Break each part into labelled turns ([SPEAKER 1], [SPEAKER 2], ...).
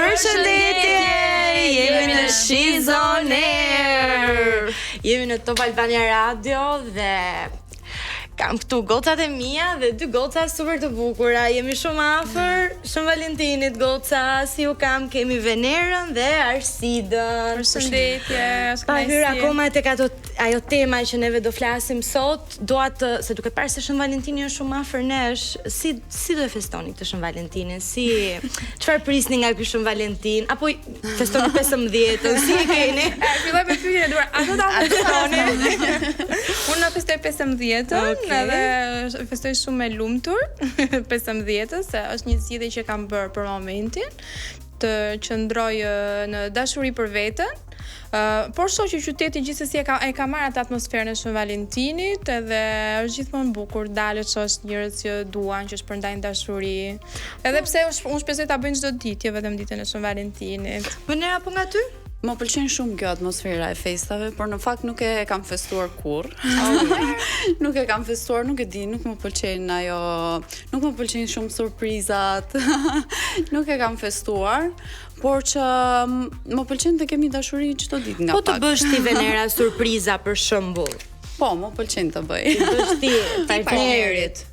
[SPEAKER 1] Përshëndetje! Jemi në She's on Air. Jemi në Top Albania Radio dhe kam këtu gocat e mia dhe dy goca super të bukura. Jemi shumë afër Shën Valentinit goca, si ju kam, kemi Venerën dhe Arsidën.
[SPEAKER 2] Përshëndetje,
[SPEAKER 1] është Pa hyrë akoma tek ato ajo tema që neve do flasim sot, dua të se duke parë se Shën Valentini është shumë afër nesh, si si do e festoni këtë Shën Valentinin? Si çfarë prisni nga ky Shën Valentin? Apo festoni 15-ën, si e
[SPEAKER 2] keni? E, filloj me pyetjen e duhur. A do ta festoni? Unë na festoj 15-ën okay. edhe festoj shumë e lumtur 15-ën se është një zgjidhje që kam bërë për momentin të qëndroj në dashuri për veten. Uh, por shoh që qyteti gjithsesi e ka e ka marrë atë atmosferën e Shën Valentinit edhe është gjithmonë bukur dalësh shohësh njerëz që duan, që shpërndajnë dashuri. Edhe pse unë shpresoj ta bëjnë çdo ditë, jo vetëm ditën e Shën Valentinit.
[SPEAKER 1] Venera po nga ty?
[SPEAKER 3] Më pëlqen shumë kjo atmosfera e festave, por në fakt nuk e kam festuar kurrë. nuk e kam festuar, nuk e di, nuk më pëlqen ajo, nuk më pëlqejnë shumë surprizat. nuk e kam festuar, Por që më pëlqen të kemi dashuri çdo ditë
[SPEAKER 1] nga pak. Po të bësh ti Venera surpriza për shembull.
[SPEAKER 3] Po, më pëlqen të
[SPEAKER 1] bëj. Të bësh ti partnerit.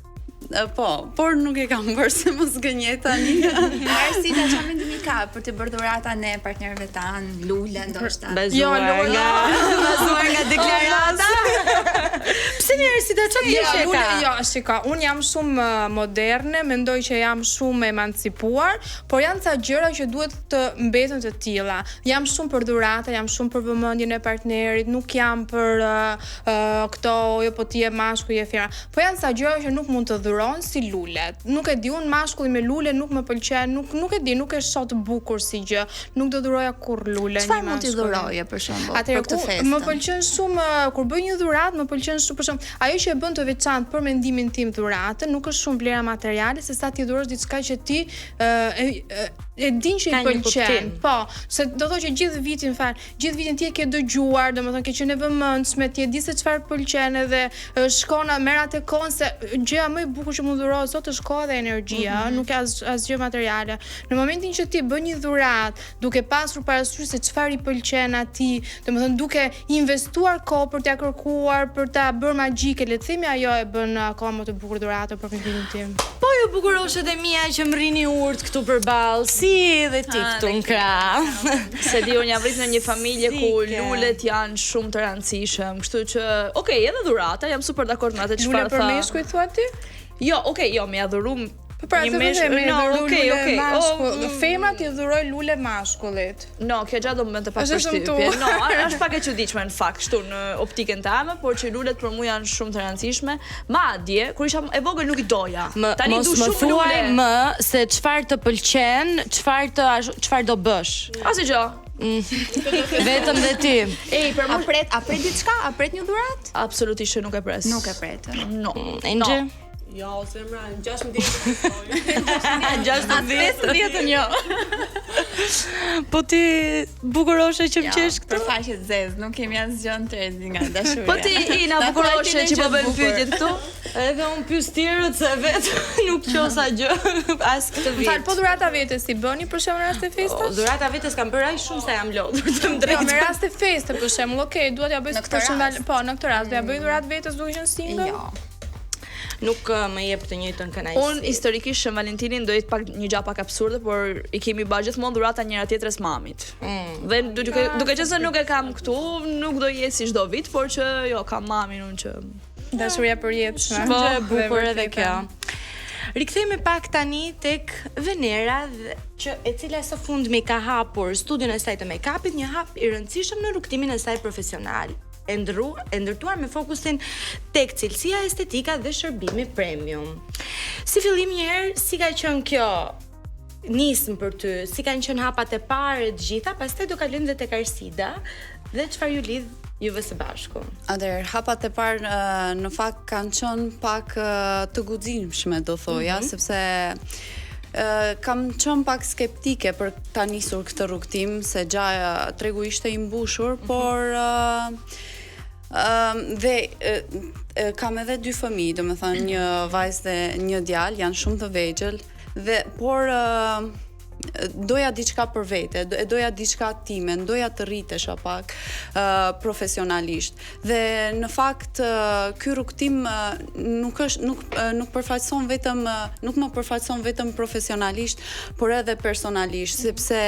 [SPEAKER 3] Po, por nuk e kam bërë se mos gënjej
[SPEAKER 4] tani. Arsida, çfarë mendimi ka për të bërë dhurata ne partnerëve tanë, lule
[SPEAKER 1] ndoshta? Jo, lule. Nga, bazuar nga deklarata. Pse ne Arsida çfarë
[SPEAKER 2] jo, ndeshje ka? Jo, shiko, unë jam shumë moderne, mendoj që jam shumë emancipuar, Por janë ca gjëra që duhet të mbeten të tilla. Jam shumë për dhurata, jam shumë për vëmendjen e partnerit, nuk jam për uh, uh, këto, jo po ti je mashkull, je femra. Po janë ca gjëra që nuk mund të dhurohen si lulet. Nuk e di, unë mashkulli me lule nuk më pëlqen, nuk nuk e di, nuk e shoh të bukur si gjë. Nuk do dhuroja kurrë lule
[SPEAKER 4] një mashkulli. Çfarë mund t'i dhuroje për shembull për këtë
[SPEAKER 2] festë? Më pëlqen shumë kur bëj një dhuratë, më pëlqen shumë për shembull, Ajo që e bën të veçantë për mendimin tim dhuratën nuk është shumë vlera materiale se sa t'i dhurosh diçka që ti e, e, e din që i pëlqen. Po, se do thotë që gjithë vitin fal, gjithë vitin ti e ke dëgjuar, domethënë ke qenë e vëmendshme, ti e di se çfarë pëlqen edhe shkon merr atë kohën se gjëja më e bukur që mund dhurohet sot është koha dhe energjia, mm -hmm. nuk është as asgjë materiale. Në momentin që ti bën një dhuratë, duke pasur parasysh se çfarë i pëlqen atij, domethënë duke investuar kohë për t'ia kërkuar, për ta bërë magjike, le të themi ajo e bën akoma më të bukur dhuratën për mendimin
[SPEAKER 1] tim. Po ju bukuroshet e mia që më rrini urtë këtu përballë, si dhe ti këtu në
[SPEAKER 5] krah. S'e di, unë jam rrit në një familje ku lulet janë shumë të rëndësishëm, kështu që, okay, edhe dhurata, jam super dakord me atë
[SPEAKER 2] çfarë tha. Lule për meshkuj thua ti?
[SPEAKER 5] Jo, okay, jo, me ia dhuru
[SPEAKER 2] Po pra, të vërtetë me no, dhuru okay, lule okay. mashkull. Oh, mm. Femrat i dhurojnë lule mashkullit.
[SPEAKER 5] No, kjo gjë do më bënte pak përshtypje. No, është pak e çuditshme në fakt, kështu në optikën teme, por që lulet për mua janë shumë të rëndësishme. Madje, kur isha e vogël nuk i doja.
[SPEAKER 1] Më, Tani du shumë lule. Më më se çfarë të pëlqen, çfarë të çfarë do bësh.
[SPEAKER 5] Asgjë.
[SPEAKER 1] Mm. Vetëm dhe ti.
[SPEAKER 4] Ej, për mua a pret, a pret diçka? A pret një dhuratë?
[SPEAKER 5] Absolutisht që nuk e pres.
[SPEAKER 4] Nuk e pret.
[SPEAKER 5] No.
[SPEAKER 1] Mm,
[SPEAKER 5] no.
[SPEAKER 6] Jo, zemra, në 16
[SPEAKER 5] 16 15 jo.
[SPEAKER 1] Po ti bukuroshe që më qesh
[SPEAKER 4] këtu. Për faqe të zezë, nuk kemi asgjë në terezi nga dashuria.
[SPEAKER 5] Po ti Ina bukuroshe që po bën pyetjet këtu?
[SPEAKER 3] Edhe unë pyes tjerët se vetë nuk qosa gjë as këtë
[SPEAKER 2] vit. Fal, po dhurata vetes si bëni për shembull në raste festash?
[SPEAKER 1] Po, dhurata vetes kam bërë aq shumë sa jam lodhur, të
[SPEAKER 2] them drejtën. Jo, me raste feste për shembull, okay, dua t'ia bëj për shembull, po, në këtë rast do ia bëj dhuratë vetes duke qenë single?
[SPEAKER 4] Jo.
[SPEAKER 1] Nuk më jep të njëjtën
[SPEAKER 5] kënaqësi. Unë historikisht Shën Valentinin do jetë pak një gjë pak absurde, por i kemi bërë gjithmonë dhurata njëra tjetrës mamit. Mm. Dhe duke duke qenë se nuk e kam këtu, nuk do jetë si çdo vit, por që jo, kam mamin unë
[SPEAKER 2] që dashuria e përjetshme.
[SPEAKER 1] Shumë gjë e bukur edhe kjo. Rikthehemi pak tani tek Venera dhe, që e cila së fundmi ka hapur studion e saj të make-upit, një hap i rëndësishëm në rrugëtimin e saj profesional. e ndru, e ndërtuar me fokusin tek cilësia estetika dhe shërbimi premium. Si fillim një herë, si ka qenë kjo nismë për ty, si kanë qenë hapat e parë të gjitha, pastaj do kalojmë dhe tek Arsida dhe çfarë ju lidh juve së
[SPEAKER 3] bashku. Atëherë, hapat e parë në fakt kanë qenë pak të guximshme, do thoja, mm -hmm. sepse kam qenë pak skeptike për ta nisur këtë rrugëtim se gjaja tregu ishte i mbushur, mm -hmm. por uh, uh, dhe uh, kam edhe dy fëmijë, domethënë një vajzë dhe një djalë, janë shumë të vegjël dhe por uh, doja diçka për vete, e doja diçka time, doja të rritesha pak uh, profesionalisht. Dhe në fakt uh, ky rrugëtim uh, nuk është nuk uh, nuk përfaqëson vetëm uh, nuk më përfaqëson vetëm profesionalisht, por edhe personalisht, sepse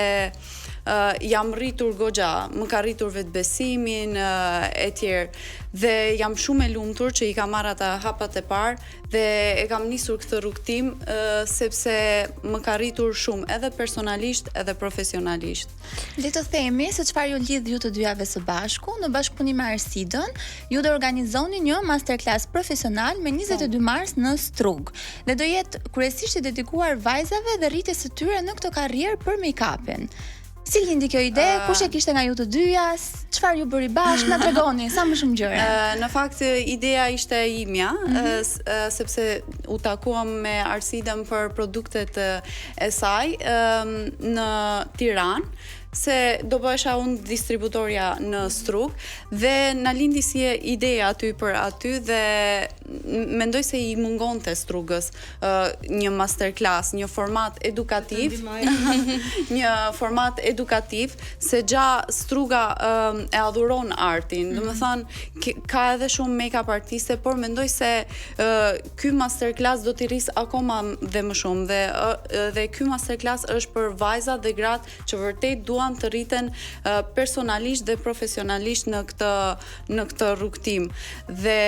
[SPEAKER 3] uh, jam rritur goxha, më ka rritur vetëbesimin uh, e tjerë dhe jam shumë e lumtur që i kam marrë ata hapat e parë dhe e kam nisur këtë rrugëtim uh, sepse më ka rritur shumë edhe personalisht edhe profesionalisht.
[SPEAKER 4] Le të themi se çfarë ju lidh ju të dyjave së bashku në bashkëpunim me Arsidën, ju do organizoni një masterclass profesional me 22 po. mars në Strugë dhe do jetë kryesisht i dedikuar vajzave dhe rritjes së tyre në këtë karrierë për make-upin. Si lindi kjo ide? Uh, Kush e kishte nga ju të dyja? Çfarë ju bëri bashkë? Na tregoni sa më shumë
[SPEAKER 3] gjëra. Uh, në fakt ideja ishte e imja, mm -hmm. uh, sepse u takuam me Arsidën për produktet e saj uh, në Tiranë se do bëhesha unë distributorja në Strugë dhe na lindi si ideja aty për aty dhe mendoj se i mungonte Strugës një masterclass, një format edukativ, një format edukativ se gja Struga um, e adhuron artin. Mm -hmm. Domethënë ka edhe shumë make-up artiste, por mendoj se uh, ky masterclass do t'i rrisë akoma dhe më shumë dhe uh, dhe ky masterclass është për vajzat dhe gratë që vërtet duan të rriten uh, personalisht dhe profesionalisht në këtë në këtë rrugëtim dhe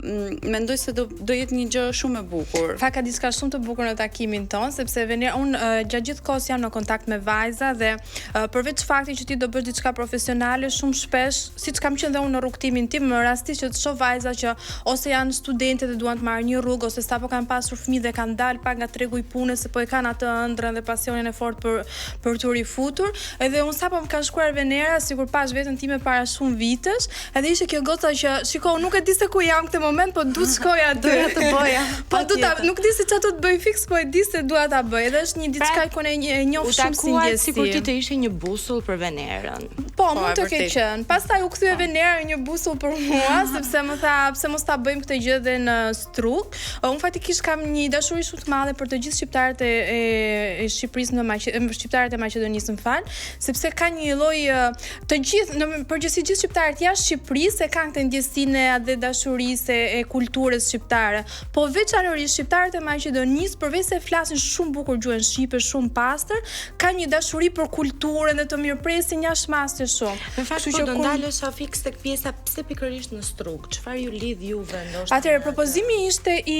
[SPEAKER 3] mm, mendoj se do do jetë një gjë shumë e bukur.
[SPEAKER 2] Fakt ka diçka shumë të bukur në takimin tonë, sepse Venera unë uh, gjatë gjithë kohës jam në kontakt me vajza dhe uh, përveç faktit që ti do bësh diçka profesionale, shumë shpesh, siç kam qenë dhe unë në rrugëtimin tim, më rastis që të shoh vajza që ose janë studente dhe duan të marrin një rrugë ose sapo kanë pasur fëmijë dhe kanë dalë pak nga tregu i punës se po e kanë atë ëndrrën dhe pasionin e fortë për për t'u rifutur. Edhe unë sapo më ka shkruar Venera, sikur pashë veten time para shumë vitesh, edhe ishte kjo goca që, shiko, unë nuk e di se ku jam këtë moment, po du të shkoj aty.
[SPEAKER 3] Doja të bëja.
[SPEAKER 2] Po du ta, nuk di se çfarë do të bëj fiks, po e di se dua ta bëj. Edhe është një diçka pra, ku ne e njoh shumë si ndjesi.
[SPEAKER 1] Sikur ti të ishe një busull për Venerën.
[SPEAKER 2] Po, po mund të ketë qenë. Pastaj u kthye po. Venera në një busull për mua, sepse më tha pse mos ta bëjmë këtë gjë dhe në Strugë. Unë faktikisht kam një dashuri shumë të madhe për të gjithë shqiptarët e e, e Shqipërisë në Maqe, shqiptarët e Maqedonisë, më fal, sepse ka një lloj të gjithë në përgjithësi gjithë shqiptarët jashtë Shqipërisë e kanë këtë ndjesinë e atdhedashurisë e, e kulturës shqiptare. Po veçanërisht shqiptarët e Maqedonisë, përveç se flasin shumë bukur gjuhën shqipe, shumë pastër, kanë një dashuri për kulturën dhe të mirëpresin jashtë mase
[SPEAKER 1] shumë. Në fakt, po do kur... ndalesha fiks tek pjesa pse pikërisht në Strugë. Çfarë ju lidh juve
[SPEAKER 2] ndoshta? Atëherë propozimi ishte i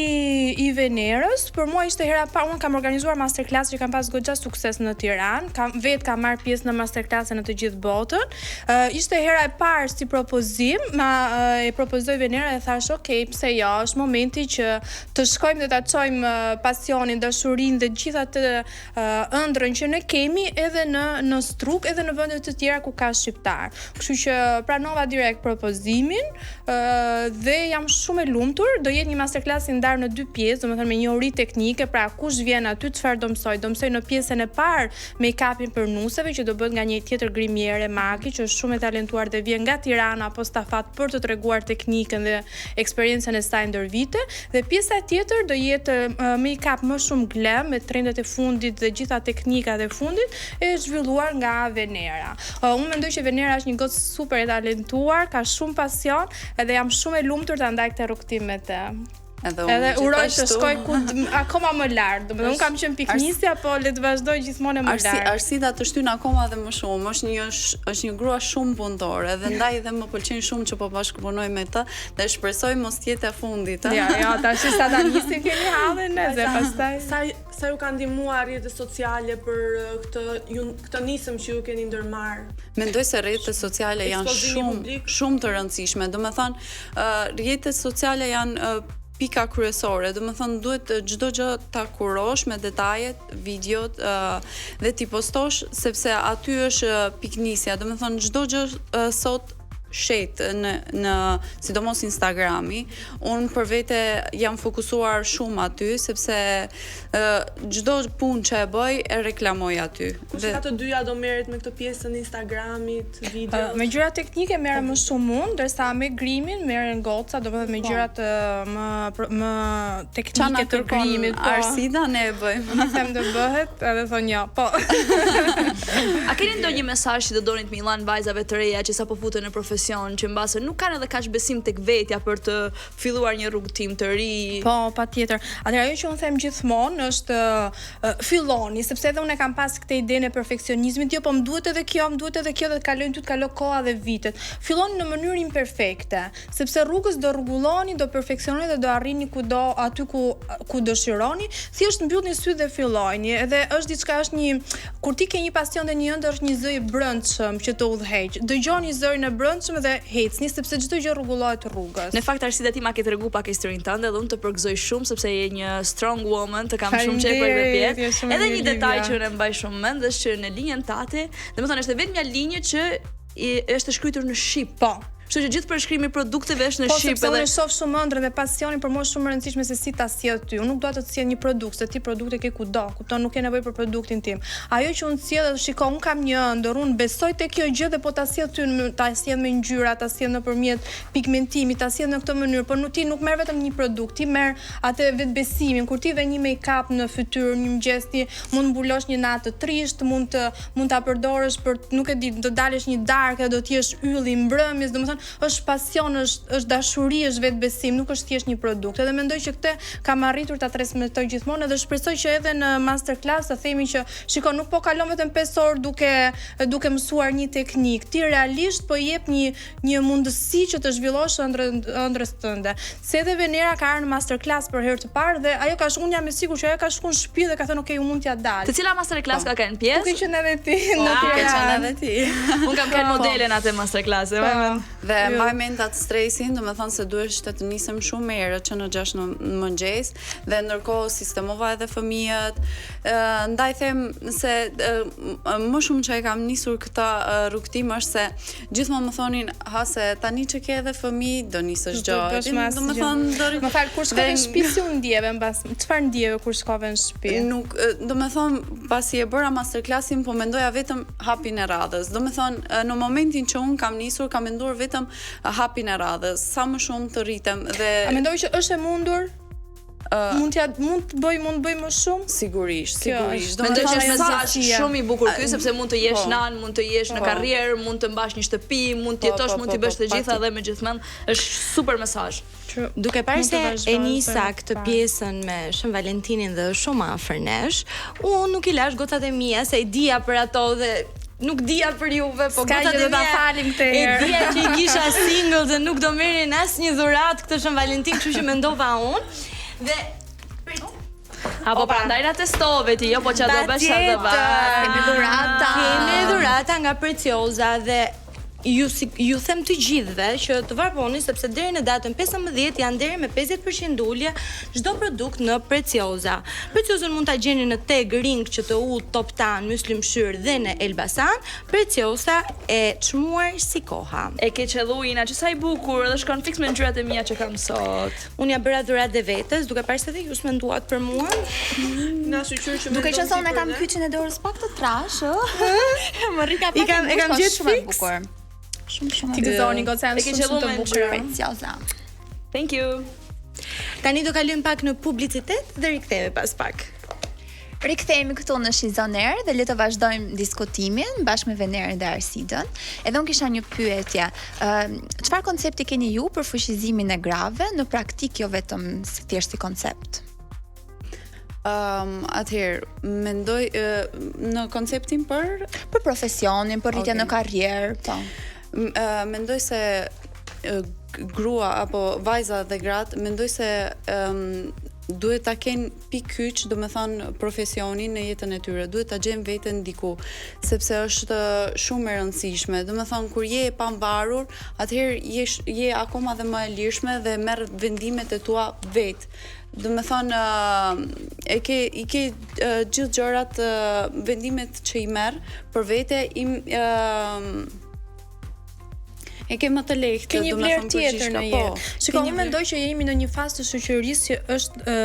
[SPEAKER 2] i Venerës, për mua ishte hera e parë, unë kam organizuar masterclass që kanë pas goxha sukses në Tiranë, kam vetë kam marrë pjesë në masterclasse në të gjithë botën. Uh, ishte hera e parë si propozim, ma uh, e propozoi Venera dhe thashë, "Ok, pse jo, është momenti që të shkojmë dhe ta çojmë uh, pasionin, dashurinë dhe gjithë atë uh, ëndrrën që ne kemi edhe në në Strugë, edhe në vende të tjera ku ka shqiptarë. Kështu që pranova direkt propozimin uh, dhe jam shumë e lumtur. Do jetë një masterclass i ndarë në dy pjesë, domethënë me njohuri teknike, pra kush vjen aty çfarë do mësojë? Do mësojë në pjesën e parë make-upin për nuseve që do bëhet nga një tjetër grimiere Maki që është shumë e talentuar dhe vjen nga Tirana apostafat për të treguar teknikën dhe eksperiencën e saj ndër vite dhe pjesa tjetër do jetë make-up më shumë glam me trendet e fundit dhe gjitha teknikat e fundit e zhvilluar nga Venera. Unë mendoj që Venera është një gocë super e talentuar, ka shumë pasion edhe jam shumë e lumtur ta ndaj këtë rrugëtim me të.
[SPEAKER 3] Edhe unë
[SPEAKER 2] Edhe uroj të shkoj ku akoma më lart. Domethënë unë kam qenë pikënisja, po le të vazhdoj gjithmonë më
[SPEAKER 3] lart. Arsida të shtyn akoma dhe më shumë. Është një është një grua shumë punëtore dhe ndaj edhe më pëlqen shumë që po bashkëpunoj me të dhe shpresoj mos të jetë e fundit.
[SPEAKER 2] Ja, ja, tash sa ta nisim kemi hallin ne dhe pastaj
[SPEAKER 6] sa sa ju ka ndihmuar rrjetet sociale për këtë ju këtë nismë që ju keni ndërmarrë?
[SPEAKER 3] Mendoj se rrjetet sociale janë shumë shumë të rëndësishme. Domethënë, rrjetet sociale janë pika kryesore, domethënë duhet çdo gjë ta kurosh me detajet, videot uh, dhe t'i postosh sepse aty është pikënisja, domethënë çdo gjë uh, sot shet në në sidomos Instagrami, unë për vete jam fokusuar shumë aty sepse çdo punë që e bëj e reklamoj aty.
[SPEAKER 6] Kush nga të dyja do merret me këtë pjesën e Instagramit, video?
[SPEAKER 2] Me gjëra teknike merrem më shumë unë, ndërsa me grimin merren goca, domethënë me po. gjërat më më teknike të grimit.
[SPEAKER 3] Po. Arsida ne e bëjmë.
[SPEAKER 2] Unë them do bëhet, edhe thonë jo. Po.
[SPEAKER 5] A keni ndonjë mesazh që do donit me i dhanë vajzave të reja që sapo futen në profesion, që mbase nuk kanë edhe kaq besim tek vetja për të filluar një rrugëtim të
[SPEAKER 2] ri? Po, patjetër. Atëherë ajo që unë them gjithmonë është uh, filloni, sepse edhe unë e kam pas këtë idenë e perfeksionizmit, jo, po më duhet edhe kjo, më duhet edhe kjo dhe të kalojnë ty të kalojë koha dhe vitet. Filloni në mënyrë imperfekte, sepse rrugës do rregulloni, do perfeksiononi dhe do arrini kudo aty ku ku dëshironi. Thjesht mbyllni sytë dhe fillojni. Edhe është diçka është një kur ti ke një pasion dhe një ëndërr është një zë i brendshëm që të udhëheq. Dëgjoni zërin e brendshëm dhe ecni sepse çdo gjë rregullohet rrugës.
[SPEAKER 5] Në fakt Arsida ti ma ke tregu pak historinë tënde dhe unë të përgëzoj shumë sepse je një strong woman, të kam shumë qejf për këtë pjesë. Edhe një detaj që unë e mbaj shumë mend është që në linjën tate, domethënë është e vetmja linjë që i, është e shkruar në shqip.
[SPEAKER 2] Po.
[SPEAKER 5] Kështu që gjithë përshkrimi i produkteve është në
[SPEAKER 2] po,
[SPEAKER 5] shqip
[SPEAKER 2] edhe. Po, sepse unë shoh shumë ëndrrën dhe pasionin për mua është shumë e rëndësishme se si ta sjell ty. Unë nuk dua të të sjell një produkt, se ti produkte ke kudo, kupton, nuk ke nevojë për produktin tim. Ajo që unë sjell është shiko, unë kam një ëndërr, unë besoj te kjo gjë dhe po ta sjell ty, ta sjell me ngjyra, ta sjell nëpërmjet pigmentimit, ta sjell në këtë mënyrë, por nuk ti nuk merr vetëm një produkt, ti merr atë vetëbesimin. Kur ti vë një make-up në fytyrë, një mëngjes ti mund të mbulosh një natë të trishtë, mund të mund ta përdorësh për nuk e di, do dalësh një darkë dhe do të jesh ylli i mbrëmjes, domethënë është pasion, është është dashuri, është vetëbesim, nuk është thjesht një produkt. Edhe mendoj që këtë kam arritur ta transmetoj gjithmonë edhe shpresoj që edhe në masterclass të themi që shiko, nuk po kalon vetëm 5 orë duke duke mësuar një teknikë, ti realisht po i jep një një mundësi që të zhvillosh ëndrrën ëndrrës tënde. Se edhe Venera ka ardhur në masterclass për herë të parë dhe ajo ka shku, unë jam e sigurt që ajo ka shkuar në shtëpi dhe ka thënë ok, unë mund t'ia dal.
[SPEAKER 5] Te cila masterclass po. ka qenë pjesë?
[SPEAKER 2] Ku ke qenë edhe ti po,
[SPEAKER 3] në Tiranë. Ke qenë edhe ti.
[SPEAKER 5] Unë kam qenë po. modele në atë masterclass, e
[SPEAKER 3] po. Dhe mbaj mend atë stresin, domethënë se duhesh të të nisem shumë herët që në 6 në mëngjes dhe ndërkohë sistemova edhe fëmijët. Ndaj them se më shumë që e kam nisur këtë rrugëtim është se Gjithmonë më thonin, ha se tani që ke edhe fëmijë, do nisësh gjë.
[SPEAKER 2] Domethënë, do Më fal, kur shkove në shtëpi si u ndjeve mbas, çfarë ndjeve kur shkove në
[SPEAKER 3] shtëpi? Nuk, domethënë, pasi e bëra masterclassin, po mendoja vetëm hapin e radhës. Domethënë, në momentin që unë kam nisur, kam menduar vetëm hapin e radhës, sa më shumë të rritem dhe
[SPEAKER 2] A mendove që është e mundur? Uh, mund t'ja mund të bëj mund të bëj më
[SPEAKER 3] shumë? Sigurisht, sigurisht.
[SPEAKER 5] Do Mendoj që është mesazh shumë i bukur ky sepse mund të jesh po. nanë, mund të jesh në po. karrierë, mund të mbash një shtëpi, mund të po, jetosh, mund të bësh të gjitha dhe me gjithmend është super mesazh.
[SPEAKER 1] Duke parë se e nisa këtë pjesën me Shën Valentinin dhe është shumë afër nesh, unë nuk i lash gocat e mia se e dija për ato dhe nuk dija për juve,
[SPEAKER 2] po gocat e mia. falim
[SPEAKER 1] këtë herë. E dija që i kisha single dhe nuk do merrin asnjë dhuratë këtë Shën Valentin, kështu që mendova unë. Dhe
[SPEAKER 5] A po prandaj na testove ti, jo po ça do bësh ça do
[SPEAKER 4] bësh. Kemi dhurata.
[SPEAKER 1] Kemi dhurata nga Preciosa dhe ju si, ju them të gjithëve që të vraponi sepse deri në datën 15 janë deri me 50% ulje çdo produkt në Preciosa. Preciosën mund ta gjeni në Teg, Ring, QTU, Toptan, Myslym Shyr dhe në Elbasan. Preciosa e çmuar si
[SPEAKER 5] koha. E ke qellu Ina, që sa i bukur dhe shkon fiks me ngjyrat e mia që kam sot.
[SPEAKER 1] Unë ia bëra dhuratë dhe vetes, duke parë se dhe ju s'menduat për
[SPEAKER 6] mua. Na shyqyr
[SPEAKER 4] që Duke qenë se unë e kam kyçin e dorës pak të trashë, ë, më rri ka
[SPEAKER 1] pak. I kam e kam
[SPEAKER 4] gjetë shumë e bukur. Shumë
[SPEAKER 2] shumë. Ti gëzoni goca janë shumë shumë të
[SPEAKER 4] bukura. Preciosa.
[SPEAKER 5] Thank you.
[SPEAKER 1] Tani do kalojmë pak në publicitet dhe rikthehemi pas pak.
[SPEAKER 4] Rikthehemi këtu në She's On Air dhe le të vazhdojmë diskutimin bashkë me Venerën dhe Arsidën. Edhe unë kisha një pyetje. Ë, çfarë koncepti keni ju për fuqizimin e grave në praktikë jo vetëm si thjesht si koncept?
[SPEAKER 3] Um, atëherë, mendoj uh, në konceptin
[SPEAKER 4] për për profesionin, për rritjen okay. në karrierë,
[SPEAKER 3] po. Uh, mendoj se uh, grua apo vajza dhe gratë, mendoj se um, duhet ta kenë pikë kyç, domethënë profesionin në jetën e tyre, duhet ta gjejnë veten diku, sepse është shumë e rëndësishme. Domethënë kur je e pavarur, atëherë je je akoma dhe më e lirshme dhe merr vendimet e tua vetë. Domethënë e ke i ke gjithë gjërat vendimet që i merr për vete i. E ke më të lehtë,
[SPEAKER 2] Ke një vlerë tjetër në po, jetë. Shiko, unë mendoj që jemi në një fazë të shoqërisë që është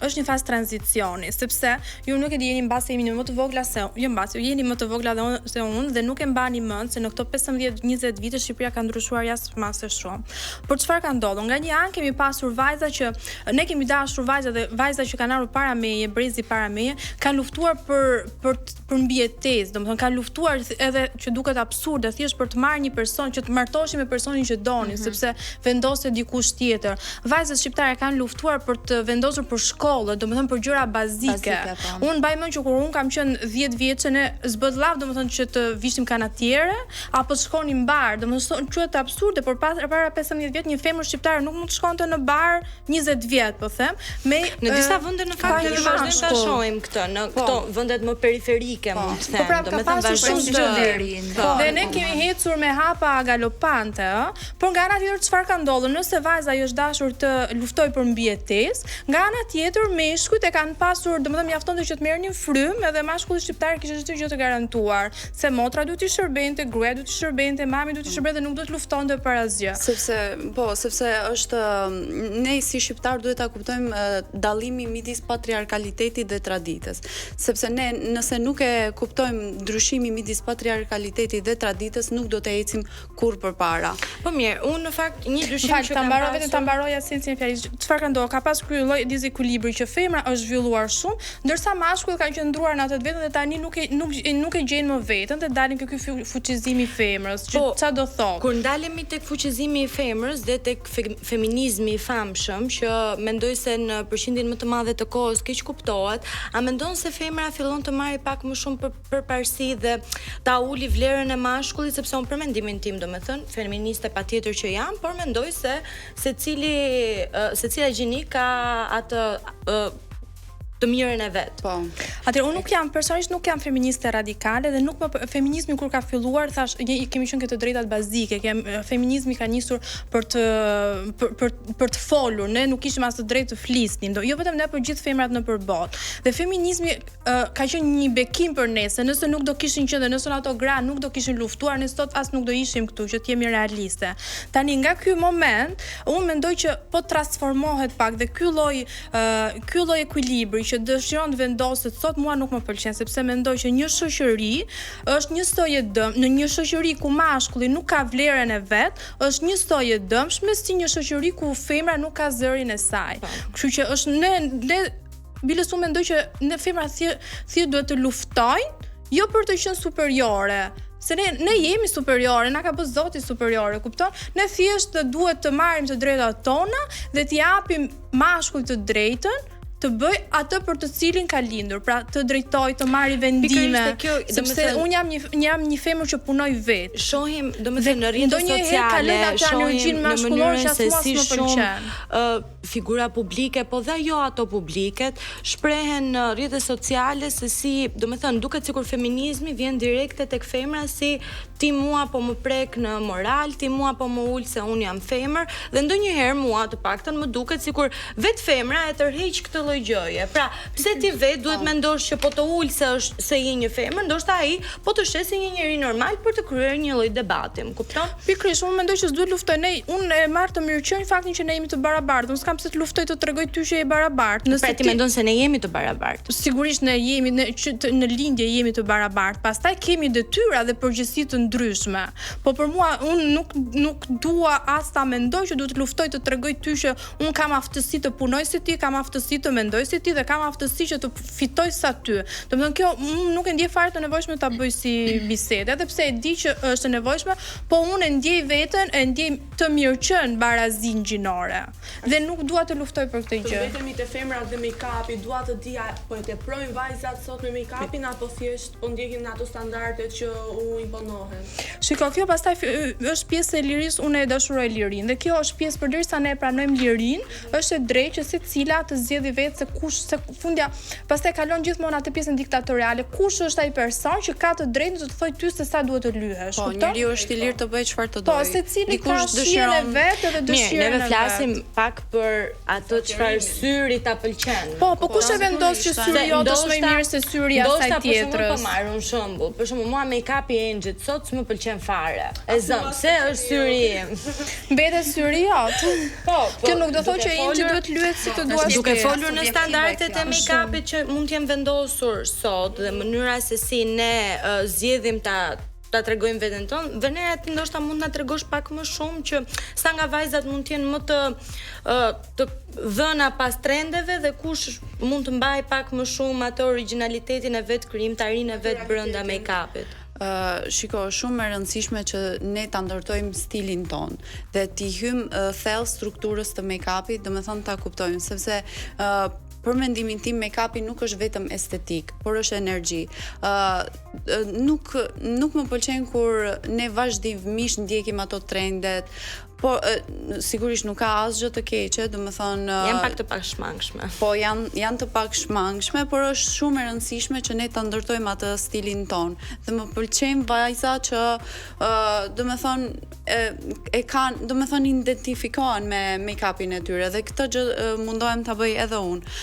[SPEAKER 2] është një fazë tranzicioni, sepse ju nuk e di jeni mbase jeni më të vogla se jo mbase, ju jeni më të vogla dhe unë, se unë dhe nuk e mbani mend se në këto 15-20 vite Shqipëria ka ndryshuar jashtë mase shumë. Por çfarë ka ndodhur? Nga një anë kemi pasur vajza që ne kemi dashur vajza dhe vajza që kanë ardhur para meje, brezi para meje, kanë luftuar për për për mbijetesë, domethënë kanë luftuar edhe që duket absurde, thjesht për të marrë një person që të martoheshin me personin që donin, mm -hmm. sepse vendoste dikush tjetër. Vajzat shqiptare kanë luftuar për të vendosur për shkollë, domethënë për gjëra bazike. bazike po. Unë mbaj mend që kur unë kam qenë 10 vjeçe ne s'bëhet llaf, domethënë që të vishnim kanatiere apo të shkonim në bar, domethënë quhet absurde, por pas para 15 vjet një femër shqiptare nuk mund të shkonte në bar 20 vjet, po them,
[SPEAKER 1] me Në disa vende në fakt ne vazhdojmë ta shohim këtë, në po. këto vendet më periferike po. mund të
[SPEAKER 2] them, po pra, domethënë vazhdojmë shumë të verin. Po. Dhe ne kemi ecur me hapa galopante, ë. Por nga ana tjetër çfarë ka ndodhur? Nëse vajza i është dashur të luftojë për mbijetesë, nga ana tjetër meshkujt e kanë pasur, domethënë mjaftonte që të merrnin frymë edhe mashkulli shqiptar kishte çdo gjë të garantuar, se motra duhet t'i shërbente, gruaja duhet t'i shërbente, mami duhet t'i shërbente, nuk duhet të luftonte për
[SPEAKER 3] asgjë. Sepse, po, sepse është ne si shqiptar duhet ta kuptojmë dallimin midis patriarkalitetit dhe traditës. Sepse ne nëse nuk e kuptojmë ndryshimin midis patriarkalitetit dhe traditës, nuk do të ecim kurrë përpara.
[SPEAKER 1] Po mirë, unë në fakt një dyshim
[SPEAKER 2] që kam pasur. Vetëm ta mbaroja sensin e fjalisë. Çfarë ka ndodhur? Ka pas ky lloj dizekuilibri që femra është zhvilluar shumë, ndërsa mashkulli kanë qëndruar në atë të vetën dhe tani nuk e nuk nuk e gjejnë më veten dhe dalin ke ky fuqizimi i femrës, që po, ça do
[SPEAKER 1] thotë? Kur ndalemi tek fuqizimi i femrës dhe tek fe, feminizmi i famshëm, që mendoj se në përqindjen më të madhe të kohës keqkuptohet, a mendon se femra fillon të marrë pak më shumë për përparësi dhe ta uli vlerën e mashkullit sepse unë për mendimin tim, domethënë, feministe patjetër që jam, por mendoj se secili secila gjini ka atë të mirën e
[SPEAKER 2] vet. Po. Atëherë unë nuk jam personalisht nuk jam feministe radikale dhe nuk më feminizmi kur ka filluar thash ne kemi qenë këtë drejtat bazike, kem feminizmi ka nisur për të për për, për të folur, ne nuk kishim as të drejtë të flisnim, do jo vetëm ne por gjithë femrat nëpër botë. Dhe feminizmi ka qenë një bekim për ne, se nëse nuk do kishin qenë dhe nëse ato gra nuk do kishin luftuar, ne sot as nuk do ishim këtu, që të jemi realiste. Tani nga ky moment, unë mendoj që po transformohet pak dhe ky lloj ë ky lloj ekuilibri që dëshiron të vendoset sot mua nuk më pëlqen sepse mendoj që një shoqëri është njësoj e dëm në një shoqëri ku mashkulli nuk ka vlerën e vet, është njësoj e dëmshme si një shoqëri ku femra nuk ka zërin e saj. Po. Kështu që është ne ne Biles unë mendoj që ne femrat thjesht thjesht duhet të luftojnë, jo për të qenë superiore, se ne ne jemi superiore, na ka bërë Zoti superiore, kupton? Ne thjesht duhet të marrim të drejtat tona dhe t'i japim mashkullit të drejtën të bëj atë për të cilin ka lindur, pra të drejtoj, të marrë vendime. Kjo, sepse unë jam një jam një femër që punoj
[SPEAKER 1] vetë. Shohim, domethënë në rrjetet sociale, shohim në mënyrën se si shumë ë figura publike, po dhe jo ato publiket, shprehen në rrjetet sociale se si, domethënë, duket sikur feminizmi vjen direkte tek femra si ti mua po më prek në moral, ti mua po më ul se unë jam femër dhe ndonjëherë mua të paktën më duket sikur vetë femra e tërheq këtë lloj gjëje. Pra, pse ti vetë duhet po. mendosh që po të ul se është se je një femër, ndoshta ai po të sheh si një njeri normal për të kryer një lloj debati, më kupton?
[SPEAKER 2] Pikërisht, unë mendoj që s'duhet luftoj. Ne unë e marr të mirëqenë faktin që ne jemi të barabartë. Unë s'kam pse të luftoj të tregoj ty që je i
[SPEAKER 1] barabartë. Nëse pra, ti mendon se ne jemi të barabartë.
[SPEAKER 2] Sigurisht ne jemi ne që të, në lindje jemi të barabartë. Pastaj kemi detyra dhe përgjegjësi të ndryshme. Po për mua unë nuk nuk dua as ta mendoj që duhet të luftoj të tregoj ty që unë kam aftësi të punoj si ti, kam aftësi të mendoj si ti dhe kam aftësi që të fitoj sa ty. Domethënë kjo unë nuk e ndjej fare të nevojshme ta bëj si bisedë, edhe pse e di që është e nevojshme, po unë e ndjej veten, e ndjej të mirëqenë barazinë gjinore dhe nuk dua të luftoj për këtë
[SPEAKER 6] gjë. Të mbetemi te femrat dhe make-upi, dua të di a po e teprojnë vajzat sot me make-upin apo thjesht po ndjekin ato standardet që u imponohen.
[SPEAKER 2] Shiko, kjo pastaj është pjesë e lirisë, unë e dashuroj lirinë dhe kjo është pjesë përderisa ne e pranojmë lirinë, është e drejtë që secila të zgjedhë vetë. vetë se kush se fundja pastaj kalon gjithmonë atë pjesën diktatoriale, kush është ai person që ka të drejtën të të thojë ty se sa duhet të
[SPEAKER 3] lyhesh, po, kupton? Njeriu është i lirë të bëjë çfarë të
[SPEAKER 2] po, dojë. Po, secili ka shijen e vet edhe dëshirën e
[SPEAKER 1] vet. Mirë, neve flasim pak për atë çfarë syri ta
[SPEAKER 2] pëlqen. Po, po kush e vendos që syri jot është më i mirë se syri i asaj
[SPEAKER 1] tjetrës? Ndoshta po marr un shembull. Për shembull, mua make-up-i i Enxhit sot s'më pëlqen fare. E zëm, se është syri
[SPEAKER 2] im. Mbetet syri jot. Po, po. Kjo nuk do thotë që Enxhi duhet lyhet si të
[SPEAKER 1] duash. Duke folur në standardet e make-upit që mund të jenë vendosur sot dhe mënyra se si ne uh, zgjedhim ta ta tregojmë veten tonë, Venera ti ndoshta mund na tregosh pak më shumë që sa nga vajzat mund të jenë më të uh, të dhëna pas trendeve dhe kush mund të mbajë pak më shumë atë origjinalitetin e vet, krijimtarinë e vet brenda make-upit.
[SPEAKER 3] Uh, shiko, është shumë e rëndësishme që ne ta ndërtojmë stilin tonë dhe t'i hyjmë uh, thellë strukturës të make-upit, domethënë ta kuptojmë, sepse uh, për mendimin tim make-upi nuk është vetëm estetik, por është energji. Ë uh, nuk nuk më pëlqen kur ne vazhdimisht ndjekim ato trendet, Po, sigurisht nuk ka asgjë të keqe,
[SPEAKER 1] domethënë janë pak të pashmangshme.
[SPEAKER 3] Po janë janë të pashmangshme, por është shumë e rëndësishme që ne ta ndërtojmë atë stilin tonë. Dhe më pëlqejnë vajza që ë uh, domethënë e, e kanë, domethënë identifikohen me make-upin e tyre dhe këtë gjë mundohem ta bëj edhe unë.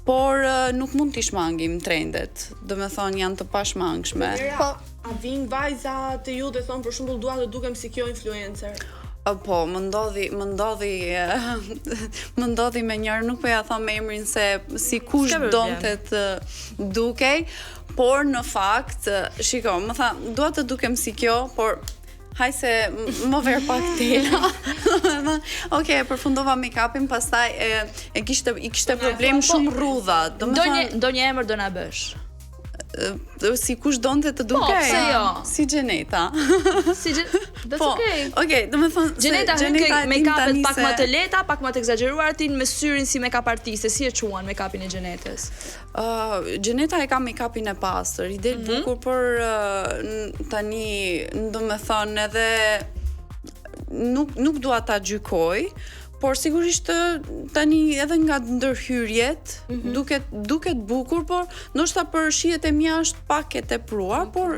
[SPEAKER 3] Por nuk mund t'i shmangim trendet, domethënë janë të
[SPEAKER 6] pashmangshme. Po, a vijnë vajza te ju dhe thonë për shembull dua të dukem si kjo influencer?
[SPEAKER 3] Po, më ndodhi, më ndodhi, më ndodhi me njërën, nuk po ia them emrin se si kush donte të dukej, por në fakt, shiko, më tha, dua të dukem si kjo, por haj se më ver pak tela. Okej, e përfundova make-upin, pastaj e, e kishte i kishte problem po, shumë rrudha.
[SPEAKER 5] Domethënë ndonjë emër do na bësh.
[SPEAKER 3] Si kush donte të po, dukej?
[SPEAKER 5] Po, pse jo?
[SPEAKER 3] Si Xheneta.
[SPEAKER 5] Si Xhen... That's
[SPEAKER 3] po,
[SPEAKER 5] okay.
[SPEAKER 3] Okej, domethënë
[SPEAKER 5] Xheneta hyn ke make-upet pak më të lehta, pak më të ekzagjeruara ti me syrin si make-up artiste, si e quan make-upin e Xhenetës?
[SPEAKER 3] Uh, Xheneta e ka make-upin e pastër, i del mm -hmm. bukur, por uh, tani, domethënë edhe nuk nuk dua ta gjykoj, por sigurisht tani edhe nga ndërhyrjet mm -hmm. duket duket bukur, por ndoshta për shijet e mia është pak e tepruar, por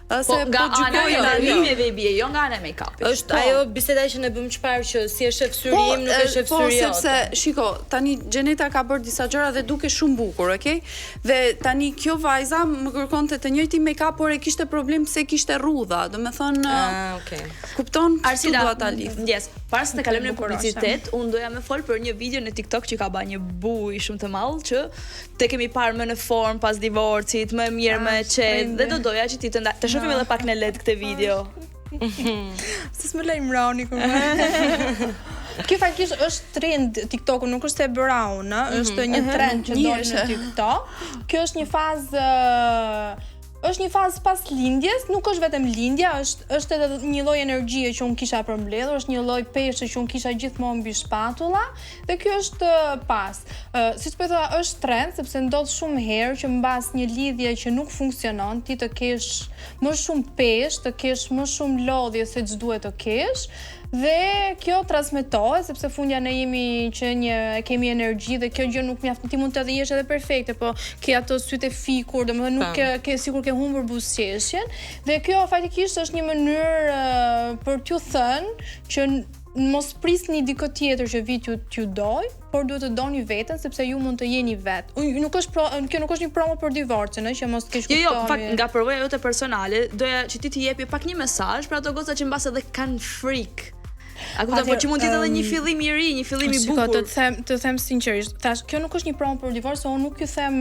[SPEAKER 5] Se po, nga po ana e ndërhyrjeve i bie, jo nga ana e
[SPEAKER 1] make-upit. Është po. ajo biseda që ne bëmë çfarë që si e shef syri po, im, nuk e shef
[SPEAKER 3] po, syri jot. Po, sepse shiko, tani Xheneta ka bërë disa gjëra dhe duket shumë bukur, okay? Dhe tani kjo vajza më kërkonte të njëjtin make-up, por e kishte problem pse kishte rrudha, domethënë
[SPEAKER 1] ah, okay.
[SPEAKER 3] Kupton?
[SPEAKER 5] Arsida, dua ta lidh. Ndjesë, para se të kalojmë në publicitet, unë doja me fol për një video në TikTok që ka ba një bujë shumë të madh që Të kemi parë më në formë pas divorcit, më mirë, më e qetë dhe do doja që ti të ndaj. Të shohim edhe pak në LED këtë video.
[SPEAKER 2] Se s'më lajmëroni kur më. Kjo faktikisht është trend TikToku, nuk është se e bëra unë, ëh, është mhm. një trend që doli në TikTok. Kjo është një fazë është një fazë pas lindjes, nuk është vetëm lindja, është është edhe një lloj energjie që unë kisha përmbledhur, është një lloj peshe që unë kisha gjithmonë mbi shpatulla dhe kjo është pas. Uh, siç po thoja, është trend sepse ndodh shumë herë që mbas një lidhje që nuk funksionon, ti të kesh më shumë peshë, të kesh më shumë lodhje se ç'duhet të kesh dhe kjo transmetohet sepse fundja ne jemi qenie kemi energji dhe kjo gjë nuk mjafton ti mund të edhe jesh edhe perfekte po ke ato sytë e fikur domethënë nuk ke, ke sikur ke humbur buzëqeshjen dhe kjo faktikisht është një mënyrë uh, për t'ju thënë që mos prisni dikë tjetër që vijë t'ju t'ju dojë, por duhet të doni veten sepse ju mund të jeni vetë. Unë nuk është pro, kjo nuk është një promo për divorcin, ëh, që mos të
[SPEAKER 5] keqkuptoni. Jo, jo, fakt nga përvoja jote personale, doja që ti të jepje pak një mesazh për ato goca që mbase edhe kanë frikë. A kupton, po që mund të jetë edhe një fillim i ri, një fillim i
[SPEAKER 2] bukur. Shiko, të them, të them sinqerisht, thash, kjo nuk është një promo për divorc, se unë nuk ju them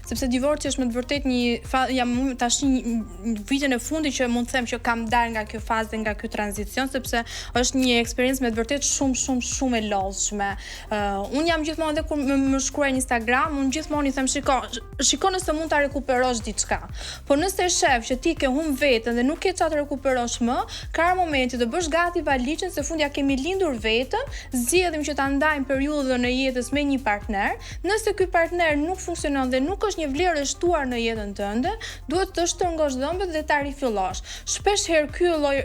[SPEAKER 2] sepse divorci është me të vërtetë një fa, jam tash një vitin e fundit që mund të them që kam dalë nga kjo fazë dhe nga ky tranzicion sepse është një eksperiencë me të vërtetë shumë shumë shumë e lodhshme. Uh, unë jam gjithmonë edhe kur më, më shkruajnë në Instagram, unë gjithmonë i them shiko, shiko nëse mund ta rekuperosh diçka. Po nëse e shef që ti ke humb veten dhe nuk ke çfarë të rekuperosh më, ka momenti të bësh gati valixhen se fundja. fundja kemi lindur vetëm, zgjedhim që ta ndajmë periudhën e jetës me një partner. Nëse ky partner nuk funksionon dhe nuk është një vlerë e shtuar në jetën tënde, duhet të shtërngosh dhëmbët dhe ta rifillosh. Shpesh herë ky lloj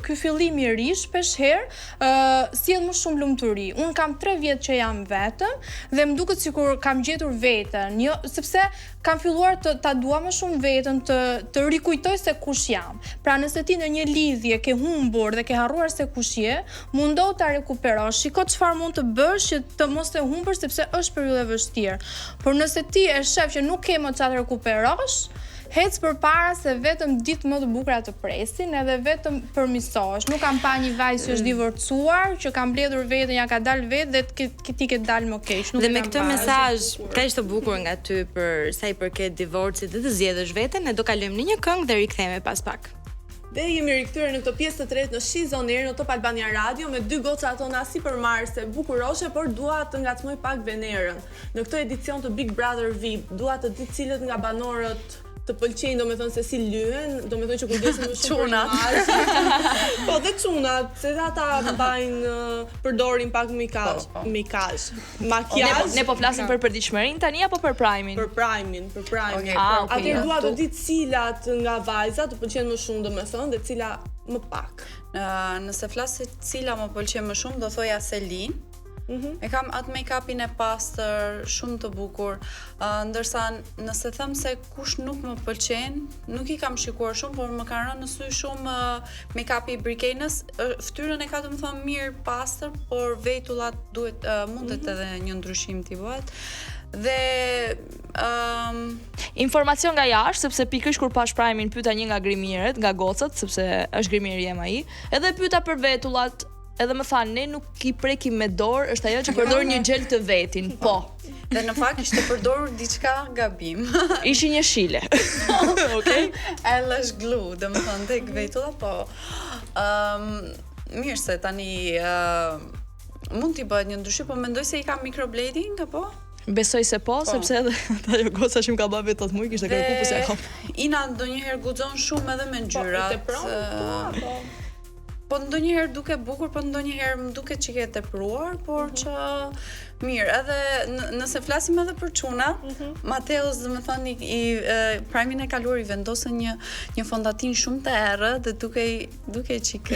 [SPEAKER 2] ky fillim i ri shpesh herë ë sjell më shumë lumturi. Unë kam 3 vjet që jam vetëm dhe më duket sikur kam gjetur veten, jo sepse kam filluar të ta dua më shumë veten, të të rikujtoj se kush jam. Pra nëse ti në një lidhje ke humbur dhe ke harruar se kush je, mundohu ta rekuperosh. Shiko çfarë mund të bësh që të mos e humbësh sepse është periudhë e vështirë. Por nëse ti e shef që nuk ke më çfarë të rekuperosh, hec përpara se vetëm ditë më të bukura të presin edhe vetëm përmirësohesh. Nuk kam pa një vajzë që është divorcuar, që ka mbledhur veten, ja ka dalë vetë dhe të ke, ti ke dalë më keq.
[SPEAKER 1] Nuk dhe me këtë mesazh kaq të bukur nga ty për sa i përket divorcit dhe të zgjedhësh veten, ne do kalojmë në një këngë dhe rikthehemi pas pak.
[SPEAKER 6] Dhe jemi rikthyer në këtë pjesë të tretë në She's On Air në Top Albania Radio me dy gocat tona sipërmarrëse bukuroshe, por dua të ngacmoj pak Venerën. Në këtë edicion të Big Brother VIP, dua të di cilët nga banorët të pëlqejnë, domethënë se si lyhen, domethënë që kujdesen më
[SPEAKER 3] shumë për
[SPEAKER 6] imazhin. po dhe çunat, se dhe ata mbajnë përdorin pak make-up, po, po. make-up,
[SPEAKER 5] makiazh. Ne po, ne po flasim për përditshmërinë tani apo për
[SPEAKER 6] prime-in? Për prime-in, për prime-in. Okay, ah, okay. Atëherë dua të di cilat nga vajzat të pëlqen më shumë, domethënë, dhe cila më
[SPEAKER 3] pak. Nëse flas se cila më pëlqen më shumë, do thoja Selin. Mm -hmm. E kam atë make-upin e pastër, shumë të bukur. Uh, ndërsa nëse them se kush nuk më pëlqen, nuk i kam shikuar shumë, por më kanë rënë në sy shumë uh, make-upi i Brikenës. Uh, fytyrën e ka domethënë mirë pastër, por vetullat duhet uh, mundet mm -hmm. edhe një ndryshim t'i bëhet. Dhe
[SPEAKER 5] um, informacion nga jashtë, sepse pikërisht kur pash prime-in pyeta një nga grimieret, nga gocat, sepse është grimieri jem ai, edhe pyeta për vetullat, Edhe më tha, ne nuk i prekim me dorë, është ajo që përdor një xhel të vetin.
[SPEAKER 3] Po. Dhe në fakt ishte përdorur diçka gabim.
[SPEAKER 5] Ishin një shile.
[SPEAKER 3] Okej. Eyelash glue, domethënë tek vetulla, po. Ëm, um, mirë se tani uh, mund t'i bëhet një ndryshim, po mendoj se i ka microblading apo?
[SPEAKER 5] Besoj se po, po. sepse edhe ajo goca që më ka bërë vetë mua kishte kërkuar po s'e
[SPEAKER 3] kam. Ina ndonjëherë guxon shumë edhe me
[SPEAKER 6] ngjyrat. Po, e tepron, po,
[SPEAKER 3] apo? Po ndonjëherë duket bukur, po ndonjëherë më duket çik e tepruar, por mm -hmm. që mirë, edhe nëse flasim edhe për çuna, mm -hmm. Mateos domethënë i, i e, prime-in e kaluar i vendosën një një fondatinë shumë të errët dhe dukej dukej çik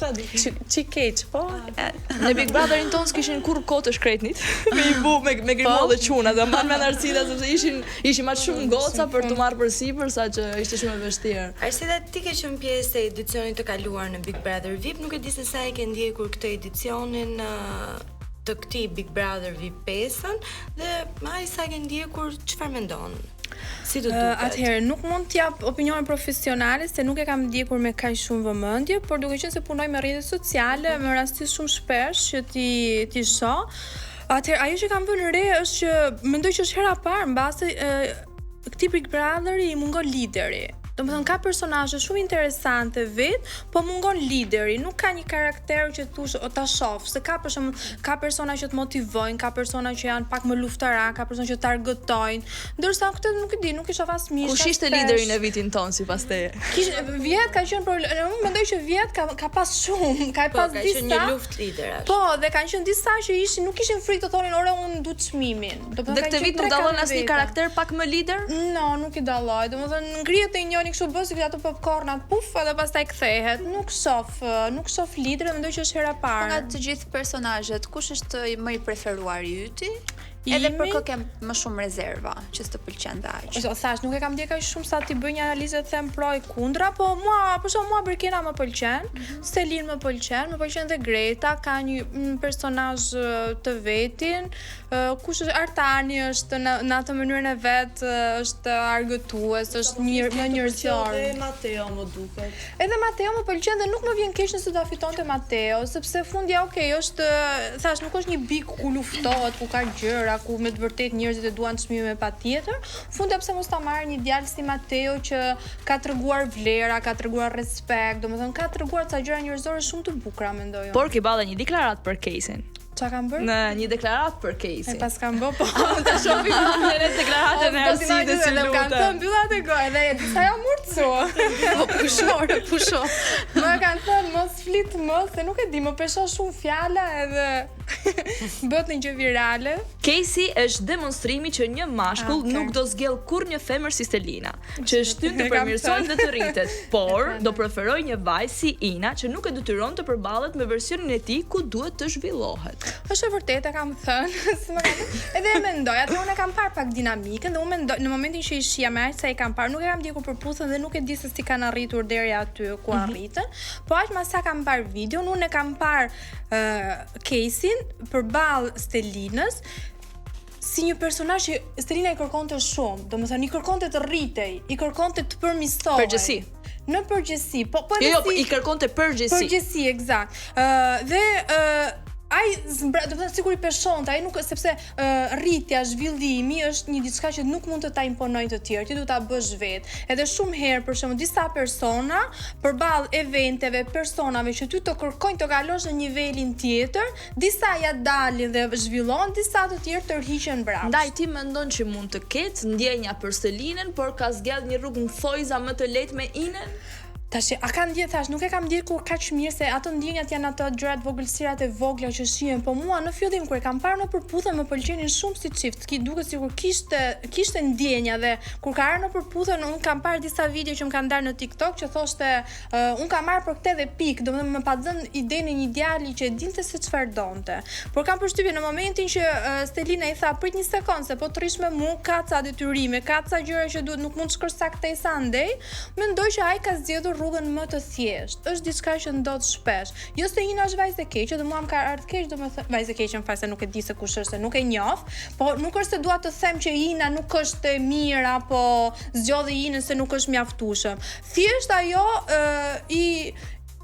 [SPEAKER 6] Ça duke?
[SPEAKER 3] Çik çik keq, po.
[SPEAKER 5] Ah. Në Big Brotherin tonë s'kishin kurrë kohë të shkretnit me i bu me me grimu po. dhe çuna, dhe mban mend Arsida sepse ishin ishin më shumë goca për të marrë përsipër saqë ishte shumë e
[SPEAKER 1] vështirë. Arsida Ti ke qenë pjesë e edicionit të kaluar në Big Brother VIP, nuk e di se sa e ke ndjekur këtë edicionin të këtij Big Brother VIP 5-ën dhe me aq sa e ke ndjekur, çfarë mendon? Si të duket?
[SPEAKER 2] Atëherë, nuk mund të jap opinione profesionale se nuk e kam ndjekur me kaq shumë vëmendje, por duke qenë se punoj me rrjetet sociale, më rastis shumë shpesh që t'i t'i shoh. Atëherë, ajo që kam vënë re është që mendoj që është hera e parë mbase këtij Big Brotheri i mungon lideri. Domethënë ka personazhe shumë interesante vet, po mungon lideri, nuk ka një karakter që thush o ta shoh, se ka për shembull, ka persona që të motivojnë, ka persona që janë pak më luftarak, ka persona që të argëtojnë, ndërsa këtë nuk e di, nuk i shoh as
[SPEAKER 5] mish. Kush ishte lideri në vitin tonë sipas
[SPEAKER 2] teje? Kish vjet ka qenë problem, unë mendoj që vjet ka ka pas shumë, ka
[SPEAKER 1] po,
[SPEAKER 2] pas
[SPEAKER 1] ka disa. Ka qenë një luftë liderash.
[SPEAKER 2] Po, dhe kanë qenë disa që ishin nuk kishin frikë të thonin ore unë du çmimin.
[SPEAKER 5] Do të Dhe këtë vit nuk dallon asnjë karakter pak më
[SPEAKER 2] lider? No, nuk i dalloj. Domethënë ngrihet e njëri kështu bën si ato popcornat puf edhe pastaj kthehet. Nuk shoh, nuk shoh lider, mendoj që është hera e
[SPEAKER 4] parë. Po nga të gjithë personazhet, kush është më i preferuari yti? Edhe për kë ke më shumë rezerva, që s'të pëlqen
[SPEAKER 2] dhe aq. Ose thash, nuk e kam ndjekur aq shumë sa t'i bëj një analizë të them pro e kundra, po mua, për shembull, mua Brikena më pëlqen, mm -hmm. Selin më pëlqen, më pëlqen dhe Greta, ka një personazh të vetin, Kush është Artani është në, në atë mënyrën e vet, është argëtues, është mirë, më
[SPEAKER 6] njerëzor. Edhe Mateo më
[SPEAKER 2] duket. Edhe Mateo më pëlqen dhe nuk më vjen keq nëse do ta fitonte Mateo, sepse fundja, okay, është, thash, nuk është një big ku luftohet, ku ka gjëra, ku me të vërtetë njerëzit e duan çmimin me patjetër. Fundja pse mos ta marrë një djalë si Mateo që ka treguar vlera, ka treguar respekt, domethënë ka treguar ca gjëra njerëzore shumë të bukura mendoj
[SPEAKER 5] unë. Por ke bërë një deklaratë për Kejsin.
[SPEAKER 2] Ça kam bërë?
[SPEAKER 5] Në një deklaratë për
[SPEAKER 2] Casey. E pas kam bë po.
[SPEAKER 5] Ta shohim në deklaratën e Arsidës
[SPEAKER 2] si lutem. Kanë thënë mbyll atë gojë dhe e di sa jam urtësu.
[SPEAKER 3] Po pusho, pusho.
[SPEAKER 2] Më kanë thënë mos flit më se nuk e di, më peshon shumë fjala edhe bëhet një gjë virale.
[SPEAKER 5] Casey është demonstrimi që një mashkull ah, okay. nuk do zgjedhë kurrë një femër si Stelina, që e shtyn të përmirësohet dhe të rritet, por do preferojë një vajzë si Ina që nuk e detyron të përballet me versionin e tij ku duhet të
[SPEAKER 2] zhvillohet. Është e vërtetë, e kam thënë, si më kanë thënë. Edhe e mendoj, atë unë e kam parë pak dinamikën dhe unë mendoj në momentin që i shihja me aq sa i kam parë, nuk e kam ndjekur Përputhen dhe nuk e di se si kanë arritur deri aty ku mm -hmm. arritën, po aq ma sa kam parë videon, unë e kam parë uh, Casey-n përballë Stelinës si një personazh që Stelina i kërkonte shumë, domethënë i kërkonte të rritej, i kërkonte të përmirësohej.
[SPEAKER 5] Përgjegjësi.
[SPEAKER 2] Në përgjithësi, po po
[SPEAKER 5] edhe jo, jo, po i kërkonte përgjegjësi.
[SPEAKER 2] Përgjegjësi, eksakt. Ë uh, dhe ë uh, ai zbra, do të thënë sikur i peshonte, ai nuk sepse uh, rritja, zhvillimi është një diçka që nuk mund të ta imponojnë të tjerë, ti duhet ta bësh vetë. Edhe shumë herë për shembull disa persona përballë eventeve, personave që ty të kërkojnë të kalosh në nivelin tjetër, Disa ia dalin dhe zhvillohen, disa të tjerë tërhiqen
[SPEAKER 5] mbrapsht. Ndaj ti mendon që mund të ketë ndjenja për Stelinën, por ka zgjedh një rrugë në thojza më të lehtë me Inën?
[SPEAKER 2] Tash, a ka ndje thash, nuk e kam ndjekur kaq mirë se ato ndjenjat janë ato gjërat vogëlsirat e vogla që shihen, po mua në fillim kur e kam parë në Përputhen më pëlqenin shumë si çift, ki duket sikur kishte kishte ndjenja dhe kur ka ardhur në Përputhen unë kam parë disa video që më kanë ndarë në TikTok që thoshte Uh, unë kam marrë për këtë dhe pikë, domethënë më pat dhënë idenë e një djali që e dinte se çfarë donte. Por kam përshtypjen në momentin që uh, Stelina i tha prit një sekond se po të rrish me mua ka ca detyrime, ka ca gjëra që duhet nuk mund të shkosh sa këtej sa andej, mendoj që ai ka zgjedhur rrugën më të thjeshtë. Është diçka që ndodh shpesh. Jo se Ina është vajzë e keqe dhe mua më ka ardhur keq, domethënë vajzë e keqe më fal se nuk e di se kush është, se nuk e njoh, po nuk është se dua të them që Ina nuk është e mirë apo zgjodhi Inën se nuk është mjaftueshëm. Thjesht ajo i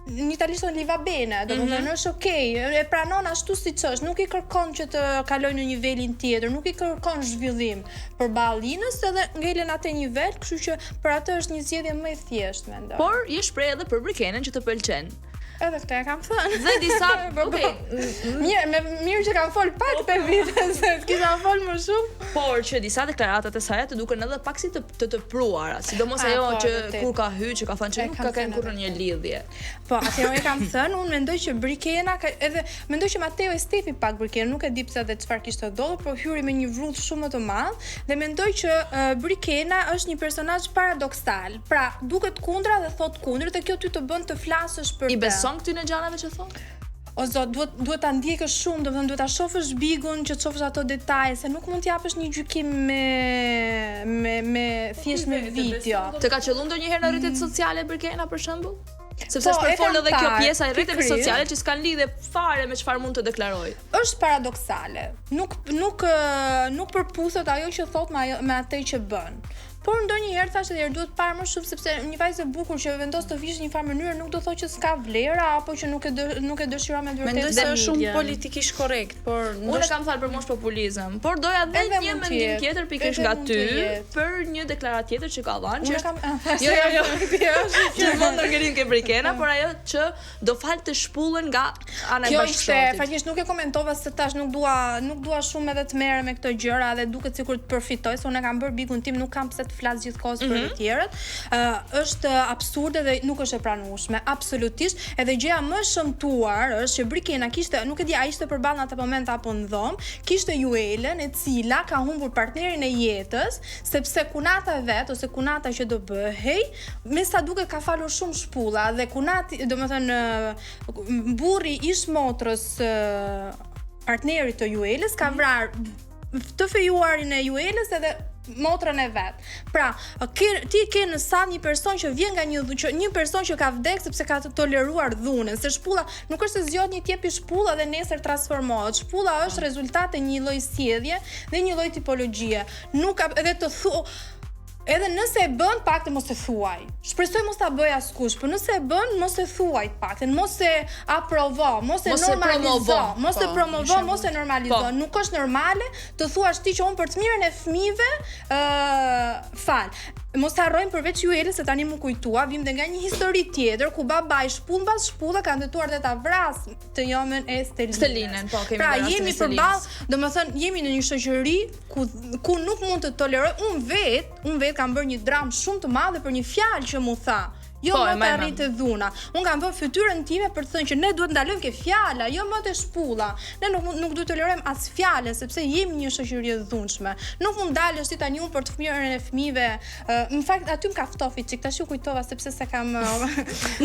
[SPEAKER 2] në italisht thonë gli va bene, domethënë mm -hmm. është okay, e pranon ashtu siç është, nuk i kërkon që të kalojë në nivelin tjetër, nuk i kërkon zhvillim përballë Inës edhe ngelen atë nivel, kështu që për atë është një zgjedhje më e thjeshtë
[SPEAKER 5] mendoj. Por je shpreh edhe për Brikenën që të pëlqen.
[SPEAKER 2] Edhe këtë e kam
[SPEAKER 5] thënë. Dhe disa, po, po.
[SPEAKER 2] okay. Mirë, me mirë që kam fol pak këtë vit, se kisha fol më
[SPEAKER 5] shumë. Por që disa deklarata të saja të duken edhe pak si të të tepruara, sidomos ajo po, që vërtet. kur ka hy që ka thënë që nuk ka qenë kurrë një
[SPEAKER 2] lidhje. Po, atëherë e kam thënë, unë mendoj që Brikena ka edhe mendoj që Mateo e stefi pak Brikenën, nuk e di pse dhe çfarë kishte ndodhur, por hyri me një vrull shumë më të madh dhe mendoj që uh, Brikena është një personazh paradoksal. Pra, duket kundra dhe thotë kundër dhe kjo ty të bën të flasësh
[SPEAKER 5] për të. I beson këtyre gjanave që
[SPEAKER 2] thotë? O zot, duhet duhet ta ndjekësh shumë, domethënë duhet ta shofësh bigun që të shofësh ato detaje, se nuk mund të japësh një gjykim me me me thjesht me
[SPEAKER 5] video. Të ka qelluar ndonjëherë në rrjetet mm. sociale Brikena për shembull? Sepse po, është përfolur edhe kjo pjesa e rrjeteve sociale që s'kanë lidhje fare me çfarë mund të
[SPEAKER 2] deklarojë. Është paradoksale. Nuk nuk nuk përputhet ajo që thotë me ajo me atë që bën. Por ndonjëherë thashë edhe herë duhet parë më shumë sepse një vajzë e bukur që vendos të vishë në një farë mënyre nuk do thotë që s'ka vlera apo që nuk e dë, nuk e dëshiron me
[SPEAKER 3] të vërtetë. Mendoj se është shumë politikisht korrekt,
[SPEAKER 5] por ndoshta Unë e kam thënë për mos populizëm, por doja dhe edhe një mendim tjetër pikërisht nga ty për një deklaratë tjetër që ka dhënë
[SPEAKER 2] që është kam...
[SPEAKER 5] Jo, jo, jo. Gjithmonë do ngelim ke Brikena, por ajo që do falte shpullën nga
[SPEAKER 2] ana e bashkëshortit. Kjo ishte, faktikisht nuk e komentova se tash nuk dua, nuk dua shumë edhe të merrem me këto gjëra dhe duket sikur të përfitoj, se unë e kam bërë bigun tim, nuk kam pse të flas gjithë kohës mm -hmm. për të mhm. tjerët. Ë uh, është absurde dhe nuk është e pranueshme, absolutisht. Edhe gjëja më e shëmtuar është që Brikena kishte, nuk e di a ishte përballë në atë moment apo në dhomë, kishte Juelën e cila ka humbur partnerin e jetës, sepse kunata e vet ose kunata që do bëhej, Me sa duket ka falur shumë shpulla dhe kunati, domethënë burri ish motrës partnerit të Juelës ka mhm. vrarë të fejuarin e Juelës edhe motrën e vet. Pra, ke, ti ke në sallë një person që vjen nga një që një person që ka vdek sepse ka të toleruar dhunën, se shpulla nuk është se zgjodh një të jepi shpulla dhe nesër transformohet. Shpulla është rezultat e një lloj sjellje dhe një lloj tipologjie. Nuk ka edhe të thu Edhe nëse e bën, paktën mos e thuaj. Shpresoj mos ta bëjë askush, por nëse e bën, mos e thuaj të paktën, mos e aprovo, mos e normalizo, mos e po, promovo, mos e normalizo. Po. Nuk është normale të thuash ti që unë për të mirën e fëmijëve, ë uh, fal. Mos harrojmë përveç Juelës se tani m'u kujtua, vim dhe nga një histori tjetër ku babai shpull mbas shpulle ka tentuar dhe ta vras të jomën e Stelinës.
[SPEAKER 5] Stelinën, po, kemi
[SPEAKER 2] Pra
[SPEAKER 5] dhe rastin
[SPEAKER 2] jemi
[SPEAKER 5] e Stelinës.
[SPEAKER 2] përballë, domethënë jemi në një shoqëri ku ku nuk mund të toleroj unë vet, unë vet kam bërë një dramë shumë të madhe për një fjalë që m'u tha. Jo
[SPEAKER 5] Po,
[SPEAKER 2] më
[SPEAKER 5] e
[SPEAKER 2] të
[SPEAKER 5] mbaj mend.
[SPEAKER 2] arrit te dhuna. Unë kam vënë fytyrën time për të thënë që ne duhet ndalojmë ke fjala, jo më te shpulla. Ne nuk mund- nuk duhet tolerojmë as fjalën sepse jemi një shoqëri e dhunshme. Nuk mund dalësh ti tani unë për të mirën e fëmijëve. ë, Në fakt aty më ka ftofi çik, tash u kujtova sepse se kam ë,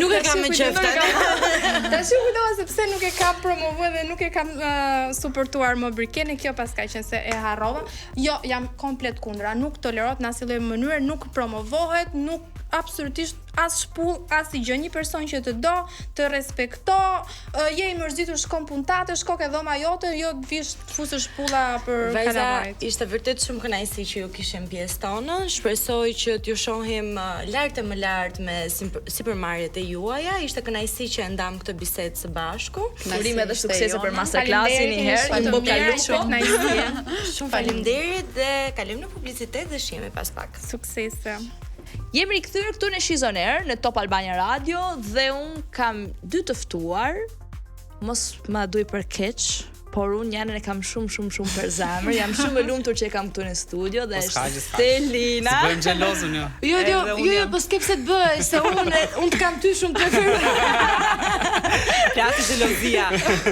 [SPEAKER 1] Nuk e
[SPEAKER 2] tash
[SPEAKER 1] kam
[SPEAKER 2] u
[SPEAKER 1] me
[SPEAKER 2] kujtova-
[SPEAKER 1] qef tani.
[SPEAKER 2] Tash u kujtova sepse nuk e kam promovuar dhe nuk e kam uh, suportuar më Brikenë, kjo pas ka qenë se e harrova. Jo, jam komplet kundra. Nuk tolerohet në asnjë lloj mënyre, nuk promovohet, nuk absolutisht as shpull, as i gjë. Një person që të do, të respekto, ë, je i mërzitur, shkon puntate, shko ke dhoma jote, jo të vish të fusësh shpulla për
[SPEAKER 1] Vajza,
[SPEAKER 2] kalamajt.
[SPEAKER 1] ishte vërtet shumë kënaqësi që ju kishim pjesë tonën. Shpresoj që t'ju shohim uh, lart e më lart me simp- sipërmarrjet e juaja. Ishte kënaqësi që e ndam këtë bisedë së bashku.
[SPEAKER 5] Urime dhe
[SPEAKER 3] ishte
[SPEAKER 5] suksese për
[SPEAKER 3] jona.
[SPEAKER 5] masterclassin një herë,
[SPEAKER 2] Faleminderit,
[SPEAKER 5] in bocca al
[SPEAKER 2] mirë,
[SPEAKER 5] lupo.
[SPEAKER 2] kënaqësi.
[SPEAKER 1] Shumë faleminderit dhe kalojmë në publicitet dhe shihemi pas pak.
[SPEAKER 2] Suksese.
[SPEAKER 5] Jemi rikthyer këtu në She's On Air në Top Albania Radio dhe un kam dy të ftuar. Mos ma duj për keq, por unë Janën e kam shumë shumë shumë për zemër. Jam shumë e lumtur që e kam këtu në studio dhe
[SPEAKER 7] Po, s'ka
[SPEAKER 5] është
[SPEAKER 7] gjë, s'ka.
[SPEAKER 5] Stelina.
[SPEAKER 7] Bëjmë xhelozën jo.
[SPEAKER 1] Jo, jo,
[SPEAKER 6] Edhe unë
[SPEAKER 1] jo, jo,
[SPEAKER 6] jam.
[SPEAKER 1] po s'ke pse të bëhesh, se unë unë të kam ty shumë të preferuar.
[SPEAKER 6] Plasi xhelozia.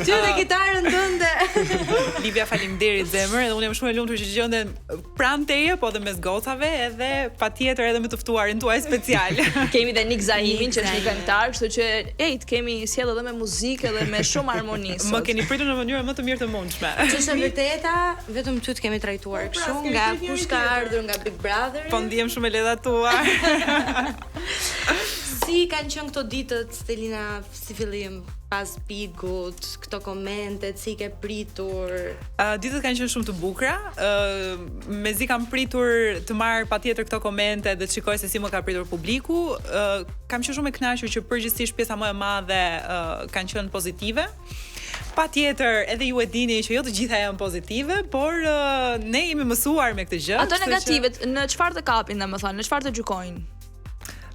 [SPEAKER 1] Ty dhe kitarën tënde.
[SPEAKER 6] Livia, faleminderit zemër, edhe unë jam shumë e lumtur që gjendem pranë teje, po edhe mes gocave, edhe patjetër edhe me të ftuarin tuaj special.
[SPEAKER 5] Kemi dhe Nik Zahimin që është një
[SPEAKER 1] Zahimi.
[SPEAKER 5] këngëtar, kështu që ej, të kemi sjellë edhe me muzikë edhe me shumë harmoni sot.
[SPEAKER 6] Më keni pritur në mënyrën më të mirë të mundshme.
[SPEAKER 1] Që është e vërteta, vetëm ty të kemi trajtuar
[SPEAKER 6] Po, pra,
[SPEAKER 1] kështu
[SPEAKER 6] s'kemi
[SPEAKER 1] nga
[SPEAKER 6] pritur njëri
[SPEAKER 1] kush ka
[SPEAKER 6] tjetrin.
[SPEAKER 1] ardhur nga Big Brother.
[SPEAKER 6] Po ndihem shumë e ledhatuar.
[SPEAKER 1] Si kanë qenë këto ditët, Stelina, si fillim pas Bigut, këto komentet, si i ke pritur?
[SPEAKER 6] Uh, ditët kanë qenë shumë të bukura. Uh, mezi kam pritur të marr patjetër këto komente dhe të shikoj se si më ka pritur publiku. Uh, kam qenë shumë e kënaqur që përgjithsisht pjesa më e madhe uh, kanë qenë pozitive. Patjetër, edhe ju e dini që jo të gjitha janë pozitive, por uh, ne jemi mësuar me këtë gjë.
[SPEAKER 5] Ato
[SPEAKER 6] kështu që-
[SPEAKER 5] negativet, në çfarë të kapin, domethënë, në çfarë të gjykojnë?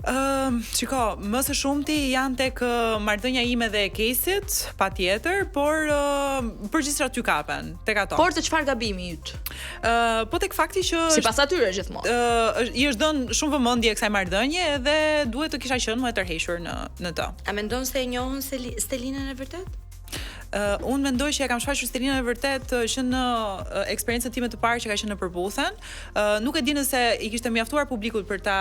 [SPEAKER 6] Ëm, shiko, më së shumti janë tek ë, marrëdhënia ime dhe e Kesit, patjetër, por ë, përgjithsisht aty kapen, tek ato.
[SPEAKER 5] Por të çfarë gabimi yt?
[SPEAKER 6] Ë, po tek fakti që është
[SPEAKER 5] Sipas atyre gjithmonë.
[SPEAKER 6] ë, është- i është dhënë shumë vëmendje kësaj marrëdhënie dhe duhet të kisha qenë më e tërhequr në në të.
[SPEAKER 1] A mendon se e njohën Seli- Stelinën e vërtet?
[SPEAKER 6] Uh, unë mendoj që e kam shfaqur Stelinën e vërtet ë, që në ë, eksperiencën time të parë që ka qenë në Përputhen. Uh, nuk e di nëse i kishte mjaftuar publikut për ta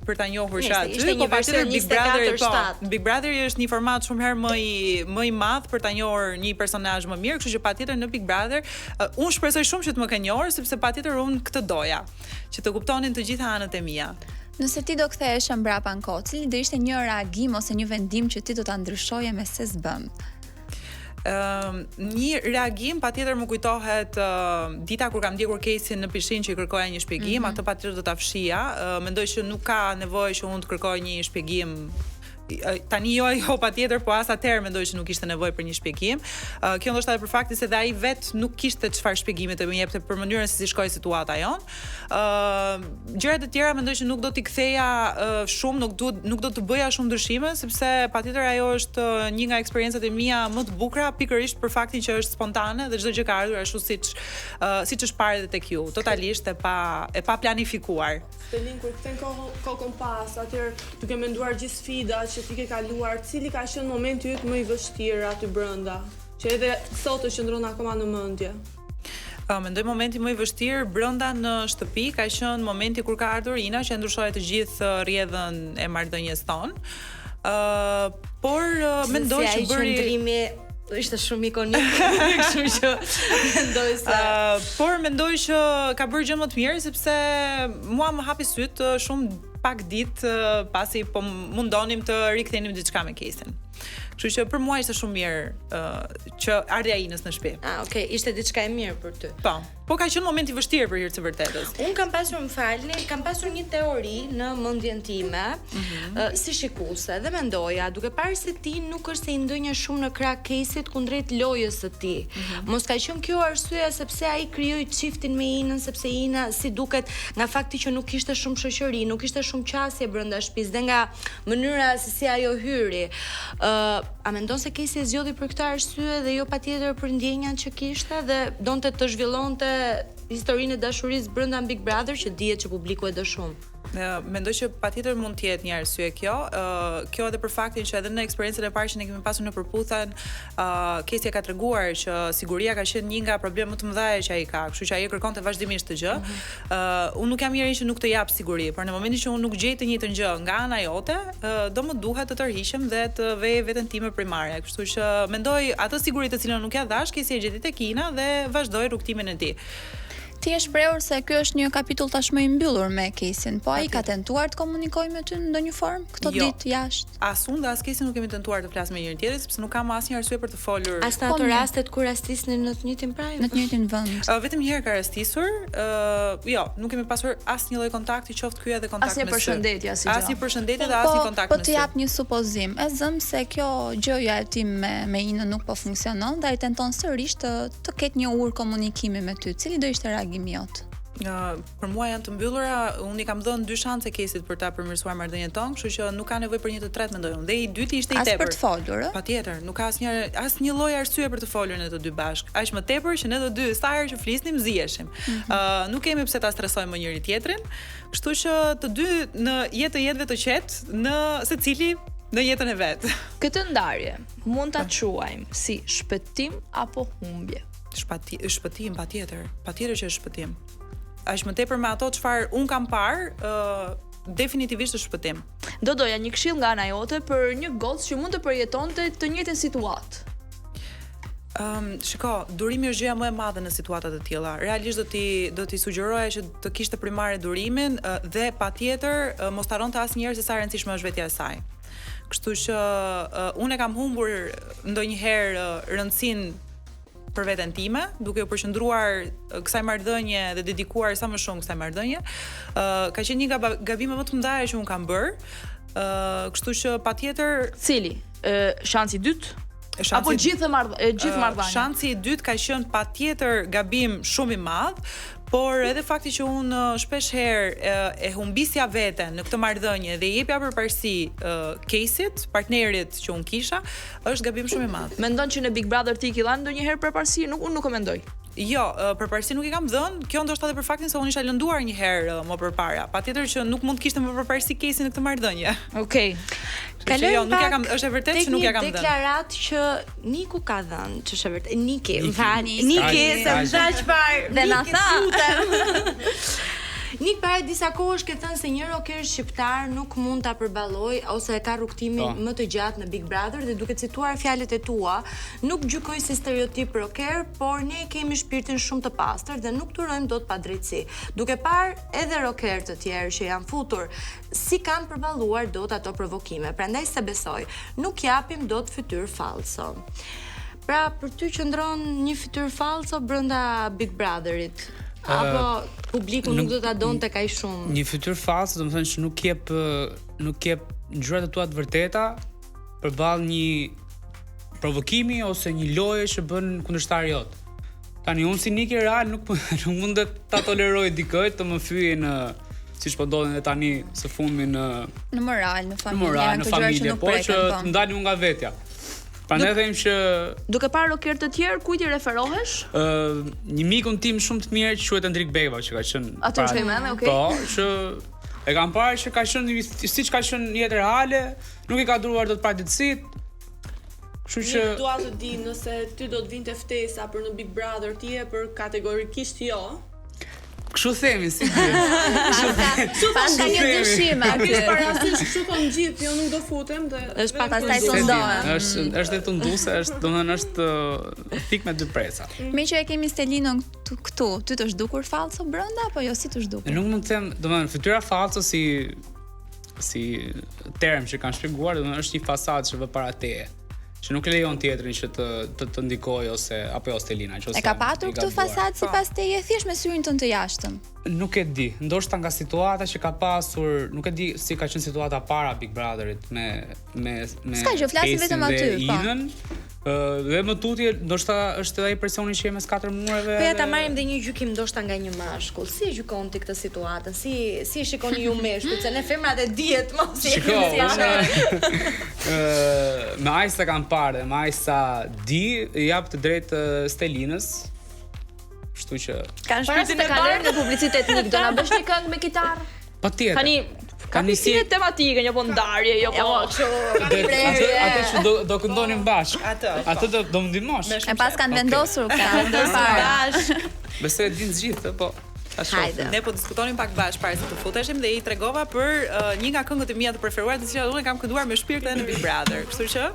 [SPEAKER 6] për ta njohur
[SPEAKER 1] Ishte-
[SPEAKER 6] që aty,
[SPEAKER 1] ishte një
[SPEAKER 6] po patjetër
[SPEAKER 1] version
[SPEAKER 6] Big Brother po,
[SPEAKER 1] 24/7.
[SPEAKER 6] Big Brother është një format shumë herë më i më i madh për ta njohur një personazh më mirë, kështu që patjetër në Big Brother uh, unë shpresoj shumë që të më kenë njohur sepse patjetër unë këtë doja, që të kuptonin të gjitha anët e mia.
[SPEAKER 4] Nëse ti do ktheheshe mbrapa në kohë, cili do ishte një reagim ose një vendim që ti do ta ndryshoje me se s'bëm?
[SPEAKER 6] Ëm, një reagim patjetër më kujtohet ë, dita kur kam ndjekur Kesin në pishinë që i kërkoja një shpjegim, atë patjetër do ta fshija. Ë, mendoj që nuk ka nevojë që unë të kërkoj një shpjegim ë, tani jo ajo patjetër, po as atëherë mendoj që nuk ishte nevojë për një shpjegim. Ë, kjo ndoshta edhe për faktin se dhe ai vet nuk kishte çfarë shpjegimi të më jepte për mënyrën se si shkoi situata jon. Ë, gjërat e tjera mendoj që nuk do t'i ktheja ë, shumë, nuk duhet nuk do të bëja shumë ndryshime sepse patjetër ajo është ë, një nga eksperiencat e mia më të bukura pikërisht për faktin që është spontane dhe çdo gjë ka ardhur ashtu siç ë, siç është parë edhe tek ju, totalisht e pa e pa planifikuar.
[SPEAKER 8] Stelin, kur kthen kohën kokën pas, atëherë duke menduar gjithë sfidat që ti ke kaluar, cili ka qenë momenti yt më i vështirë aty brenda, që edhe sot të qëndron akoma në mendje?
[SPEAKER 6] Uh, mendoj momenti më i vështirë brenda në shtëpi ka qenë momenti kur ka ardhur Ina që e ndryshoi të gjithë uh, rrjedhën e marrëdhënies tonë. Ë, por uh, mendoj
[SPEAKER 1] Se
[SPEAKER 6] që
[SPEAKER 1] ai
[SPEAKER 6] bëri
[SPEAKER 1] qëndrimi ishte shumë ikonik, kështu që mendoj se
[SPEAKER 6] Uh, por mendoj që ka bërë gjë më të mirë sepse mua më hapi syt uh, shumë pak ditë uh, pasi po mundonim të rikthenim diçka me Kesin.
[SPEAKER 7] Kështu që për mua ishte shumë mirë uh, që ardhja e Inës në shtëpi.
[SPEAKER 1] Ah, okay, ishte diçka e mirë për
[SPEAKER 7] ty. Po. Po ka qenë moment i vështirë për hir të
[SPEAKER 1] vërtetës. Unë kam pasur, më falni, kam pasur një teori në mendjen time, mm -hmm. uh, si shikuese dhe mendoja, duke parë se ti nuk është se i ndenje shumë në krah Kejsit kundrejt lojës së tij. Mm -hmm. Mos ka qenë kjo arsyeja sepse ai krijoi çiftin me Inën, sepse Ina si duket nga fakti që nuk kishte shumë shoqëri, nuk kishte shumë qasje brenda shtëpisë dhe nga mënyra se si ajo hyri. Ë, uh, a mendon se Kejsi e zgjodhi për këtë arsye dhe jo patjetër për ndjenjat që kishte dhe donte të zhvillonte historinë e dashurisë brenda Big Brother që dihet që publiku e do
[SPEAKER 7] shumë? Mendoj që patjetër mund të jetë një arsye kjo, ë kjo edhe për faktin që edhe në eksperiencën e parë që ne kemi pasur në Përputhen, ë Kejsi e ka treguar që siguria ka qenë një nga problemet më të mëdha që ai ka, kështu që ai e kërkonte vazhdimisht këtë gjë. Mm -hmm. Ë unë nuk jam njeri që nuk të jap siguri, por në momentin që unë nuk gjej të njëjtën gjë nga ana jote, ë do më duhet të tërhiqem dhe të vej veten time primare. Kështu që mendoj atë siguri të cilën nuk ia dhashë, Kejsi e gjeti tek Ina dhe vazhdoi rrugëtimin e tij.
[SPEAKER 4] Ti je shprehur se ky është një kapitull tashmë i mbyllur me Kejsin, po ai ka tentuar të komunikojë me ty në ndonjë formë këto jo, ditë jashtë?
[SPEAKER 7] As unë dhe as Kejsi nuk kemi tentuar të flasim me njëri tjetrin sepse nuk kam asnjë arsye për të folur.
[SPEAKER 1] As në po ato rastet kur rastisnin në të njëjtin
[SPEAKER 4] prime? Në të njëjtin
[SPEAKER 7] vend. Uh, vetëm një herë ka rastisur, ë uh, jo, nuk kemi pasur asnjë lloj kontakti, qoftë ky edhe kontakt
[SPEAKER 5] me sy. Asnjë përshëndetje,
[SPEAKER 7] asgjë. Asnjë përshëndetje dhe asnjë po, kontakt
[SPEAKER 4] po me sy. Po të jap një supozim. E zëmë se kjo gjëja e tij me me Inën nuk po funksionon dhe ai tenton sërish të të ketë një urë komunikimi me ty. Cili do ishte reagimi
[SPEAKER 7] jot? Uh, për mua janë të mbyllura, unë i kam dhënë dy shanse Kejsit për ta përmirësuar marrëdhënien tonë, kështu që nuk ka nevojë për një të tretë mendoj unë. Dhe i dyti ishte i
[SPEAKER 4] tepërt. As për të folur,
[SPEAKER 7] ë? Patjetër, nuk ka asnjë asnjë lloj arsye për të folur ne të dy bashkë. Aq më tepër që ne të dy sa herë që flisnim ziheshim. Ëh, mm -hmm. uh, nuk kemi pse ta stresojmë më njëri tjetrin, kështu që të dy në jetë të jetëve të qetë, në secili në jetën e
[SPEAKER 5] vet. Këtë ndarje mund ta quajmë si shpëtim apo
[SPEAKER 7] humbje? Shpati, shpëtim patjetër, patjetër që është shpëtim. Aq më tepër me ato çfarë unë kam parë, ë uh, definitivisht është
[SPEAKER 5] shpëtim. Do doja një këshillë nga ana jote për një gocë që mund të përjetonte të njëjtën
[SPEAKER 7] situatë. Ëm, um, shiko, durimi është gjëja më e madhe në situata të tilla. Realisht do t'i do t'i sugjeroja që të kishte primare durimin dhe patjetër mos ta harronte asnjëherë se sa e rëndësishme është vetja e saj. Kështu që uh, unë e kam humbur ndonjëherë uh, rëndësinë për veten time, duke u përqendruar kësaj marrëdhënie dhe dedikuar sa më shumë kësaj marrëdhënie. Ë uh, ka qenë një nga gabimet më të mëdha që unë kam bërë. Ë uh, kështu që
[SPEAKER 5] patjetër cili? Ë shansi i dytë? Shansi, Apo gjithë marr gjithë marrëdhënia.
[SPEAKER 7] Shansi i dytë ka qenë patjetër gabim shumë i madh, por edhe fakti që unë shpesh herë e humbisja veten në këtë marrëdhënie dhe i jepja përparësi Kejsit, partnerit që unë kisha, është gabim
[SPEAKER 5] shumë
[SPEAKER 7] i madh.
[SPEAKER 5] Mendon që në Big Brother ti i ke dhënë ndonjëherë përparësi? Nuk unë nuk e mendoj.
[SPEAKER 7] Jo, përparësi nuk i kam dhënë, kjo ndoshta edhe për faktin se unë isha lënduar një herë më përpara. Patjetër që nuk mund të kishte më përparësi Kejsi në këtë
[SPEAKER 5] marrëdhënie. Okej.
[SPEAKER 1] Okay. Kalojmë jo,
[SPEAKER 7] nuk ja kam, është e vërtetë që nuk ja kam
[SPEAKER 1] dhënë. Deklaratë që Niku ka dhënë, që është e vërtetë. Niki, më fal. Niki, se më tha çfarë.
[SPEAKER 4] Dhe na tha.
[SPEAKER 1] Nik para disa kohësh ke thënë se një rocker shqiptar nuk mund ta përballojë ose e ka rrugëtimin po. më të gjatë në Big Brother dhe duke cituar fjalët e tua, nuk gjykoj si stereotip rocker, por ne kemi shpirtin shumë të pastër dhe nuk durojmë dot padrejtësi. Duke parë edhe rocker të tjerë që janë futur, si kanë përballuar dot ato provokime. Prandaj s'e besoj. Nuk japim dot fytyrë fallco. Pra, për ty qëndron një fytyrë fallco brenda Big Brotherit. Apo publiku nuk, nuk do ta donte kaq
[SPEAKER 9] shumë. Një fytyrë fallco, domethënë që nuk jep nuk jep ngjyrat e tua të vërteta përballë një provokimi ose një loje që bën kundërshtari jot. Tani unë si Niki real nuk nuk mund ta toleroj dikë të më fyejë në siç po ndodhin edhe tani së fundmi
[SPEAKER 4] në në moral, në
[SPEAKER 9] familje, në moral, në familje, po që po. të më dalin unë nga vetja. Prandaj them që
[SPEAKER 5] duke parë rocker të tjerë, kujt i referohesh?
[SPEAKER 9] Ë, uh, një mikun tim shumë të mirë që quhet Endrik Beva që ka
[SPEAKER 5] qenë. Atë është mend,
[SPEAKER 9] okay. Po, që e kam parë që ka qenë siç ka qenë në jetë reale, nuk i ka duruar dot padrejtësitë.
[SPEAKER 6] Kështu që dua të di nëse ty do të vinte ftesa për në Big Brother ti je për kategorikisht jo.
[SPEAKER 9] Kështu themi si
[SPEAKER 4] ti. Kështu Pas ka një dyshim
[SPEAKER 6] aty. Ke parasysh kështu thonë gjithë, jo nuk do futem dhe
[SPEAKER 4] është pak pastaj tundohem.
[SPEAKER 9] Është është dhe tunduese, është domethënë është uh, thikë me dy
[SPEAKER 4] presa. Mm. Meqë e kemi Stelinën këtu, ty të është dukur fallco brenda apo jo si të
[SPEAKER 9] është dukur? Nuk mund të them, domethënë fytyra fallco si. si term që kanë shpjeguar, domethënë është një fasadë që vë para teje, që nuk e lejon tjetrin që të të, të ndikojë ose apo jo Stelina,
[SPEAKER 4] nëse E ka patur këtë fasadë po. sipas teje thjesht me syrin tënd të jashtëm.
[SPEAKER 9] Nuk e di, ndoshta nga situata që ka pasur, nuk e di si ka qenë situata para Big Brotherit me me
[SPEAKER 4] me S'ka gjë, flasim vetëm aty,
[SPEAKER 9] po. Inën, ë dhe më tutje ndoshta është edhe ai presioni që je mes katër mureve.
[SPEAKER 1] Po ja ta marrim dhe një gjykim ndoshta nga një mashkull. Si e gjykon ti këtë situatën? Si si e shikoni ju meshkujt? Se ne femrat e dihet mos
[SPEAKER 9] i Shiko, unë ë me aq sa kam parë dhe me aq sa di, i jap të drejtë Stelinës. Kështu
[SPEAKER 5] që Kanë shpirtin e bardhë në publicitet Nik, do na bësh një këngë me kitarë?
[SPEAKER 9] Patjetër.
[SPEAKER 5] Tani ka Tani si tematike, jo po ndarje, jo po
[SPEAKER 9] kështu. Atë atë që do do këndonim bashkë. Atë. Atë do do më ndihmosh.
[SPEAKER 4] E pas kanë vendosur këta.
[SPEAKER 1] Vendosur bashkë.
[SPEAKER 9] Besoj e dinë të gjithë, po.
[SPEAKER 7] Hajde. Ne po diskutonim pak bashkë para se të futeshim dhe i tregova për uh, një nga këngët e mia të preferuara, të cilat unë kam kënduar me shpirt edhe në Big Brother. Kështu që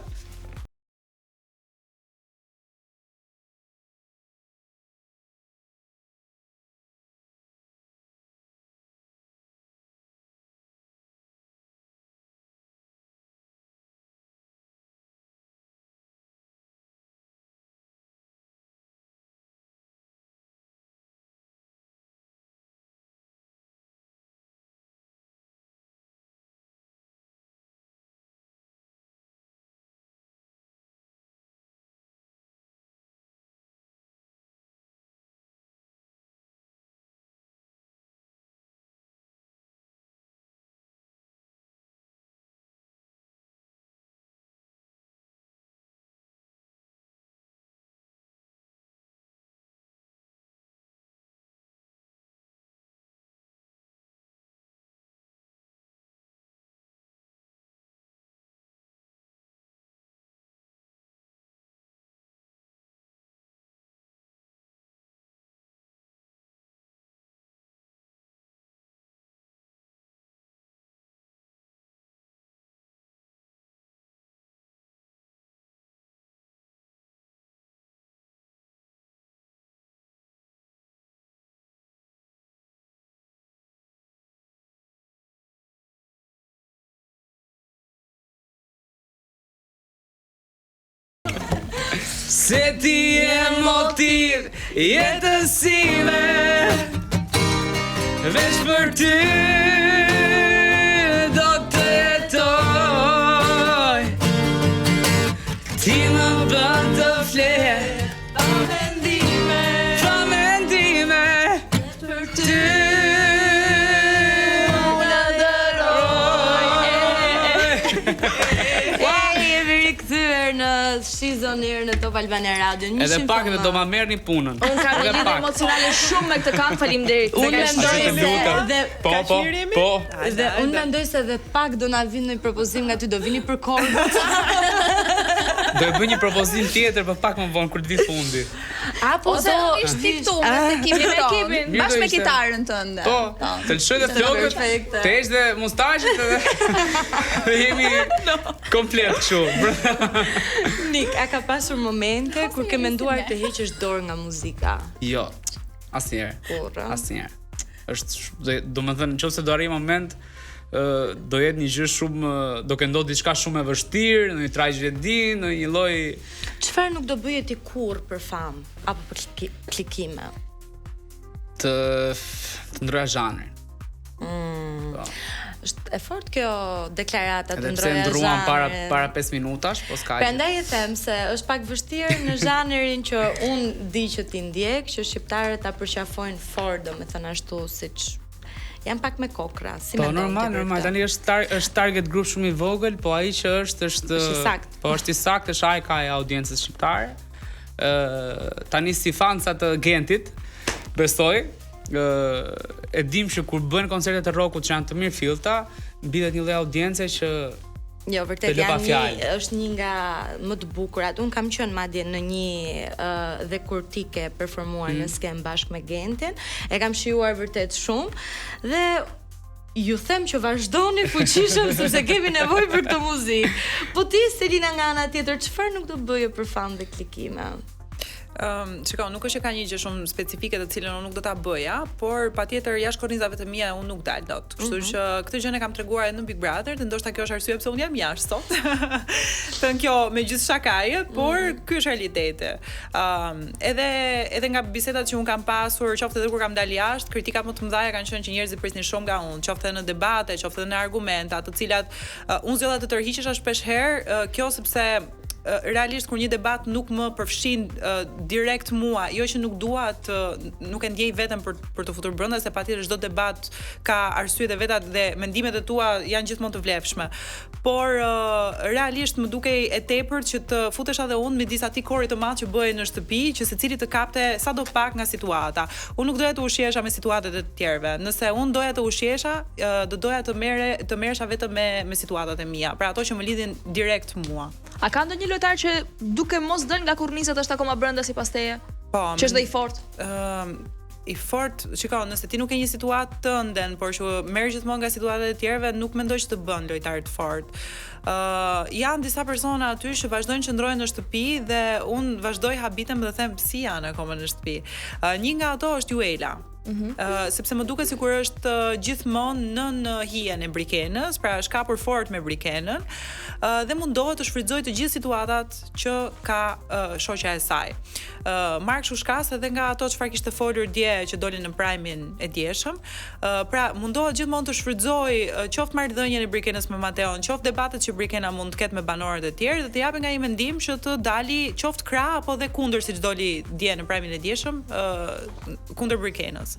[SPEAKER 7] Se ti je motiv jetës sime Veç për ty do të jetoj Ti më bën të fle Pa mendime Pa mendime Për ty
[SPEAKER 1] Unë ëndërroj Ej, jemi rikthyer në She's on Air në Top Albania Radio.
[SPEAKER 9] Edhe pak dhe do ma merrni punën.
[SPEAKER 5] Unë kam një lidhje emocionale shumë me këtë këngë, faleminderit.
[SPEAKER 1] Unë mendoj se
[SPEAKER 9] dhe po po po.
[SPEAKER 1] Dhe unë mendoj se edhe pak do na vinë një propozim nga ty, do vini për kor.
[SPEAKER 9] Do e bëj një propozim tjetër, por pak më vonë kur të vi fundi.
[SPEAKER 1] Apo
[SPEAKER 4] Ose do ish ti këtu me ah. ekipin tonë, bashkë me kitarën
[SPEAKER 9] tënde. Po, po. të lëshoj dhe flokët, të heq dhe mustaqet edhe dhe jemi komplet kështu.
[SPEAKER 1] Nik, a ka pasur momente kur ke menduar të heqësh dorë nga muzika?
[SPEAKER 9] Jo, asnjëherë. Kurrë. Asnjëherë. Është, domethënë, në qoftë se do arrijë moment, do jetë një gjë shumë do ketë ndodhur diçka shumë e vështirë, në një tragjedi, në një lloj
[SPEAKER 1] Çfarë nuk do bëje ti kurrë për famë apo për klikime?
[SPEAKER 9] Të të ndroja zhanrin.
[SPEAKER 1] Mm. Po. Është e fortë kjo deklarata të ndroja
[SPEAKER 9] zhanrin. Edhe para para 5 minutash, po
[SPEAKER 1] s'ka. Prandaj e them se është pak vështirë në zhanrin që unë di që ti ndjek, që shqiptarët ta përqafojnë fort, domethënë ashtu siç janë pak me kokra, si
[SPEAKER 9] po, mendon normal, normal, tani është tar, është target group shumë i vogël, po ai që është
[SPEAKER 1] është është i saktë.
[SPEAKER 9] Po është i saktë, është ai ka e audiencës shqiptare. Ë tani si fansa të Gentit, besoj, ë e dim që kur bëhen koncerte të rockut që janë të mirëfillta, mblidhet një lloj audience që
[SPEAKER 1] Jo, vërtet janë një, është një nga më të bukurat. Unë kam qenë madje në një uh, dhe kur ti ke performuar mm. në skenë bashkë me Gentin, e kam shijuar vërtet shumë dhe ju them që vazhdoni fuqishëm sepse kemi nevojë për këtë muzikë. Po ti Selina nga ana tjetër, çfarë nuk do bëje për famë dhe klikime?
[SPEAKER 7] Ëm, um, shiko, nuk është që ka një gjë shumë specifike të cilën unë nuk do ta bëja, por patjetër jashtë kornizave të mia unë nuk dal dot. Kështu mm -hmm. që këtë gjë e kam treguar edhe në Big Brother, dhe ndoshta kjo është arsyeja pse unë jam jashtë sot. Thënë kjo me gjithë shakaje, por mm -hmm. ky është realiteti. Ëm, um, edhe edhe nga bisedat që unë kam pasur, qoftë edhe kur kam dalë jashtë, kritikat më të mëdha kanë qenë që njerëzit prisnin shumë nga unë, qoftë edhe në debate, qoftë edhe në argumenta, të cilat uh, unë zgjodha të tërhiqesha shpesh herë, uh, kjo sepse realisht kur një debat nuk më përfshin uh, direkt mua, jo që nuk dua të nuk e ndjej veten për për t'u futur brenda se patjetër çdo debat ka arsyet e veta dhe mendimet e tua janë gjithmonë të vlefshme. Por uh, realisht më dukej e tepërt që të futesha dhe unë midis atij kori të madh që bëhej në shtëpi, që secili të kapte sado pak nga situata. Unë nuk doja të ushqehesha me situatat e të tjerëve. Nëse unë doja të ushqehesha, uh, do doja të merre të merresha vetëm me me situatat e mia, pra ato që më lidhin direkt mua.
[SPEAKER 5] A ka ndonjë lojtar që duke mos dënë nga kornizat është akoma brenda sipas teje?
[SPEAKER 7] Po.
[SPEAKER 5] Që është dhe i fortë?
[SPEAKER 7] Ëm i fort, shiko, nëse ti nuk ke një situatë tënden, por që merr gjithmonë nga situatat e tjerëve, nuk mendoj që të bën lojtar të fortë. Ë, uh, janë disa persona aty që vazhdojnë qëndrojnë në shtëpi dhe unë vazhdoj habitem dhe them si janë akoma në shtëpi. Uh, një nga ato është Juela. Mm -hmm. uh, sepse më duket sikur është gjithmonë nën hijen e Brikenës, pra është kapur fort me Brikenën, uh, dhe mundohet të shfrytëzojë të gjithë situatat që ka uh, shoqja e saj. Uh, marr kështu shkas edhe nga ato çfarë kishte folur dje që doli në prime-in e djeshëm. Uh, pra mundohet gjithmonë të shfrytëzojë uh, qoftë marrëdhënien e Brikenës me Mateon, qoftë debatet që Brikena mund të ketë me banorët e tjerë dhe të japë nga një mendim që të dali qoftë krah apo dhe kundër siç doli dje në prime-in e djeshëm, uh, kundër
[SPEAKER 6] Brikenës.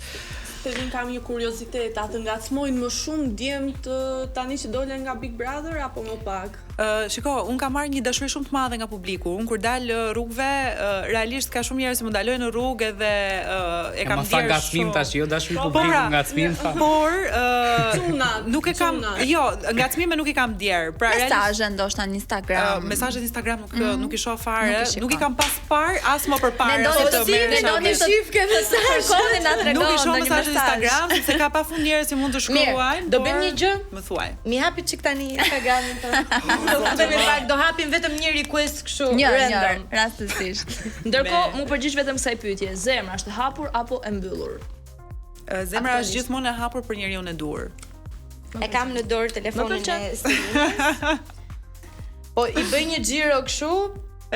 [SPEAKER 6] Stelin kam një kuriozitet, a të ngacmojnë më shumë djemtë tani që dolën nga Big Brother apo më
[SPEAKER 7] pak? Uh, shiko, unë kam marrë një dashuri shumë të madhe nga publiku. Unë kur dal rrugëve, uh, realisht ka shumë njerëz që më ndalojnë në rrugë edhe uh, e kam
[SPEAKER 9] ndjerë. Tha ngacmim tash, jo dashuri po, publiku, pra, ngacmim
[SPEAKER 7] tha. Por, uh, nuk e kam, jo, ngacmime nuk i kam ndjerë.
[SPEAKER 4] Pra, mesazhe ndoshta në Instagram.
[SPEAKER 7] Uh, mesazhet në Instagram nuk mm -hmm. nuk i shoh fare, nuk i, nuk i kam pas parë as më përpara.
[SPEAKER 4] Mendoni të merrni mendoni të
[SPEAKER 1] shifke mesazh.
[SPEAKER 4] na tregon
[SPEAKER 7] Nuk i shoh mesazhet në Instagram sepse ka pafund njerëz që mund të shkruajnë.
[SPEAKER 1] Do bëjmë një gjë?
[SPEAKER 7] Më thuaj.
[SPEAKER 1] M'i hapi çik tani Instagramin tonë. Do futemi pak, do hapim vetëm një request kështu
[SPEAKER 4] një, random. Një, rastësisht.
[SPEAKER 5] Ndërkohë, m'u përgjigj vetëm kësaj pyetje, zemra është e hapur apo e mbyllur?
[SPEAKER 7] Zemra është gjithmonë e hapur për njeriun e
[SPEAKER 1] duhur. E kam në dorë telefonin e Stelinës. Po i bëj një xhiro kështu,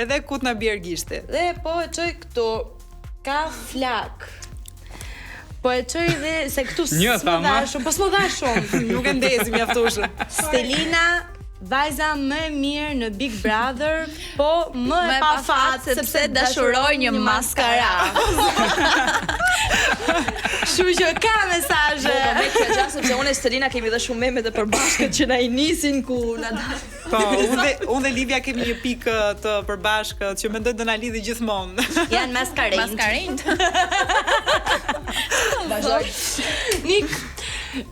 [SPEAKER 7] edhe ku të na bjerë
[SPEAKER 1] gishti. Dhe po e çoj këtu. Ka flak. Po e çoj dhe se këtu s'më dha shumë, po s'më dha
[SPEAKER 7] shumë. Nuk e ndezi mjaftueshëm.
[SPEAKER 1] Stelina vajza më e mirë në Big Brother, po më e pafat sepse dashuroi një maskara. Kështu që ka mesazhe.
[SPEAKER 5] Po, me kjo gjë sepse unë e Stelina kemi dhe shumë meme të përbashkët që na i nisin ku na
[SPEAKER 7] dalin. Po, unë dhe unë dhe Livia kemi një pikë të përbashkët që mendoj do na lidhi
[SPEAKER 1] gjithmonë. Janë
[SPEAKER 4] maskarenjt. Maskarenjt.
[SPEAKER 1] Vazhdoj. Nik,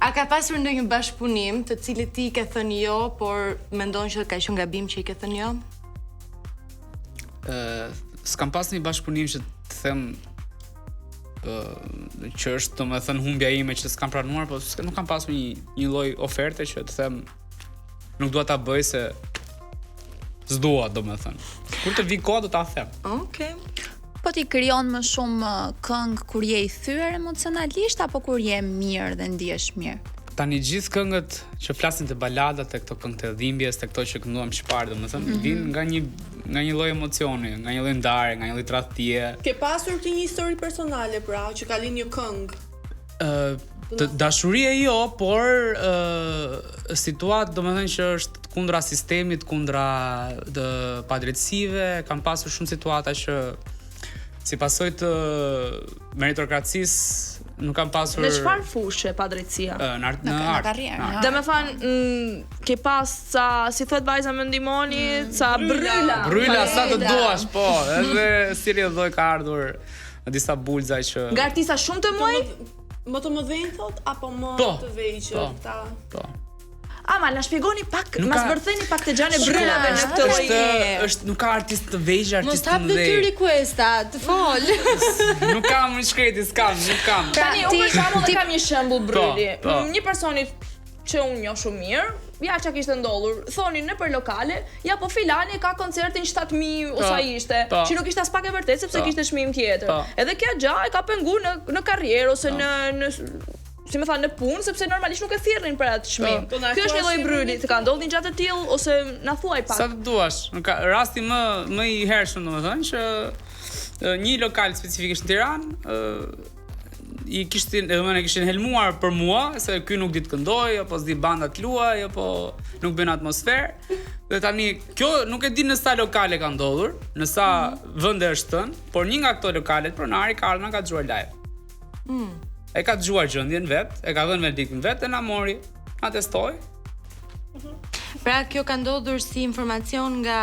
[SPEAKER 1] a ka pasur ndonjë bashkëpunim të cilit ti i ke thënë jo, por mendon që ka qenë gabim që i ke thënë jo?
[SPEAKER 9] Ë, s'kam pas një bashkëpunim që të them ë që është domethënë humbja ime që s'kam pranuar, po nuk kam pasur një një lloj oferte që të them nuk dua ta bëj se s'dua domethënë. Kur të vi koha do ta
[SPEAKER 1] them. Okej.
[SPEAKER 4] Okay. Po ti krijon më shumë uh, këngë kur je i thyer emocionalisht apo kur je mirë dhe ndihesh
[SPEAKER 9] mirë? Tani gjithë këngët që flasin te baladat, te këto këngë të dhimbjes, te këto që kënduam çfarë, domethënë, mm -hmm. vijnë nga një nga një lloj emocioni, nga një lloj ndarje, nga një lloj
[SPEAKER 6] tradhtie. Ke pasur ti një histori personale pra, që ka lind një këngë?
[SPEAKER 9] Ë të dashurie jo, por ë situatë domethënë që është kundra sistemit, kundra të padrejtësive, kam pasur shumë situata që si pasojë të meritokracisë nuk kam pasur
[SPEAKER 5] Në çfarë fushë padrejtësia?
[SPEAKER 9] Në art, në, në
[SPEAKER 4] art. karrierë.
[SPEAKER 5] Domethënë, mm, ke pas ca, si thotë vajza më ndihmoni, mm. ca
[SPEAKER 9] bryla. Bryla sa të duash, po, edhe si rrjedhojë ka ardhur Në disa bulza
[SPEAKER 5] që Nga artista shumë të
[SPEAKER 6] mëdhenj? Më të mëdhenj thot apo më
[SPEAKER 9] po,
[SPEAKER 6] të vegjël
[SPEAKER 9] po,
[SPEAKER 6] këta?
[SPEAKER 9] Po.
[SPEAKER 5] Ama na shpjegoni pak, ma zbërtheni pak këtë gjënë e brylave në këtë
[SPEAKER 9] lloj. Është është nuk ka artist të vegjël, artist
[SPEAKER 1] të mëdhenj. Mos hap ty requesta, të
[SPEAKER 9] fol. nuk kam më shkreti, s'kam, nuk kam.
[SPEAKER 5] Tani unë për shembull kam një shembull po, bryli. Po. Një personi që unë njoh shumë mirë, ja ça kishte ndodhur. Thonin nëpër lokale, ja po filani ka koncertin 7000 o sa ishte,
[SPEAKER 9] po.
[SPEAKER 5] që nuk ishte aspak e vërtetë sepse
[SPEAKER 9] Po.
[SPEAKER 5] kishte çmim tjetër.
[SPEAKER 9] Po.
[SPEAKER 5] Edhe kjo gjë e ka pengu në në karrierë ose në në si më tha në punë sepse normalisht nuk e thirrnin për atë çmim.
[SPEAKER 6] Po, na
[SPEAKER 5] Ky është një
[SPEAKER 6] thua
[SPEAKER 5] lloj
[SPEAKER 6] si
[SPEAKER 5] bryli, të ka ndodhur një gjë të tillë ose na thuaj pak.
[SPEAKER 9] Sa të duash. Nuk ka rasti më më i hershëm domethënë që e, një lokal specifikisht në Tiranë ë i kishin, domethënë e kishin helmuar për mua se ky nuk di të këndoj apo s'di banda të luaj apo nuk bën atmosferë. Dhe tani kjo nuk e di në sa lokale ka ndodhur, në sa vende është thënë, por një nga këto lokalet pronari ka ardhur na ka dëgjuar live. E ka dëgjuar gjendjen vet, e ka dhënë verdiktin vet dhe na mori, na testoi.
[SPEAKER 1] Pra kjo ka ndodhur si informacion nga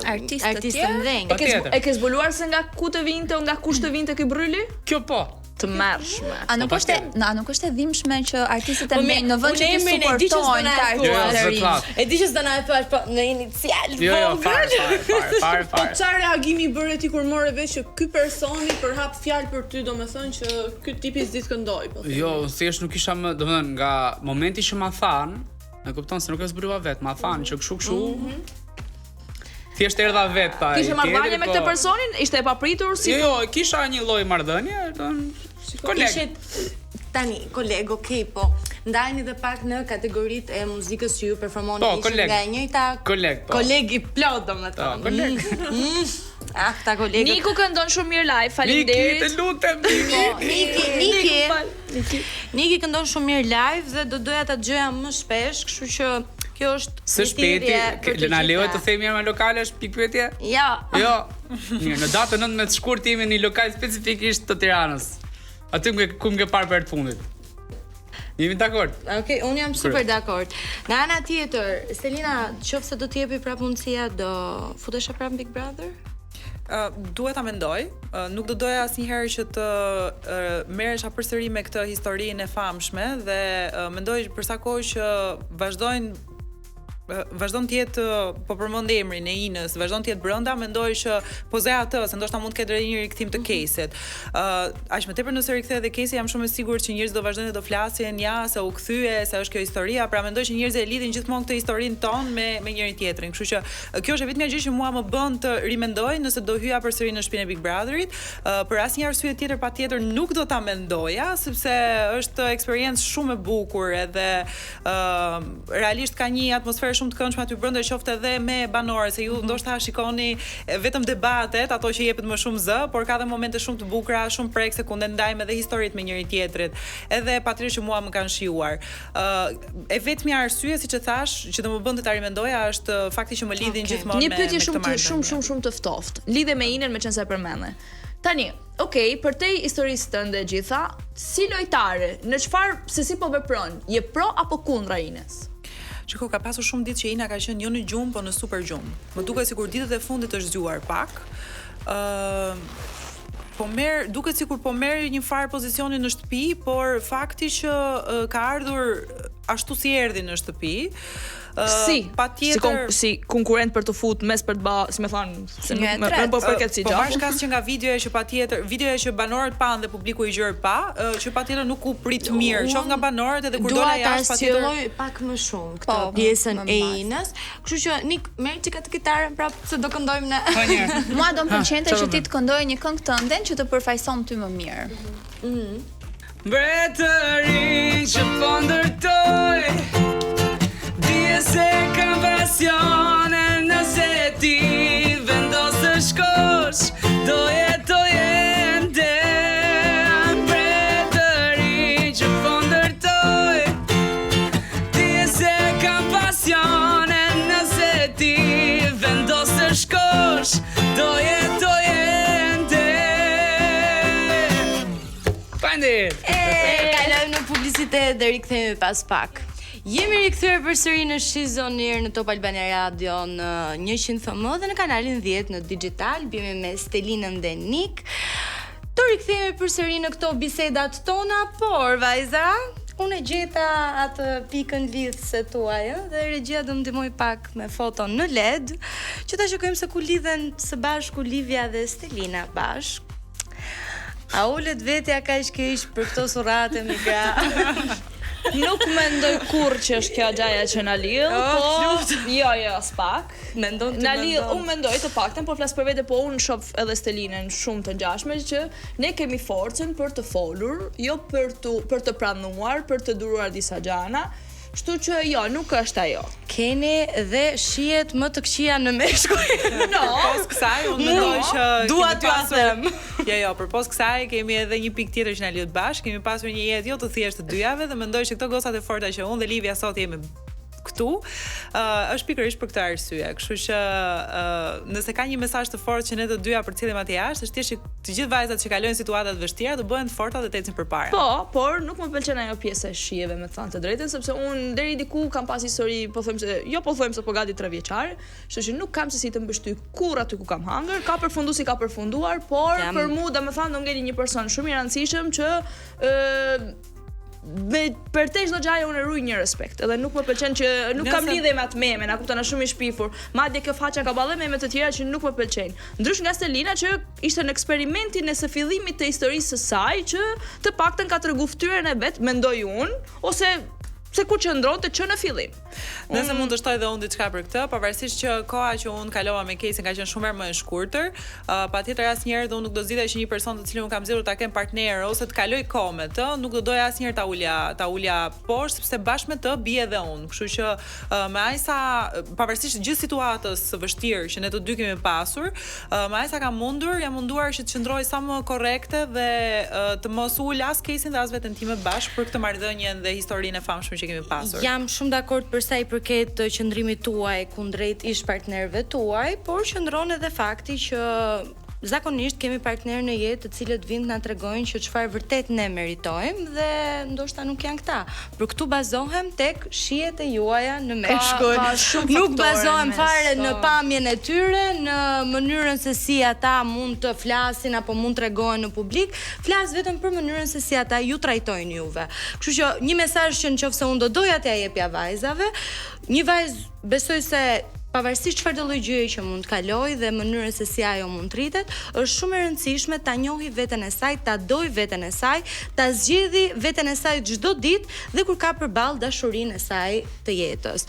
[SPEAKER 4] Artistë të
[SPEAKER 1] artistë të
[SPEAKER 4] tjerë?
[SPEAKER 1] mëdhenj.
[SPEAKER 5] E ke
[SPEAKER 9] Patjetër.
[SPEAKER 5] e ke zbuluar se nga ku të vinte, nga kush të vinte ky bryli?
[SPEAKER 9] Kjo po.
[SPEAKER 5] Të mërshme.
[SPEAKER 4] A nuk
[SPEAKER 9] Po,
[SPEAKER 4] është
[SPEAKER 9] patjetër.
[SPEAKER 4] na, a nuk është e dhimbshme që artistët e
[SPEAKER 1] Po,
[SPEAKER 4] mëdhenj në vend
[SPEAKER 1] unë
[SPEAKER 4] që të
[SPEAKER 1] emrin e di që s'do
[SPEAKER 4] suportojnë
[SPEAKER 1] na
[SPEAKER 4] të
[SPEAKER 1] e
[SPEAKER 9] Jo, jo,
[SPEAKER 4] artistët e
[SPEAKER 9] s'do
[SPEAKER 4] rinj.
[SPEAKER 9] të thas.
[SPEAKER 1] E di që s'do na e thuash, po në inicial
[SPEAKER 9] Jo, jo,
[SPEAKER 1] vogël.
[SPEAKER 9] fare, fare, fare, fare,
[SPEAKER 6] Po
[SPEAKER 9] fare.
[SPEAKER 6] çfarë reagimi bëre ti kur more vesh që ky personi përhap fjalë për ty, domethënë që ky tipi s'di të këndoj, po. them.
[SPEAKER 9] Jo, unë thjesht nuk isha më, domethënë nga momenti që ma than, e kupton se nuk e zbulova vet, ma than që kështu kështu. Thjesht erdha vet ta.
[SPEAKER 5] Kishe marrëdhënie me këtë personin? Ishte e papritur si
[SPEAKER 9] Jo, jo, kisha një lloj marrëdhënie, domethënë koleg.
[SPEAKER 1] Ishit tani koleg, okay, po ndajeni edhe pak në kategoritë e muzikës që ju performoni
[SPEAKER 9] Po,
[SPEAKER 1] ishit
[SPEAKER 9] koleg.
[SPEAKER 1] nga e njëjta
[SPEAKER 9] Koleg, po.
[SPEAKER 1] Koleg i plot domethënë.
[SPEAKER 9] Po, koleg.
[SPEAKER 1] Mm, mm. Ah, ta kolegët.
[SPEAKER 5] Niku këndon shumë mirë live,
[SPEAKER 9] Niki,
[SPEAKER 5] faleminderit.
[SPEAKER 9] të lutem, Niki.
[SPEAKER 1] Niki, Niki.
[SPEAKER 5] Fal, Niki.
[SPEAKER 1] Niki këndon shumë mirë live dhe do doja ta dëgjoja më shpesh, kështu që kjo është
[SPEAKER 9] Së
[SPEAKER 1] një
[SPEAKER 9] shpejti,
[SPEAKER 1] thirrje për të
[SPEAKER 9] na lejohet
[SPEAKER 1] gjitha.
[SPEAKER 9] të themi emra lokalesh, pikë pyetje?
[SPEAKER 1] Jo.
[SPEAKER 9] Jo. Mirë, në datën 19 shkurt jemi në një lokal specifikisht të Tiranës. Aty më ke- ku më ke parë për herë të fundit. Jemi dakord?
[SPEAKER 1] Okej, unë jam super dakord. Nga ana tjetër, Selina, qofse do t'jepi prapë mundësia, do futesha prapë në Big Brother?
[SPEAKER 7] Uh, duhet ta mendoj. Uh, nuk do doja asnjëherë që të uh, merresha përsëri me këtë historinë e famshme dhe uh, mendoj që për sa kohë që vazhdojnë uh, vazhdon të jetë uh, po përmend emrin e Inës, vazhdon të jetë brenda, mendoj që po zë atë, se ndoshta mund të ketë edhe një rikthim të case-it. Ë, aq më tepër nëse rikthehet edhe case-i, jam shumë e sigurt që njerëzit do vazhdojnë dhe do flasin, ja, se u kthye, se është kjo historia, pra mendoj që njerëzit e lidhin gjithmonë këtë historinë tonë me me njëri tjetrin. Kështu që ë, kjo është e vetmja gjë që mua më bën të rimendoj nëse do hyja përsëri në shtëpinë e Big Brotherit, ë, për asnjë arsye tjetër patjetër nuk do ta mendoja, sepse është eksperiencë shumë e bukur edhe ë realisht ka një atmosferë shumë të këndshme aty brenda, qoftë edhe me banorët, se ju ndoshta shikoni e, vetëm debatet, ato që jepet më shumë zë, por ka edhe momente shumë të bukura, shumë prekse ku ne ndajmë edhe historitë me njëri tjetrin. Edhe patjetër që mua më kanë shijuar. Ë e vetmja arsye, siç e thash, që do më bënte ta rimendoja është fakti që më lidhin
[SPEAKER 1] Okej.
[SPEAKER 7] gjithmonë
[SPEAKER 5] Një
[SPEAKER 7] me
[SPEAKER 5] pyetje
[SPEAKER 7] me
[SPEAKER 5] shumë
[SPEAKER 7] këtë
[SPEAKER 5] të shumë
[SPEAKER 7] marrëdhënie.
[SPEAKER 5] shumë shumë të ftohtë. Lidhe me Inën meqense e përmende. Tani, okay, për te historisë tënde e gjitha, si lojtare, në çfarë se si po vepron? Je pro apo kundra Inës?
[SPEAKER 7] Shiko, ka pasur shumë ditë që Ina ka qenë jo në gjumë, po në super gjumë. Më duket sikur ditët e fundit është zgjuar pak. Ë po merr, duket sikur po merr një farë pozicioni në shtëpi, por fakti që ë, ka ardhur ashtu si erdhi në shtëpi, ë
[SPEAKER 5] Si?
[SPEAKER 7] patjetër
[SPEAKER 5] si, kon si konkurrent për të fut mes për të ba, si më thon, se
[SPEAKER 4] Një
[SPEAKER 5] nuk
[SPEAKER 4] e
[SPEAKER 5] më
[SPEAKER 4] tretë.
[SPEAKER 5] më po përket si
[SPEAKER 7] Po
[SPEAKER 5] gjë.
[SPEAKER 7] marr shkas që nga videoja që patjetër, videoja që banorët panë dhe publiku i gjerë pa, ë, që patjetër nuk u prit mirë, qoftë nga banorët edhe kur
[SPEAKER 1] Dua
[SPEAKER 7] dola
[SPEAKER 1] ta
[SPEAKER 7] jashtë patjetër.
[SPEAKER 1] arsyeoj pak më shumë këtë
[SPEAKER 4] Po,
[SPEAKER 1] pjesën
[SPEAKER 4] më
[SPEAKER 1] e
[SPEAKER 4] mbas.
[SPEAKER 1] Inës. Kështu që Nik, merr çika të kitarën prapë se do këndojmë ne.
[SPEAKER 9] Po një.
[SPEAKER 4] Mua do më pëlqente
[SPEAKER 9] çfarë
[SPEAKER 4] që
[SPEAKER 9] do
[SPEAKER 4] ti të këndoje një këngë tënden që të përfaqëson ty më mirë.
[SPEAKER 9] Mbretërin që po ndërtoj Dije se kam pasione nëse ti vendos të shkosh Do jetoj ende Mbretërin që po ndërtoj Dije se kam pasione nëse ti vendos të shkosh Do jetoj ende Faleminderit.
[SPEAKER 1] E, kalojmë në publicitet dhe rikthehemi pas pak. Jemi rikthyer përsëri në She's On Air në Top Albania Radio në 100 FM dhe në kanalin 10 në digital. Bjemi me Stelinën dhe Nik. Do rikthehemi përsëri në këto bisedat tona, por vajza, unë e gjeta atë pikën lidhëse tuaj, ë, dhe regjia do më ndihmoj pak me foton në LED, që ta shikojmë se ku lidhen së bashku Livia dhe Stelina bashk. A ulet vetja kaq keq për këto surrate mi gra?
[SPEAKER 5] Nuk mendoj kurrë që është kjo gjaja që na lidh,
[SPEAKER 1] Oh,
[SPEAKER 5] po jo, jo, aspak.
[SPEAKER 1] Mendon ti
[SPEAKER 5] Na lidh,
[SPEAKER 1] mendon.
[SPEAKER 5] unë mendoj të paktën, po flas për vete, po unë shoh edhe Stelinën shumë të ngjashme që ne kemi forcën për të folur, jo për të për të pranuar, për të duruar disa gjana. Kështu që jo, nuk është ajo.
[SPEAKER 1] Keni dhe shijet më të këqija në meshkuj.
[SPEAKER 5] No.
[SPEAKER 7] Përpos kësaj, unë mendoj që
[SPEAKER 1] Dua
[SPEAKER 7] kemi
[SPEAKER 1] t'jua
[SPEAKER 7] pasur-
[SPEAKER 1] them.
[SPEAKER 7] Jo, jo, përpos kësaj kemi edhe një pikë tjetër që na lidh bashkë, kemi pasur një jetë jo të thjeshtë të dyjave dhe mendoj që këto gocat e forta që unë dhe Livia sot jemi këtu, uh, është pikërisht për këtë arsye. Kështu që uh, nëse ka një mesazh të fortë që ne të dyja përcjellim atje jashtë, është thjesht që të gjithë vajzat që kalojnë situata të vështira të bëhen të forta dhe të ecin përpara.
[SPEAKER 5] Po, por nuk më pëlqen ajo pjesa e shijeve, me thënë të drejtën, sepse unë deri diku kam pas histori, po them se jo po them se po gati 3 vjeçare, kështu që nuk kam se si të mbështy kurrë aty ku kam hangër, ka përfundu si ka përfunduar, por
[SPEAKER 1] Jam-
[SPEAKER 5] për mua domethënë do ngeli një person shumë i rëndësishëm që ë me për te çdo gjë unë e ruaj një respekt. Edhe nuk më pëlqen që nuk kam
[SPEAKER 7] Nëse-
[SPEAKER 5] lidhje me atë meme, na kupton, është shumë i shpifur. Madje kjo faqja ka ballë meme të tjera që nuk më pëlqejnë. Ndryshe nga Stelina që ishte në eksperimentin e së fillimit të historisë së saj që të paktën ka tregu fytyrën e vet, mendoj unë, ose se ku qëndronte që në fillim.
[SPEAKER 7] Nëse mund të shtoj dhe unë diçka për këtë, pavarësisht që koha që unë kalova me Kesin ka qenë shumë herë më e shkurtër, uh, patjetër asnjëherë dhe unë nuk do zgjidhja që një person të cilin unë kam zgjedhur ta kem partner ose të kaloj kohë me të, nuk do doja asnjëherë ta ulja, ta ulja poshtë sepse bashkë me të bie edhe unë. Kështu që uh, me aq sa pavarësisht gjithë situatës së vështirë që ne të dy kemi pasur, uh, me aq sa kam mundur, jam munduar që të qëndroj sa më korrekte dhe uh, të mos ul as Kesin dhe as veten time bashkë për këtë marrëdhënien dhe historinë e famshme që kemi pasur.
[SPEAKER 1] Jam shumë dakord për sa i përket të qëndrimit tuaj kundrejt ish partnerëve tuaj, por qëndron edhe fakti që zakonisht kemi partnerë në jetë të cilët vinë të na tregojnë që çfarë vërtet ne meritojmë dhe ndoshta nuk janë këta. Për këtu bazohem tek shijet e juaja në meshkuj.
[SPEAKER 5] ka shumë
[SPEAKER 1] Nuk
[SPEAKER 5] faktorë
[SPEAKER 1] bazohem
[SPEAKER 5] në mes,
[SPEAKER 1] fare në
[SPEAKER 5] po.
[SPEAKER 1] pamjen e tyre, në mënyrën se si ata mund të flasin apo mund tregohen në publik, flas vetëm për mënyrën se si ata ju trajtojnë juve. Kështu që një mesazh që nëse unë do doja t'ja jepja vajzave, një vajzë besoj se pavarësisht çfarë do lloj gjëje që mund të kalojë dhe mënyrën se si ajo mund të rritet, është shumë e rëndësishme ta njohë veten e saj, ta dojë veten e saj, ta zgjedhë veten e saj çdo ditë dhe kur ka përballë dashurinë e saj të jetës.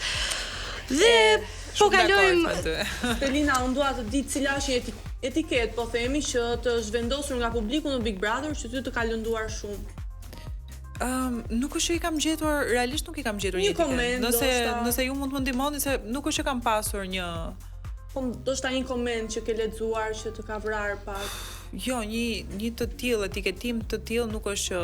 [SPEAKER 1] Dhe po
[SPEAKER 7] Shumë dakord
[SPEAKER 1] kalojmë
[SPEAKER 7] me ty.
[SPEAKER 6] Stelina, unë dua të di cila është një eti- etiketë, po themi që të është vendosur nga publiku në Big Brother që ty të ka lënduar shumë.
[SPEAKER 7] Um, nuk është që i kam gjetur, realisht nuk i kam gjetur
[SPEAKER 6] Një
[SPEAKER 7] një etiketë.
[SPEAKER 6] koment,
[SPEAKER 7] Nëse
[SPEAKER 6] ndoshta.
[SPEAKER 7] nëse ju mund të më ndihmoni se nuk është që kam pasur një
[SPEAKER 6] Po ndoshta një koment që ke lexuar që të ka vrarë pak.
[SPEAKER 7] jo, një një të tillë etiketim të tillë nuk është që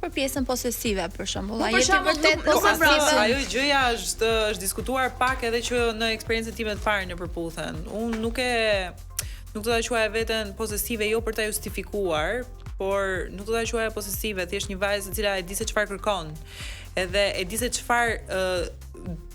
[SPEAKER 4] Për pjesën posesive për shembull, a
[SPEAKER 5] për
[SPEAKER 4] je ti
[SPEAKER 5] shembull,
[SPEAKER 4] vërtet
[SPEAKER 5] nuk- nuk e
[SPEAKER 4] posesive?
[SPEAKER 5] vrau.
[SPEAKER 7] Ajo gjëja është është diskutuar pak edhe që në eksperiencën time të parë në përputhen. Unë nuk e nuk do ta quaja veten posesive jo për ta justifikuar, por nuk do ta quaja posesive, thjesht një vajzë e cila e di se çfarë kërkon. Edhe e di se çfarë ë,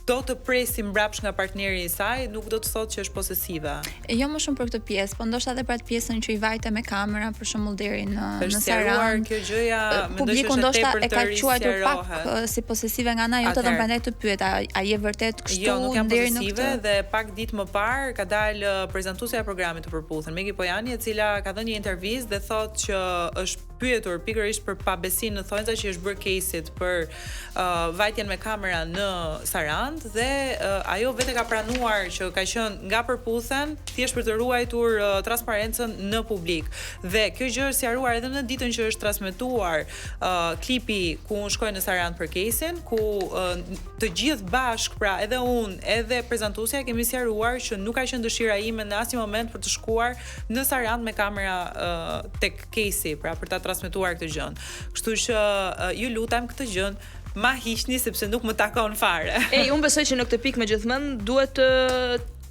[SPEAKER 7] do të presi mbrapsht nga partneri i saj, nuk do të thotë që është posesive.
[SPEAKER 4] Jo më shumë për këtë pjesë, po ndoshta edhe për atë pjesën që i vajte me kamera për shembull deri në
[SPEAKER 7] Është
[SPEAKER 4] në
[SPEAKER 7] sqaruar
[SPEAKER 4] Sarandë.
[SPEAKER 7] kjo gjëja, mendoj që
[SPEAKER 4] Publiku
[SPEAKER 7] është e
[SPEAKER 4] ndoshta
[SPEAKER 7] tepër
[SPEAKER 4] e ka
[SPEAKER 7] të
[SPEAKER 4] quajtur pak
[SPEAKER 7] risqarohet.
[SPEAKER 4] ë, si posesive nga ana jote dhe
[SPEAKER 7] Atëherë.
[SPEAKER 4] prandaj të pyet, a, a je vërtet kështu
[SPEAKER 7] Jo, nuk jam
[SPEAKER 4] deri në
[SPEAKER 7] posesive
[SPEAKER 4] këtë?
[SPEAKER 7] dhe pak ditë më parë ka dalë uh, prezantuesja e programit të Përputhen, Megi Pojani, e cila ka dhënë një intervistë dhe thotë që është pyetur pikërisht për pabesinë në thonjza që i është bërë Kejsit për uh, vajtjen me kamera në Sarandë dhe uh, ajo vetë ka pranuar që ka qenë nga Përputhen thjesht për të ruajtur uh, transparencën në publik. Dhe kjo gjë është sqaruar edhe në ditën që është transmetuar uh, klipi ku unë shkoj në Sarandë për Kejsin, ku uh, të gjithë bashk, pra edhe unë, edhe prezantuesja kemi sqaruar që nuk ka qenë dëshira ime në asnjë moment për të shkuar në Sarandë me kamera uh, tek Kejsi, pra për ta transmetuar këtë gjën. Kështu që uh, ju lutem këtë gjën ma hiqni sepse nuk më takon fare.
[SPEAKER 5] Ej, unë besoj që në këtë pikë me gjithmonë duhet të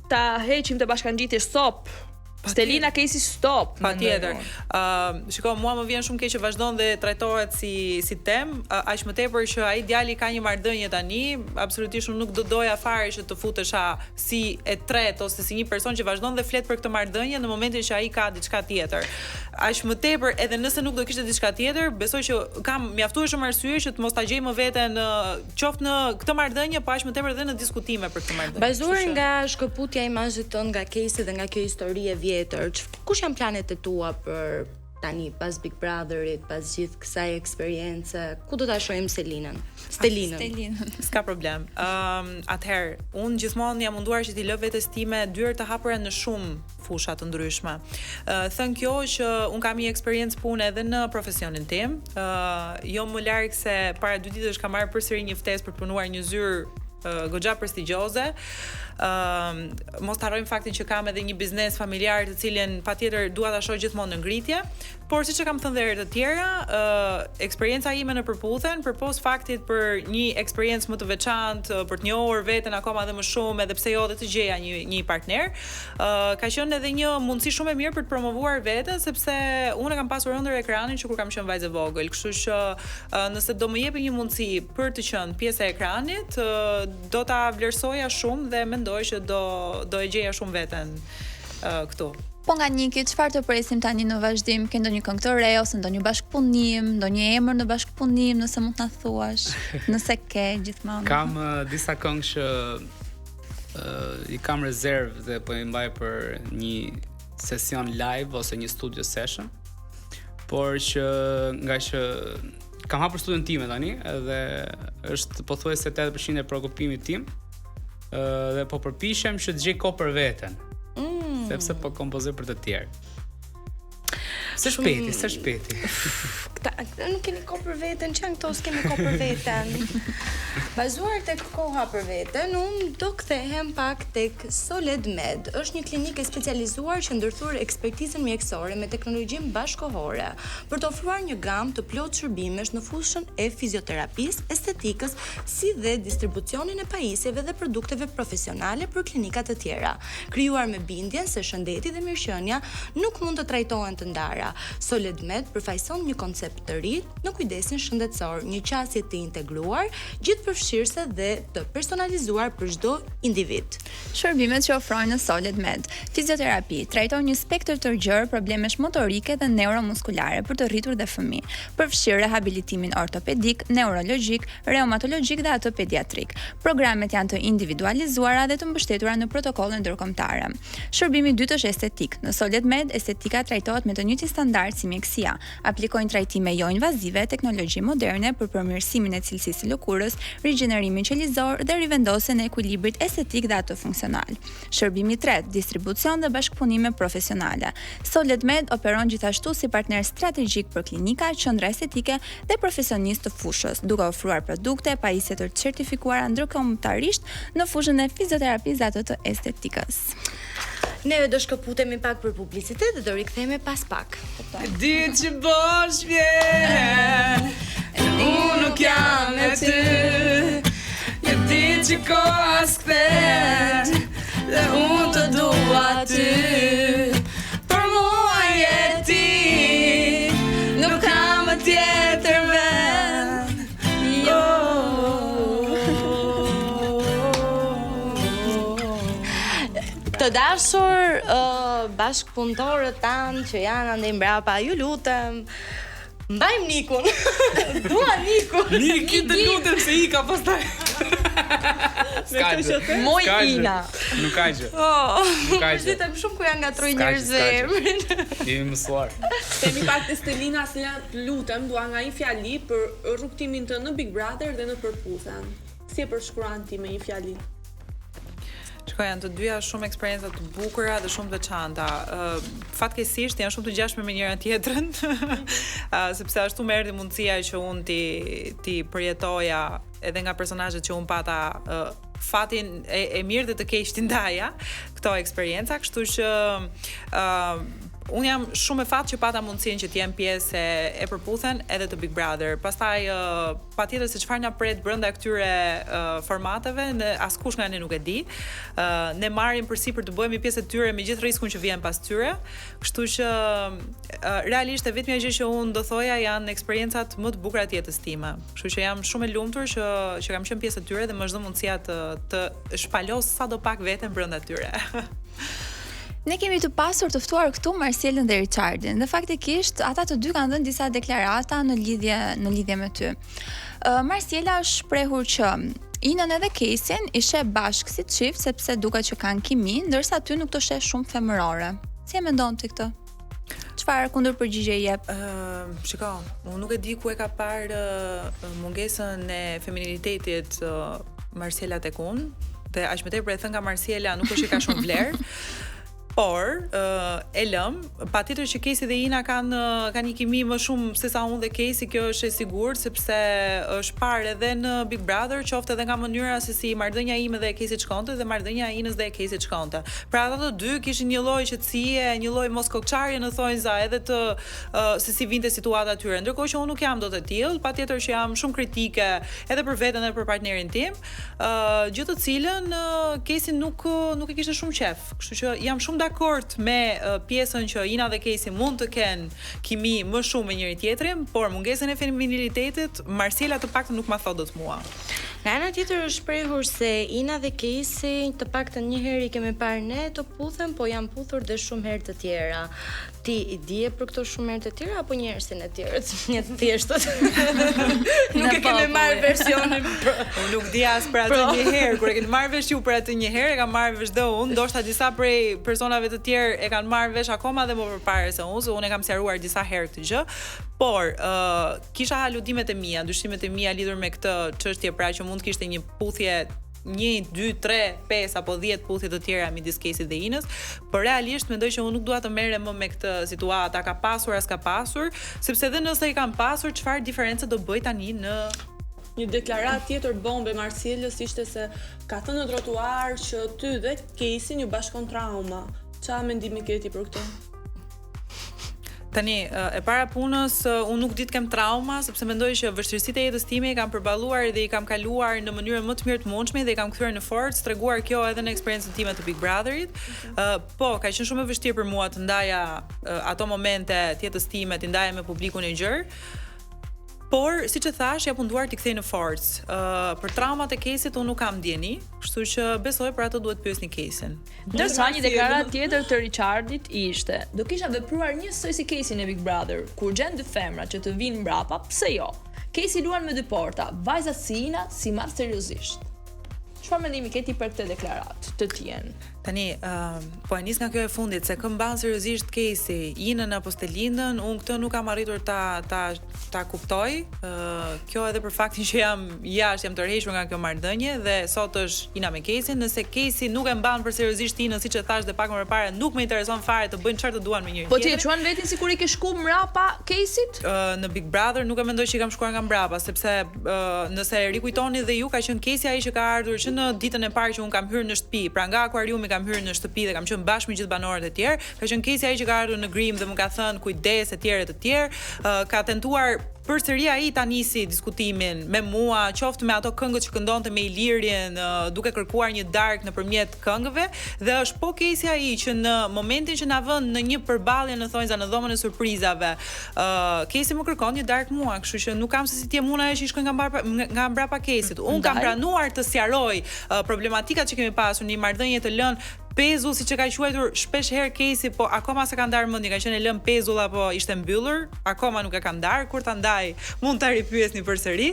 [SPEAKER 5] ta heqim të bashkangjitje stop. Stelina Casey stop.
[SPEAKER 7] Patjetër.
[SPEAKER 5] mendoj unë.
[SPEAKER 7] Ë, shiko, mua më vjen shumë keq që vazhdon dhe trajtohet si si temë, ë, aq më tepër që ai djali ka një marrëdhënie tani, absolutisht unë nuk do doja fare që të futesha si e tretë ose si një person që vazhdon dhe flet për këtë marrëdhënie në momentin që ai ka diçka tjetër. Aq më tepër, edhe nëse nuk do kishte diçka tjetër, besoj që kam mjaftueshëm arsye që të mos ta gjej më veten në qoftë në këtë marrëdhënie, po aq më tepër edhe në diskutime për këtë marrëdhënie.
[SPEAKER 1] Bazuar
[SPEAKER 7] Kështu që-
[SPEAKER 1] nga shkëputja e imazhit tënd nga Casey dhe nga kjo histori e vjetër, çf- kush janë planet e tua për Tani pas Big Brotherit, pas gjithë kësaj eksperience, ku do ta shohim Selinën? Stelinën.
[SPEAKER 4] Stelinën.
[SPEAKER 7] S'ka problem. Ëm, um, atëherë, unë gjithmonë jam munduar që t'i lë vetes time dyer të hapura në shumë fusha të ndryshme. Ë, uh, thënë kjo që unë kam një eksperiencë pune edhe në profesionin tim. Ë, uh, jo më larg se para dy ditësh kam marrë përsëri një ftesë për të punuar një zyrë uh, goxha prestigjioze. Ëm, uh, mos të harrojmë faktin që kam edhe një biznes familjar të cilin patjetër dua ta shoh gjithmonë në ngritje, por siç e kam thënë dhe herë të tjera, ë uh, eksperienca ime në Përputhen, përpos faktit për një eksperiencë më të veçantë, për të njohur veten akoma edhe më shumë, edhe pse jo edhe të gjeja një një partner, ë uh, ka qenë edhe një mundësi shumë e mirë për të promovuar veten sepse unë e kam pasur ëndërr ekranin që kur kam qenë vajzë e vogël, kështu që Nëse do më jepej një mundësi për të qenë pjesë e ekranit, do ta vlerësoja shumë dhe mendoj që do do e gjeja shumë veten këtu.
[SPEAKER 4] Po nga Niki, çfarë të presim tani në vazhdim? Ke ndonjë këngë të re ose ndonjë bashkëpunim, ndonjë emër në bashkëpunim, nëse mund të na thuash, nëse ke gjithmonë.
[SPEAKER 9] Kam uh, disa këngë që uh, i kam rezervë dhe po i mbaj për një sesion live ose një studio session. Por që nga që kam hapur studion time tani edhe është pothuajse 80% e preokupimit tim. Ë dhe po përpiqem që të gjej kohë për veten. Mm. Sepse po kompozoj për të tjerë. Së shpejti, së shpejti.
[SPEAKER 1] Këta, këta nuk keni kohë për veten, ç'janë këto s'kemi kohë për veten. Bazuar tek koha për veten, unë do kthehem pak tek Soled Med. Është një klinikë e specializuar që ndërthur ekspertizën mjekësore me teknologjinë bashkëkohore për të ofruar një gamë të plotë shërbimesh në fushën e fizioterapisë, estetikës, si dhe distribucionin e pajisjeve dhe produkteve profesionale për klinika të tjera. Krijuar me bindjen se shëndeti dhe mirëqenia nuk mund të trajtohen të ndara, Soled Med përfaqëson një koncept të ri në kujdesin shëndetësor, një qasje të integruar, gjithëpërfshirëse dhe të personalizuar për çdo individ.
[SPEAKER 4] Shërbimet që ofrojnë në Soled Med. Fizioterapi, trajton një spektër të gjerë problemesh motorike dhe neuromuskulare për të rritur dhe fëmijë, përfshirë rehabilitimin ortopedik, neurologjik, reumatologjik dhe atë pediatrik. Programet janë të individualizuara dhe të mbështetura në protokolle ndërkombëtare. Shërbimi i dytë është estetik. Në Soled Med, estetika trajtohet me të njëjtin standard si mjekësia. Aplikojnë trajtime joinvazive, teknologji moderne për përmirësimin e cilësisë së lëkurës, rigjenerimin qelizor dhe rivendosjen e ekuilibrit estetik dhe atë funksional. Shërbimi i tretë, distribucion dhe bashkëpunime profesionale. Soled Med operon gjithashtu si partner strategjik për klinika, qendra estetike dhe profesionistë të fushës, duke ofruar produkte e pajisje të certifikuara ndërkombëtarisht në fushën e fizioterapisë dhe atë të estetikës.
[SPEAKER 1] Neve do shkëputemi pak për publicitet dhe do rikthehemi pas pak.
[SPEAKER 9] Ditë që bosh vjen Unë nuk jam me ty Një ditë që koha s'kthen Dhe unë të dua ty Për mua je ti Nuk ka më tjetër vend Jo
[SPEAKER 1] Të dashur uh, bashkëpunëtorët tanë që janë andej mbrapa, ju lutem, mbajmë Nikun. Dua Nikun.
[SPEAKER 9] Niki të lutem se ika pastaj. S'ka gjë.
[SPEAKER 5] Moj
[SPEAKER 9] S'ka gjë.
[SPEAKER 5] Ina.
[SPEAKER 9] Nuk ka gjë.
[SPEAKER 1] Oh,
[SPEAKER 9] Nuk ka gjë.
[SPEAKER 1] Mërzitem shumë kur janë ngatroj
[SPEAKER 9] S'ka gjë,
[SPEAKER 1] njerëzve
[SPEAKER 9] s'ka gjë.
[SPEAKER 1] emrin.
[SPEAKER 9] Jemi mësuar.
[SPEAKER 6] Themi pak te Stelina, Stelina, të lutem, dua nga një fjali për rrugëtimin tënd në Big Brother dhe në Përputhen. Si e përshkruan ti me një fjali?
[SPEAKER 7] Shiko, janë të dyja shumë eksperienca të bukura dhe shumë të veçanta. Ë fatkeqësisht janë shumë të ngjashme me njëra tjetrën, ë sepse ashtu më erdhi mundësia që unë ti ti përjetoja edhe nga personazhet që unë pata ë fatin e, e mirë dhe të keq t'i ndaja këto eksperienca, kështu që ë unë jam shumë me fat që pata mundësinë që të jem pjesë e, e Përputhen edhe të Big Brother. Pastaj ë patjetër se çfarë na pret brenda këtyre uh, formateve, ne askush nga ne nuk e di. Uh, ne marrim përsipër të bëhemi pjesë e tyre me gjithë riskun që vjen pas tyre. Kështu që uh, realisht e vetmja gjë që unë do thoja janë eksperiencat më të bukura të jetës time. Kështu që jam shumë e lumtur që që kam qenë pjesë e tyre dhe më është dhënë mundësia të të shpalos sado pak veten brenda tyre.
[SPEAKER 4] Ne kemi të pasur të ftuar këtu Marcelën dhe Richardin dhe faktikisht ata të dy kanë dhënë disa deklarata në lidhje në lidhje me ty. Uh, Marcela është shprehur që Inën edhe Kesin i sheh bashkë si çift sepse duket që kanë kimi, ndërsa ty nuk të sheh shumë femërore. Si e mendon ti këtë? Çfarë kundërpërgjigje
[SPEAKER 7] jep? Ë, uh, shiko, unë nuk e di ku e ka parë uh, mungesën e feminilitetit uh, Marsiela tek unë, dhe aq më tepër e thënë nga Marsiela nuk është që ka shumë vlerë. Por, uh, e lëmë, patjetër që Kesi dhe Ina kanë kanë një kimi më shumë se sa unë dhe Kesi, kjo është e sigurt sepse është parë edhe në Big Brother, qoftë edhe nga mënyra se si marrëdhënia ime dhe e Kesit shkonte dhe marrëdhënia e Inës dhe e Kesit shkonte. Pra ata të dy kishin një lloj qetësie, një lloj moskokëçarje në thonjza edhe të uh, se si vinte situata atyre. Ndërkohë që unë nuk jam dot e tillë, patjetër që jam shumë kritike edhe për veten edhe për partnerin tim, uh, gjë të cilën uh, Kesi nuk nuk e kishte shumë qejf. Kështu që jam shumë dakord me pjesën që Ina dhe Kesi mund të kenë kimi më shumë me njëri tjetrin, por mungesën e feminilitetit Marsiela të paktën nuk ma thotë dot
[SPEAKER 1] mua. Nga ana tjetër është shprehur se Ina dhe Kesi të paktën një herë i kemi parë ne të puthen, po janë puthur dhe shumë herë të tjera. Ti i dije për këto shumë herë të tjera apo një herë si ne të tjerët, një të thjeshtët. nuk e kemi marrë versionin.
[SPEAKER 7] Unë nuk di as për atë një herë, kur e keni marrë vesh ju për atë një herë, e kam marrë vesh dhe unë, ndoshta disa prej personave të tjerë e kanë marrë vesh akoma dhe më përpara se unë, se unë e kam sqaruar disa herë këtë gjë. Por, uh, kisha aludimet e mia, dyshimet e mia lidhur me këtë çështje, pra që mund të kishte një puthje 1, 2, 3, 5 apo 10 puthje të tjera midis Kesit dhe Inës, por realisht mendoj që unë nuk dua të merrem më me këtë situatë, a ka pasur a s'ka pasur, sepse edhe nëse i kanë pasur, çfarë diference do bëj tani në
[SPEAKER 6] Një deklaratë tjetër bombë e Marsielës ishte se ka thënë në trotuar që ty dhe Kesin ju bashkon trauma. Ça mendimi ke ti për këtë?
[SPEAKER 7] Tani, e para punës, unë nuk di të kem trauma, sepse mendoj që vështirësitë e jetës time i kam përballuar dhe i kam kaluar në mënyrën më të mirë të mundshme dhe i kam kthyer në forcë, treguar kjo edhe në eksperiencën time të Big Brotherit. Uh, po, ka qenë shumë e vështirë për mua të ndaja uh, ato momente të jetës time, t'i ndaja me publikun e gjerë. Por, siç e thashë, jam munduar t'i kthej në forcë. Uh, për traumat e Kesit unë nuk kam dijeni, kështu që besoj për ato duhet pyesni Kesin.
[SPEAKER 5] Ndërsa një deklaratë tjetër të Richardit ishte, do kisha vepruar njësoj si Kesi në Big Brother, kur gjen dy femra që të vijnë mbrapa, pse jo? Kesi luan me dy porta, vajzat si Ina s'i marr seriozisht. Çfarë mendimi ke ti për këtë deklaratë të
[SPEAKER 7] tijën? Tani, uh, po e nis nga kjo e fundit, se kë mban seriozisht Kesi, Inën apo Stelindën, unë këtë nuk kam arritur ta ta ta kuptoj. Uh, kjo edhe për faktin që jam jashtë, jam tërhequr nga kjo marrëdhënie dhe sot është Ina me Kesin, nëse Kesi nuk e mban për seriozisht Inën, siç e thashë dhe pak më parë, nuk më intereson fare të bëjnë çfarë të duan me
[SPEAKER 5] njëri tjetrin. Po ti e quan veten sikur i ke shku mbrapa Kesit?
[SPEAKER 7] Uh, në Big Brother nuk e mendoj që i kam shkuar nga mbrapa, sepse nëse e rikujtoni dhe ju ka qenë Kesi ai që ka ardhur që në ditën e parë që unë kam hyrë në shtëpi, pra nga akuariumi kam hyrë në shtëpi dhe kam qenë bashkë me gjithë banorët e tjerë, ka qenë Kesi ai që ka ardhur në grim dhe më ka thënë kujdes e tjerë e të tjerë, ka tentuar përsëri ai ta nisi diskutimin me mua, qoftë me ato këngët që këndonte me Ilirin, duke kërkuar një darkë nëpërmjet këngëve dhe është po Kesi ai që në momentin që na vënë në një përballje në thonjza në dhomën e surprizave, ë uh, Kesi më kërkon një darkë mua, kështu që nuk kam se si të jem unë ajo që i shkoj nga mbrapa nga mbrapa Kesit. Unë kam pranuar të sqaroj uh, problematikat që kemi pasur në një marrëdhënie të lënë pezull siç e ka quajtur shpesh herë Kesi, po akoma s'e ka ndarë mendjen, ka qenë e lënë pezull apo ishte mbyllur, akoma nuk e ka ndarë, kur ta ndaj mund ta ripyesni përsëri.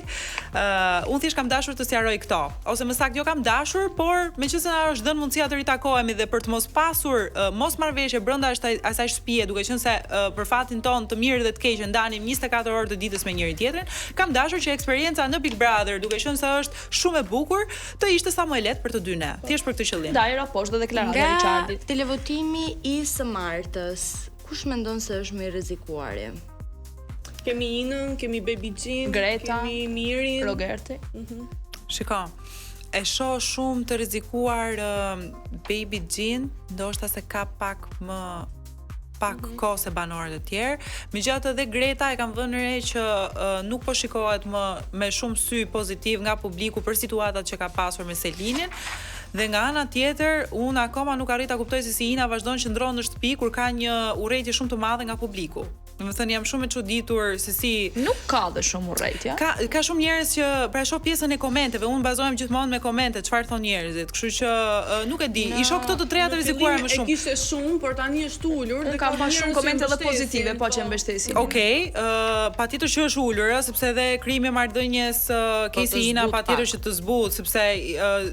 [SPEAKER 7] Ë uh, unë thjesht kam dashur të sqaroj këto, ose më saktë jo kam dashur, por meqenëse na është dhënë mundësia të ritakohemi dhe për të mos pasur uh, mosmarrëveshje brenda asaj asaj shtëpie, duke qenë se uh, për fatin tonë të mirë dhe të keq e ndanim 24 orë të ditës me njëri tjetrin, kam dashur që eksperienca në Big Brother, duke qenë se është shumë e bukur, të ishte sa më e lehtë për të dy ne. Thjesht për këtë
[SPEAKER 5] qëllim. Ndaj ra poshtë dhe deklarata e
[SPEAKER 1] Richardit. Nga televotimi i së martës, kush mendon se është më i rrezikuari?
[SPEAKER 6] Kemi Inën, kemi Baby Jean,
[SPEAKER 5] Greta,
[SPEAKER 6] kemi Mirin,
[SPEAKER 5] Rogerti.
[SPEAKER 7] Mm -hmm. Shiko, e shoh shumë të rrezikuar uh, Baby Jean, ndoshta se ka pak më pak mm -hmm. kohë se banorët e tjerë. Megjithatë edhe Greta e kam vënë re që uh, nuk po shikohet më me shumë sy pozitiv nga publiku për situatat që ka pasur me Selinin. Dhe nga ana tjetër, unë akoma nuk arrij ta kuptoj se si Ina vazhdon qëndron në shtëpi kur ka një urrejtje shumë të madhe nga publiku. Domethënë jam shumë e çuditur se
[SPEAKER 5] si nuk ka dhe shumë urrejtje.
[SPEAKER 7] Ka ka shumë njerëz që pra shoh pjesën e komenteve, unë bazohem gjithmonë me komente, çfarë thonë njerëzit, kështu që nuk e di. I shoh këto të treja të rrezikuara më
[SPEAKER 6] shumë. E kishte shumë, por tani është ulur
[SPEAKER 5] dhe ka pa shumë komente edhe pozitive, po që
[SPEAKER 7] mbështesin. Okej, okay, uh, patjetër që është ulur, ë, sepse edhe krijimi i marrëdhënies uh, po, Kesi Ina patjetër që të zbut, sepse uh,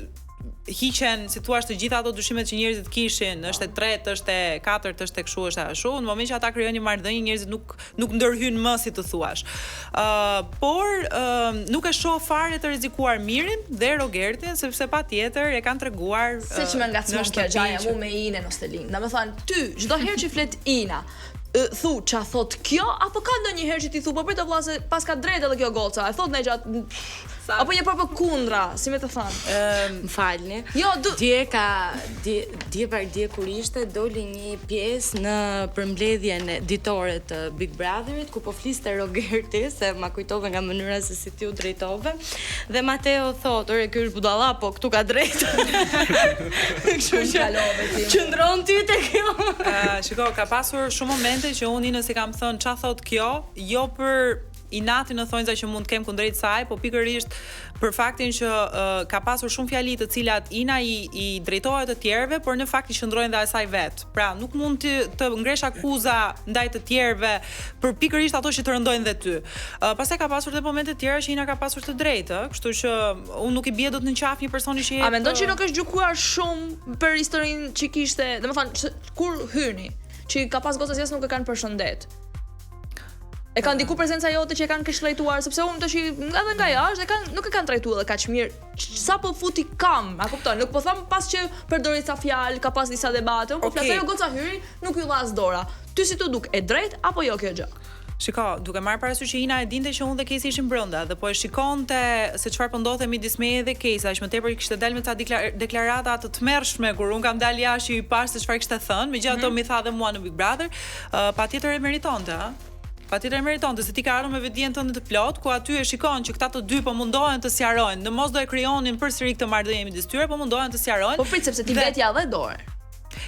[SPEAKER 7] hiqen, si thua, të gjitha ato dyshimet që njerëzit kishin, është e tretë, është e katërt, është e kështu, është e ashtu. Në momentin që ata krijojnë një marrëdhënie, njerëzit nuk nuk ndërhyjnë më, si të thuash. Ë, uh, por uh, nuk e shoh fare të rrezikuar Mirin dhe Rogertin, sepse patjetër e kanë treguar
[SPEAKER 5] uh, Se që më ngacmon kjo gjaja mu me Inën ose Lin. Domethënë, ty çdo herë që flet Ina, thu ça thot kjo apo ka ndonjëherë që ti thu po prit o vlla se paska drejt edhe kjo goca e thot ndonjë gjë apo je prapë kundra si me të
[SPEAKER 1] thënë ëm më falni
[SPEAKER 5] jo
[SPEAKER 1] du... dje ka dje dje pardje kur ishte doli një pjesë në përmbledhjen ditore të Big Brotherit ku po fliste Rogerti se ma kujtove nga mënyra se si ti u drejtove dhe Mateo thotë ore ky është budalla po këtu ka drejt kështu që qëndron ti te
[SPEAKER 7] kjo uh, shiko ka pasur shumë momente që unë Inës i kam thënë ça thot kjo jo për inatin në thonjza që mund të kem kundrejt saj, po pikërisht për faktin që uh, ka pasur shumë fjali të cilat Ina i, i drejtohet të tjerëve, por në fakt i qëndrojnë dhe asaj vet. Pra, nuk mund të, të ngresh akuza ndaj të tjerëve për pikërisht ato që të rëndojnë dhe ty. Uh, pastaj ka pasur dhe momente të tjera që Ina ka pasur të drejtë, kështu që unë nuk i bie dot në qafë një personi që
[SPEAKER 5] jep. A mendon që nuk është gjykuar shumë për historinë që kishte, domethënë kur hyni, që ka pas goca që nuk e kanë përshëndet. E ka ndiku prezenca jote që e kanë keqtrajtuar, sepse unë tash edhe nga jashtë e kanë nuk e kanë trajtuar edhe kaq mirë. Sa po futi kam, a kupton? Nuk po them pas që përdori ca fjalë, ka pas disa debate, unë po okay. flas ajo goca hyri, nuk ju dha as dora. Ty si t'u duk e drejtë apo jo kjo
[SPEAKER 7] gjë? Shiko, duke marrë parasysh që Ina e dinte që unë dhe Kejsi ishim brenda dhe po e shikonte se çfarë po ndodhte midis meje dhe Kejsi, aq më tepër kishte dalë me ca deklarata të tmerrshme kur unë kam dalë jashtë që i pashë se çfarë kishte thënë, megjithatë mm -hmm. m'i tha dhe mua në Big Brother, uh, patjetër e meritonte, ë. Patjetër e meritonte se ti ke ardhur me vetëdijen tënde të plotë, ku aty e shikon që këta të dy po mundohen të sqarojnë, në mos do e krijonin përsëri këtë marrëdhënie midis tyre, po mundohen të
[SPEAKER 5] sqarojnë. Po prit sepse ti vetë ia dhe
[SPEAKER 7] dorën.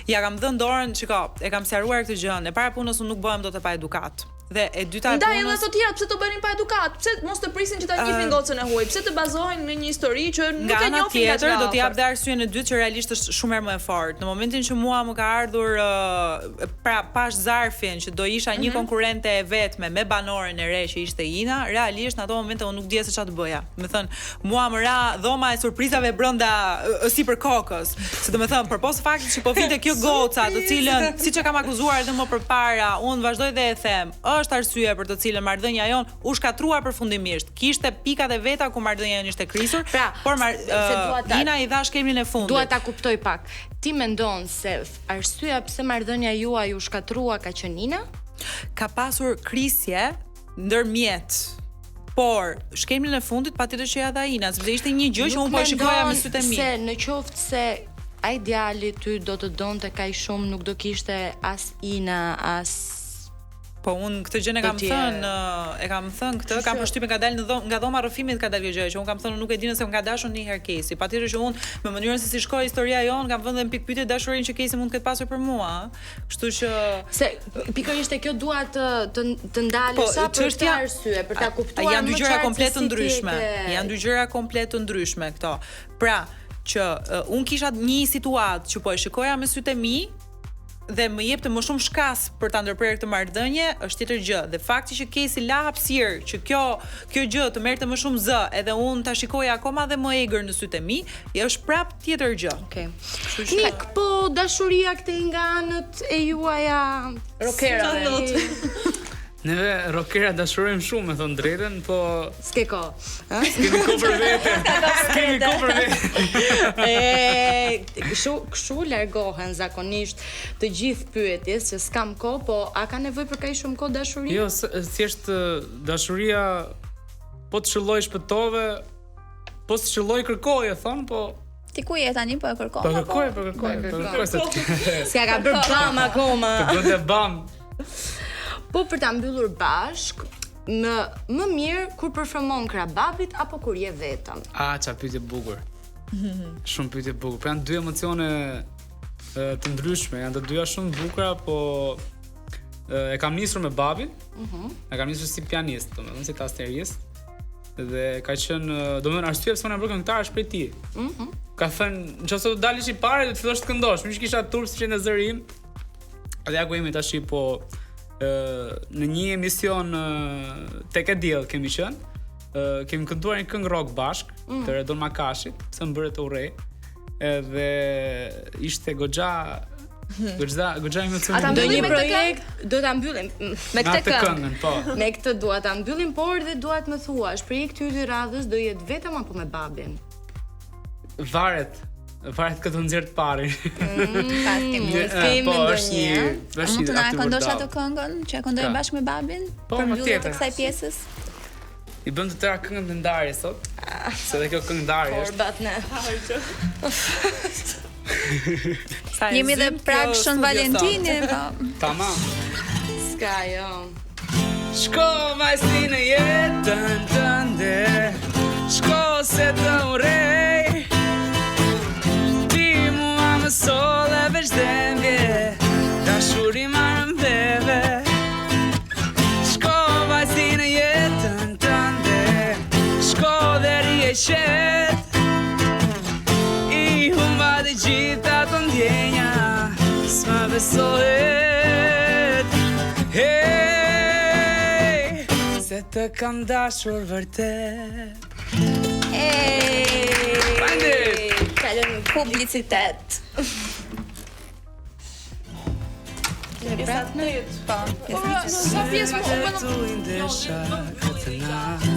[SPEAKER 7] Ja kam dhënë dorën, shiko, e kam sqaruar këtë gjë. E para punës unë nuk bëhem dot e paedukatë. Dhe e dyta
[SPEAKER 5] e punës. Ndaj edhe të tjerat pse të bënin pa edukatë? Pse mos të prisin që ta njihnin uh, gocën e huaj? Pse të bazohen në një histori që nuk e njohin
[SPEAKER 7] nga tjetër, do të jap dhe arsyen e dytë që realisht është shumë herë më e fortë. Në momentin që mua më ka ardhur uh, pra pash zarfin që do isha një mm -hmm. konkurrente e vetme me banoren e re që ishte Ina, realisht në ato momente unë nuk dija se çfarë të bëja. Domethënë, mua më ra dhoma e surprizave brenda sipër kokës. Se domethënë, përpos faktit që po vinte kjo goca, të cilën, siç e kam akuzuar edhe më përpara, unë vazhdoj dhe e them, është arsye për të cilën marrëdhënia jonë u shkatërrua përfundimisht. Kishte pikat e veta ku marrëdhënia jonë ishte krisur, pra, por mar, uh, ta, Ina i dha shkelmin e fundit.
[SPEAKER 1] Dua ta kuptoj pak. Ti mendon se arsyeja pse marrëdhënia juaj u shkatërrua ka qenë Ina?
[SPEAKER 7] Ka pasur krisje ndërmjet Por, shkelmin e fundit patjetër që ia dha Ina, sepse ishte një gjë që unë po e shikoja me sytë
[SPEAKER 1] e mi. Se në qoftë se ai djali ty do të donte kaq shumë, nuk do kishte as Ina, as
[SPEAKER 7] Po unë këtë gjë e kam thënë, e kam thënë këtë, kam përshtypjen ka dalë në dhom, nga dhoma rrëfimit ka dalë kjo gjë që unë kam thënë nuk e di nëse më ka dashur një herë Kejsi. Patjetër që unë me mënyrën se si shkoi historia jonë kam vënë dhe në pikëpyetje dashurinë që Kejsi mund të ketë pasur për mua, Kështu
[SPEAKER 1] që se pikërisht e kjo dua të të të ndalesha po, për këtë arsye, për ta kuptuar
[SPEAKER 7] janë dy gjëra komplet të ndryshme. Janë dy gjëra komplet të ndryshme këto. Pra, që uh, unë kisha një situatë që po e shikoja me sytë e mi dhe më jepte më shumë shkas për ta ndërprerë këtë marrëdhënie, është tjetër gjë. Dhe fakti që Kejsi la hapësirë që kjo kjo gjë të merrte më shumë zë, edhe unë ta shikoja akoma dhe më egër në sytë e mi, është prap tjetër
[SPEAKER 1] gjë. Okej. Okay. Nik, po dashuria këtej nga anët e juaja
[SPEAKER 5] rokerave.
[SPEAKER 9] Neve rokera dashurojmë shumë, me thënë drejtën, po
[SPEAKER 1] s'ke kohë.
[SPEAKER 9] Ë? S'kemi kohë për vete. S'kemi kohë për
[SPEAKER 1] vete. E, kështu, kështu largohen zakonisht të gjithë pyetjes që s'kam kohë, po a ka nevojë për kaq shumë kohë
[SPEAKER 9] dashuria? Jo, thjesht dashuria po të qëlloi shpëtove, Po s'qëlloi kërkoje, thonë, po
[SPEAKER 4] Ti ku je tani po e kërkon?
[SPEAKER 9] Po kërkoj, po kërkoj, po kërkoj
[SPEAKER 1] se S'ia ka bërë bam akoma.
[SPEAKER 9] Të bënte bam.
[SPEAKER 1] Po për ta mbyllur bashk, më më mirë kur performon krah babit apo kur je
[SPEAKER 9] vetëm. A ça pyetje bukur. Shumë pyetje bukur. Po janë dy emocione të ndryshme, janë të dyja shumë të bukura, po e kam nisur me babin. Ëh. Mm -hmm. E kam nisur si pianist, domethënë si tasterist. Dhe ka qenë, domethënë arsyeja pse unë jam bërë këngëtar është prej tij. Mhm. Mm ka thënë, nëse do dalësh i pari do të fillosh të këndosh. Meqë kisha turp si qenë zëri im. Dhe ja ku jemi tash po ë në një emision tek e diell kemi qenë. Ë kemi kënduar një këngë rock bashkë mm. të Redon Makashit, pse më bëre të urrej. Edhe ishte goxha goxha goxha
[SPEAKER 1] emocionante. A ta mbyllim me këtë projekt, do ta mbyllim
[SPEAKER 5] me këtë
[SPEAKER 9] këngën, po.
[SPEAKER 1] Me këtë dua ta mbyllim, por dhe dua të më thuash, projekti yt i radhës do jetë vetëm apo me babin?
[SPEAKER 9] Varet. Varet kë do nxjerr të
[SPEAKER 4] parin. Mm, pas kemi
[SPEAKER 9] një kemi po, është një
[SPEAKER 4] është një. Mund të na këndosh atë këngën që e këndoi bashkë me babin?
[SPEAKER 9] Po,
[SPEAKER 4] për mbyllje të kësaj pjesës.
[SPEAKER 9] I bën të tëra këngët në ndarje sot. Ah. Se dhe kjo këngë ndarje
[SPEAKER 1] është. Korbat ne.
[SPEAKER 4] Sa Jemi dhe prag Shën Valentini,
[SPEAKER 9] po. Tamam.
[SPEAKER 1] S'ka jo.
[SPEAKER 9] Shko vajzë ti në jetën tënde Shko se të urrej Ti mua më solle veç dhembje Dashuri ma rrëmbeve Shko vajzë ti në jetën tënde Shko dhe rri e qetë I humba të gjitha ato ndjenja S'më besohet Hej Se të kam dashur vërtet
[SPEAKER 4] Ej
[SPEAKER 9] Faleminderit
[SPEAKER 4] Kalojmë në publicitet
[SPEAKER 6] Pjesa e tetë.
[SPEAKER 4] Po,
[SPEAKER 5] pjesa e Sa pjesë më
[SPEAKER 9] u bën? Ndesha këtë natë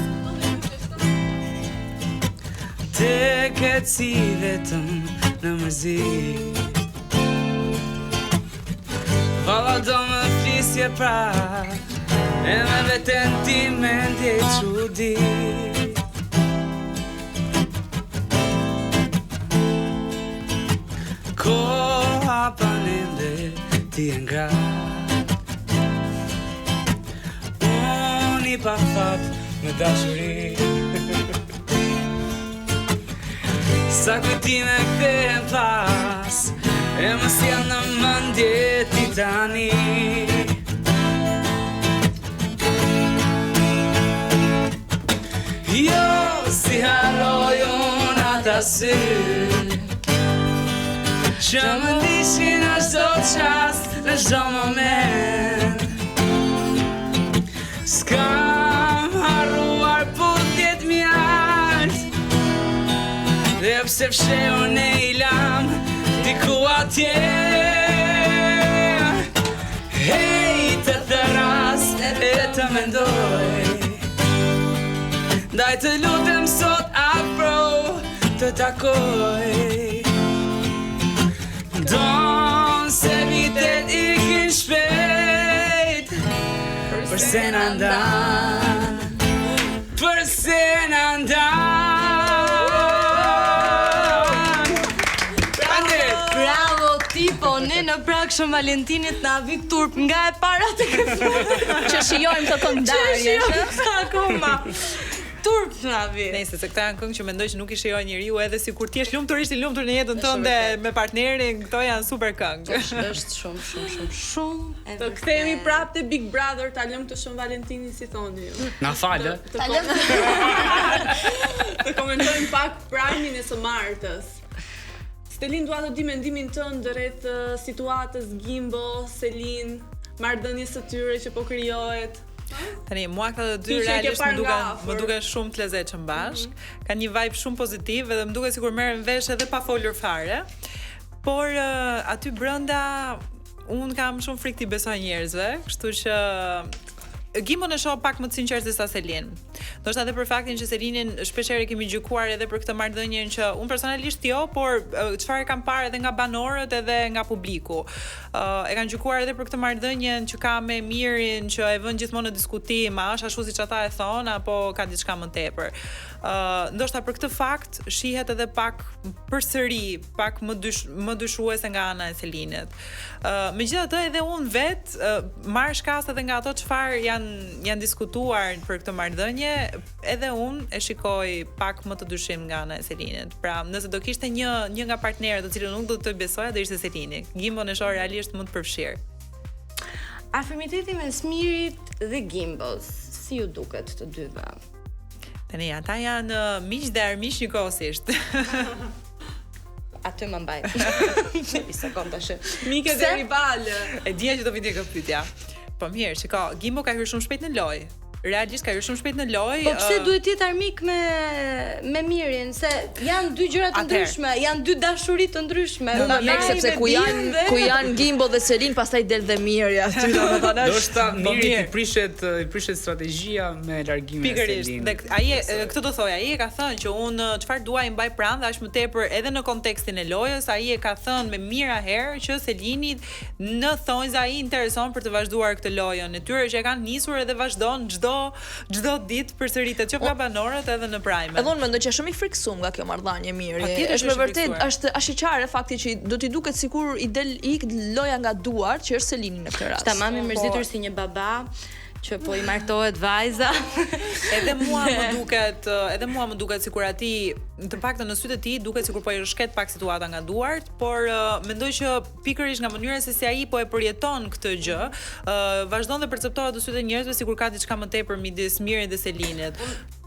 [SPEAKER 9] Të keci vetëm në mërzi Valla do më flisje prap E me veten time ndjej çudi Koha pa ne mbeti e ngratë Unë i pafat në dashuri Sa kujtime kthehen pas E më sjell në mendje ti tani Jo, s'i harroj unë ata sy Që më ndiqnin në çdo çast, në çdo moment S'kam harruar puthjet mjaltë Dhe pse fshehur ne i lamë Diku atje Hej, të thërras e të mendoj Ndaj të lutem sot afro të takoj Ndonëse vitet ikin shpejt Përse na ndan Përse na ndan
[SPEAKER 1] Faleminderit. Bravo tipo, ne në prag Shën Valentinit na vi turp nga e para tek e
[SPEAKER 5] fundit. Që shijojmë këtë këngë
[SPEAKER 1] ndarje. Që shijojmë akoma. Turp na
[SPEAKER 7] vi. Nëse se këto janë këngë që mendoj që nuk i shijon njeriu edhe sikur ti jesh lumturisht i lumtur në jetën tënde me partnerin, këto janë super
[SPEAKER 1] këngë. Është është shumë shumë shumë shumë
[SPEAKER 6] e Të kthehemi prapë te Big Brother, ta lëmë këtë Shën Valentinin si thoni
[SPEAKER 9] ju. Na fal, ë.
[SPEAKER 4] Ta lëmë.
[SPEAKER 6] Të komentojmë pak prime-in e së martës. Stelin dua të di mendimin tënd rreth situatës Gimbo, Selin, marrëdhënies së tyre që po
[SPEAKER 7] krijohet. Tani, mua këta të dy realisht më duken më duken shumë të lezetshëm bashkë. Mm -hmm. Kanë një vibe shumë pozitiv edhe më duket sikur merren vesh edhe pa folur fare. Por uh, aty brenda unë kam shumë frikë t'i besoj njerëzve, kështu që Gimbon e shoh pak më të sinqertë se sa Selin. Ndoshta edhe për faktin që Selinin shpesh herë e kemi gjykuar edhe për këtë marrëdhënien që unë personalisht jo, por çfarë kam parë edhe nga banorët edhe nga publiku. Uh, e kanë gjykuar edhe për këtë marrëdhënien që ka me Mirin, që e vën gjithmonë në diskutim, a është ashtu siç ata e thonë apo ka diçka më tepër. Uh, ndoshta për këtë fakt shihet edhe pak përsëri, pak më dysh, më dyshuese nga ana e Selinit. Uh, megjithatë edhe unë vetë uh, marr shkas edhe nga ato çfarë janë janë diskutuar për këtë marrëdhënie, edhe unë e shikoj pak më të dyshimtë nga ana e Selinit. Pra, nëse do kishte një një nga partnerët të cilët nuk do të besoja, do ishte Selini. Gimbon e shoh realisht më të
[SPEAKER 1] përfshirë. Afërmiteti mes Mirit dhe Gimbos, si ju duket të dyve?
[SPEAKER 7] Tani ata janë uh, miq dhe armiq njëkohësisht.
[SPEAKER 1] Aty më mbaj. Një sekondë tash.
[SPEAKER 6] Mike dhe rivale.
[SPEAKER 7] E dija që do vinte kjo pyetja. Po mirë, shiko, Gimbo ka hyrë shumë shpejt në lojë. Realisht ka hyrë shumë shpejt në lojë.
[SPEAKER 1] Po pse duhet të jetë armik me me Mirin, se janë dy gjëra të ndryshme, janë dy dashuri të ndryshme.
[SPEAKER 5] Mua më mek sepse ku janë ku janë Gimbo dhe Selin, pastaj del dhe Miri aty
[SPEAKER 9] domethënë është. Ndoshta po Mirit i prishet i prishet strategjia me largimin e
[SPEAKER 7] Selinit. Pikërisht. Dhe ai këtë do thoja, ai e ka thënë që unë çfarë dua i mbaj pranë dhe aq më tepër edhe në kontekstin e lojës, ai e ka thënë me mijëra herë që Selini në thonjza i intereson për të vazhduar këtë lojën e tyre që e kanë nisur edhe vazhdon çdo çdo ditë përsëritet qoftë nga banorët edhe në
[SPEAKER 5] prime. Edhe unë mendoj që është shumë i frikësuar nga kjo marrëdhënie Miri. Është me vërtet, është ashiqare fakti që do t'i duket sikur i del i ik loja nga duart që është Selini në
[SPEAKER 1] këtë rast. Tamam i mërzitur si një baba që po i martohet vajza.
[SPEAKER 7] edhe mua më duket, edhe mua më duket sikur atij, të paktën në sytë e tij duket sikur po i rrëshqet pak situata nga duart, por uh, mendoj që pikërisht nga mënyra se si ai po e përjeton këtë gjë, ë uh, vazhdon dhe perceptohet në sytë e njerëzve sikur ka diçka më tepër midis Mirit dhe Selinit.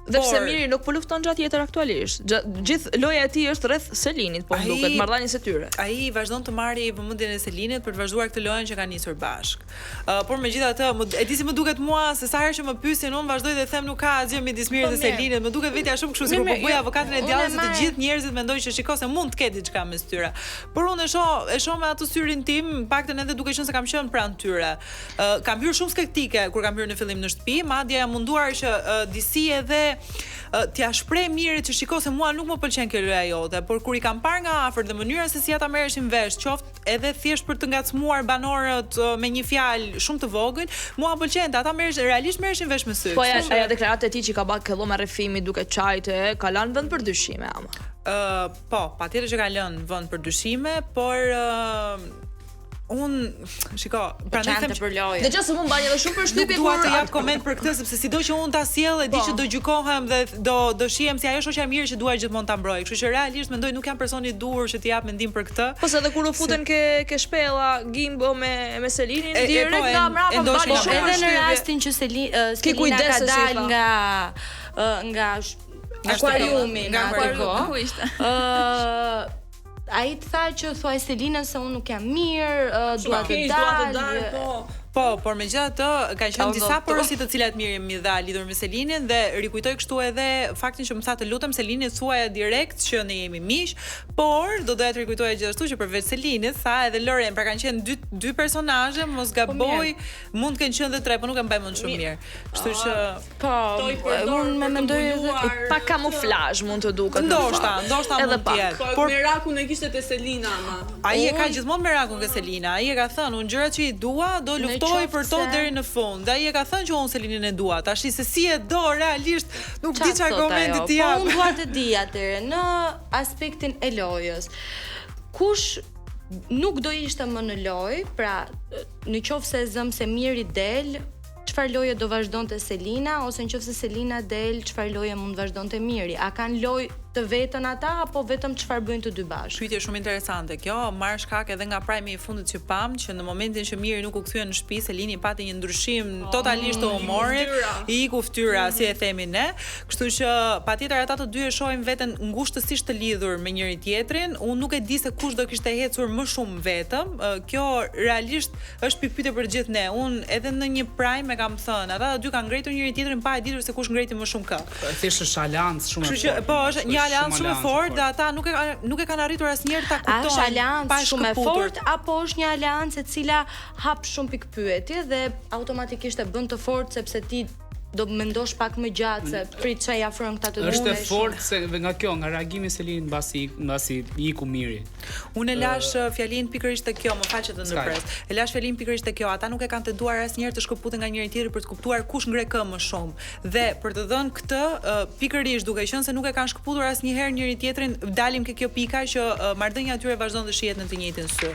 [SPEAKER 5] Dhe pse Miri nuk po lufton gjë tjetër aktualisht. Gjithë loja e tij është rreth Selinit, po më duket, marrëdhënies së
[SPEAKER 7] tyre. Ai vazhdon të marrë vëmendjen e Selinit për të vazhduar këtë lojën që kanë nisur bashkë. Uh, por megjithatë, më, e di si më duket mua se sa herë që më pyesin unë vazhdoj dhe them nuk ka asgjë midis Mirit po, dhe Selinit. Më duket vetja shumë kështu sikur po bëj jo, avokatin e djallit se të gjithë njerëzit mendojnë që shiko se mund të ketë diçka mes tyre. Por unë e shoh, e shoh me atë syrin tim, paktën edhe duke qenë se kam qenë pranë tyre. Uh, kam hyrë shumë skeptike kur kam hyrë në fillim në shtëpi, madje jam munduar që uh, disi edhe uh, t'ia shpreh Mirit që shiko se mua nuk më pëlqen kjo loja jote, por kur i kam parë nga afër dhe mënyra se si ata merreshin vesh, qoftë edhe thjesht për të ngacmuar banorët uh, me një fjalë shumë të vogël, mua më pëlqente, ata merreshin realisht merreshin vesh me
[SPEAKER 5] sy. Po ja, ajo deklarata e tij që ka bërë kello me rrëfimi duke qajtë, ka lënë vend për dyshime
[SPEAKER 7] ama. Ë, po, patjetër që ka lënë vend për dyshime, por uh, un shiko,
[SPEAKER 1] po prandaj them
[SPEAKER 5] për lojën. Dëgjo se mua mbani edhe shumë
[SPEAKER 7] përshtypje kur dua të jap koment për këtë sepse sido që un ta sjell e di po. që do gjykohem dhe do do shihem si ajo shoqja e mirë që dua gjithmonë ta mbroj. Kështu që realisht mendoj nuk jam personi i duhur që të jap mendim për
[SPEAKER 5] këtë. Po se edhe kur u futën ke ke shpella Gimbo me me Selinin direkt po, nga mbrapa
[SPEAKER 1] mbani shumë edhe në rastin që Seli, uh, Selina ka dalë nga nga akuariumi
[SPEAKER 7] nga
[SPEAKER 1] akuariumi. Ku ishte? Ë ai të tha që thuaj Selinës se unë nuk jam mirë, uh, dua të
[SPEAKER 6] dal. Dua të dal, po.
[SPEAKER 7] Po, por megjithatë ka qenë disa porosi të cilat Miri m'i dha lidhur me Selinin dhe rikujtoj kështu edhe faktin që më tha të lutem Selinit thuaja direkt që ne jemi miq, por do doja të rikujtoja gjithashtu që përveç Selinit tha edhe Loren, pra kanë qenë dy dy personazhe, mos po gaboj, mund të kenë qenë dhe tre, po nuk e mbaj mend shumë mirë. Kështu që
[SPEAKER 1] Po, unë me mendoj edhe
[SPEAKER 5] pak kamuflazh mund të duket.
[SPEAKER 7] Ndoshta, ndoshta mund të jetë.
[SPEAKER 6] Po, por merakun e kishte te Selina
[SPEAKER 7] ama. Ai e ka gjithmonë merakun ke Selina. Ai e ka thënë, unë gjërat që i dua do luftoj për to deri në fund. Dhe ai e ka thënë që unë Selinin e dua. Tashi se si e do realisht, nuk di çfarë komenti
[SPEAKER 1] t'i jap. Po unë dua të di atëherë në aspektin e lojës. Kush nuk do ishte më në lojë, pra në qoftë se e zëmë se Miri del, çfarë loje do vazhdonte Selina ose në qoftë se Selina del, çfarë loje mund vazhdonte Miri? A kanë lojë të vetën ata apo vetëm çfarë bëjnë të dy
[SPEAKER 7] bashkë? Pyetje shumë interesante kjo, marr shkak edhe nga prajmi i fundit që pamë, që në momentin që Miri nuk u kthye në shtëpi, Selini pati një ndryshim oh, totalisht të humorit, i iku fytyra, mm -hmm. si e themi ne. Kështu që patjetër ata të dy e shohin veten ngushtësisht të lidhur me njëri tjetrin. Unë nuk e di se kush do kishte ecur më shumë vetëm. Kjo realisht Është pikëpyetje për të gjithë ne. Unë edhe në një prime e kam thënë, ata të dy kanë ngrejtur njëri tjetrin pa e ditur se kush ngrejti më shumë
[SPEAKER 9] kë. Thjesht është aleancë
[SPEAKER 7] shumë e fortë. Kështu që po, është një aleancë shumë e fortë dhe ata nuk e nuk e kanë arritur asnjëherë ta
[SPEAKER 1] kuptojnë. A është aleancë shumë e fortë apo është një aleancë e cila hap shumë pikëpyetje dhe automatikisht e bën të fortë sepse ti do mendosh pak më gjatë se prit ça i afrojnë këta
[SPEAKER 9] të dy. Është e fortë se nga kjo, nga reagimi i Selinit mbasi mbasi iku Miri.
[SPEAKER 7] Unë e lashë fjalinë pikërisht te kjo, më fal që të ndërpres. E lashë fjalinë pikërisht te kjo, ata nuk e kanë tentuar asnjëherë të shkëputen nga njëri tjetri për të kuptuar kush ngre kë më shumë. Dhe për të dhënë këtë, pikërisht duke qenë se nuk e kanë shkëputur asnjëherë njëri tjetrin, dalim ke kjo pika që marrëdhënia e tyre vazhdon të shihet në të njëjtin sy.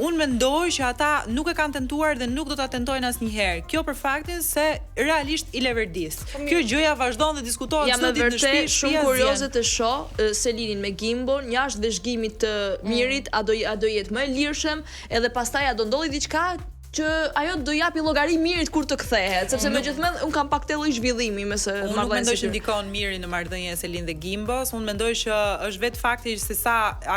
[SPEAKER 7] Unë mendoj që ata nuk e kanë tentuar dhe nuk do ta tentojnë asnjëherë. Kjo për faktin se realisht i leverdis. Po Kjo gjëja vazhdon dhe diskutohet
[SPEAKER 5] çdo ditë në shtëpi. Jam shumë kurioze të shoh Selinin me Gimbon jashtë vëzhgimit të mm. Mirit, a do a do jetë më e lirshëm, edhe pastaj a do ndodhi diçka? që ajo do japi llogari Mirit kur të kthehet, sepse me gjithmonë un kam pak te lloj zhvillimi me se
[SPEAKER 7] Unë nuk mendoj që ndikon Miri në marrëdhënien e Selin dhe Gimbos, unë mendoj që është vetë fakti se sa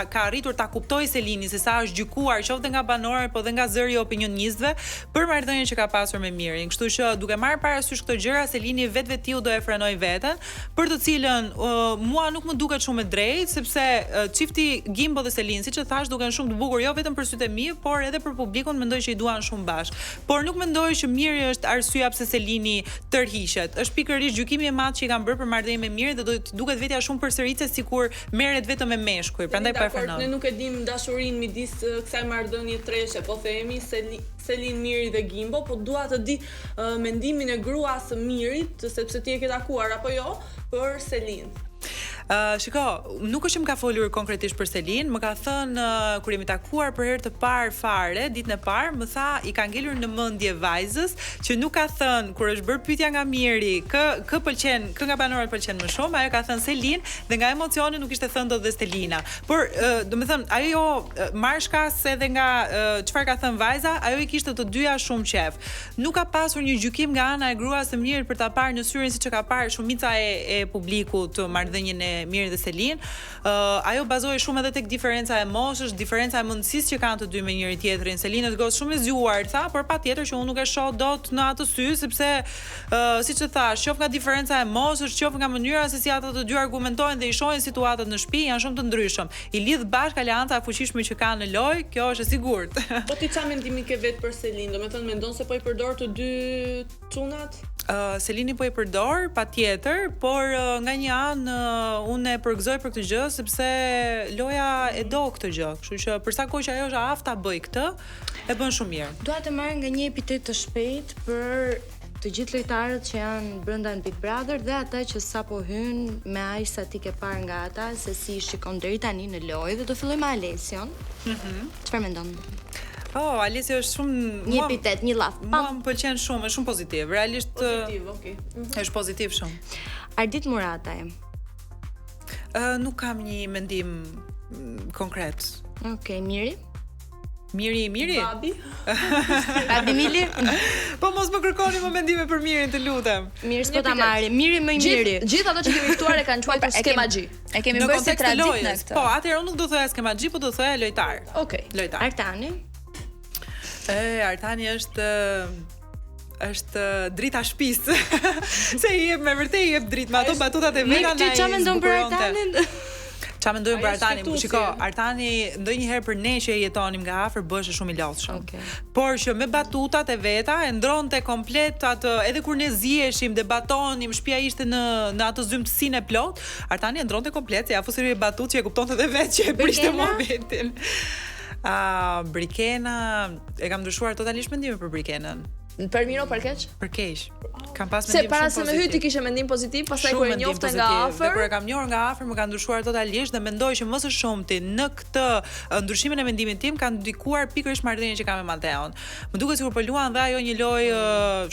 [SPEAKER 7] ka arritur ta kuptojë Selini, se sa është gjykuar qoftë dhe nga banorët, po dhe nga zëri i opinionistëve për marrëdhënien që ka pasur me Mirin. Kështu që duke marrë parasysh këto gjëra, Selini vetvetiu do e frenojë veten, për të cilën uh, mua nuk më duket shumë e drejtë, sepse uh, çifti Gimbo dhe Selin, siç e thash, duken shumë të bukur jo vetëm për sytë e mi, por edhe për publikun mendoj që i duan shumë bashkë. Por nuk mendoj që Miri është arsyeja pse Selini tërhiqet. Është pikërisht gjykimi i madh që i kanë bërë për marrëdhënien me Mirin dhe do të duket vetja shumë përsëritëse sikur merret vetëm me meshkuj, prandaj po e frenon.
[SPEAKER 6] Ne nuk e dim dashurinë midis kësaj marrëdhënie treshe, po themi Selin, Miri dhe Gimbo, po dua të di mendimin e gruas së Mirit, sepse ti e ke takuar apo jo, për Selin.
[SPEAKER 7] Uh, shiko, nuk është që më ka folur konkretisht për Selin, më ka thënë uh, kur jemi takuar për herë të parë fare, ditën e parë, më tha i ka ngelur në mendje vajzës që nuk ka thënë kur është bërë pyetja nga Miri, kë kë pëlqen, kë nga banorët pëlqen më shumë, ajo ka thënë Selin dhe nga emocioni nuk ishte thënë dot dhe Stelina. Por, uh, domethënë, ajo marr shkas edhe nga çfarë ka thënë vajza, ajo i kishte të dyja shumë qejf. Nuk ka pasur një gjykim nga ana e gruas së Mirit për ta parë në syrin siç e ka parë shumica e e publikut marrëdhënien e Mirit dhe Selin. Ë ajo bazohej shumë edhe tek diferenca e moshës, diferenca e mendësisë që kanë të dy me njëri tjetrin. Selin është gocë shumë e zgjuar, tha, por patjetër që unë nuk e shoh dot në atë sy sepse ë siç e thash, qoftë nga diferenca e moshës, qoftë nga mënyra se si ata të dy argumentojnë dhe i shohin situatat në shtëpi, janë shumë të ndryshëm. I lidh bashkë aleanca e fuqishme që kanë në lojë, kjo është e
[SPEAKER 6] sigurt. Po ti ça mendimi ke vetë për Selin? Domethënë mendon se po i përdor të dy çunat?
[SPEAKER 7] Uh, Selini po i përdor, patjetër, por uh, nga një anë uh, unë e përgëzoj për këtë gjë sepse loja e do këtë gjë, kështu që për sa kohë që ajo është e aftë ta bëjë këtë, e bën shumë
[SPEAKER 1] mirë. Dua të marr nga një epitet të shpejtë për të gjithë lojtarët që janë brenda në Big Brother dhe ata që sapo hynë me aq sa ti ke parë nga ata se si i shikon deri tani në lojë dhe do filloj me Alesion. Mhm. Mm Çfarë mendon?
[SPEAKER 7] Oh, Alesio është
[SPEAKER 1] shumë një epitet, një llaf.
[SPEAKER 7] Mua më pëlqen shumë, është shumë pozitiv. Realisht
[SPEAKER 6] pozitiv, okay. Mm
[SPEAKER 7] -hmm. Është pozitiv shumë.
[SPEAKER 1] Ardit Murataj.
[SPEAKER 7] Ë uh, nuk kam një mendim mm, konkret.
[SPEAKER 1] Okej, okay, Miri.
[SPEAKER 7] Miri, Miri.
[SPEAKER 6] Babi.
[SPEAKER 1] Babi Mili.
[SPEAKER 7] Po mos më kërkoni më mendime për Mirin, të
[SPEAKER 1] lutem. Mirë, s'po ta marrim. Miri më i miri.
[SPEAKER 5] Gjithë ato që kemi ftuar e kanë quajtur po, pra, skemaxhi.
[SPEAKER 4] E kemi bërë si traditë në
[SPEAKER 7] këtë. Po, atëherë unë nuk do thoja skemaxhi, po do thoja lojtar.
[SPEAKER 5] Okej.
[SPEAKER 7] Okay. Lojtar.
[SPEAKER 1] Artani.
[SPEAKER 7] E, Artani është është drita e shtëpisë. Se i jep me vërtet i jep dritë me ato batutat e veta
[SPEAKER 1] na. Ti çfarë mendon për Artanin?
[SPEAKER 7] Ça mendoj për Artanin? Shiko, Artani ndonjëherë për ne që e jetonim nga afër bëhej shumë i lodhshëm. Okay. Por që me batutat e veta e ndronte komplet atë, edhe kur ne ziheshim, debatonim, shtëpia ishte në në atë zymtësinë e plotë, Artani e ndronte komplet, se ia fuste një batutë që e kuptonte edhe vetë që e prishte momentin. A, uh, Brikena, e kam ndryshuar totalisht mendimin për
[SPEAKER 5] Brikenën. Për mirë o për
[SPEAKER 7] keq? Për keq. Kam pas
[SPEAKER 5] mendim Se para se me hy ti kishe mendim pozitiv, pastaj kur e njofte nga afër.
[SPEAKER 7] Dhe kur e kam njohur nga afër më ka ndryshuar totalisht dhe mendoj që më së shumti në këtë ndryshimin e mendimit tim ka ndikuar pikërisht marrëdhënia që ka me Mateon. Më duket sikur po luan dhe ajo një lojë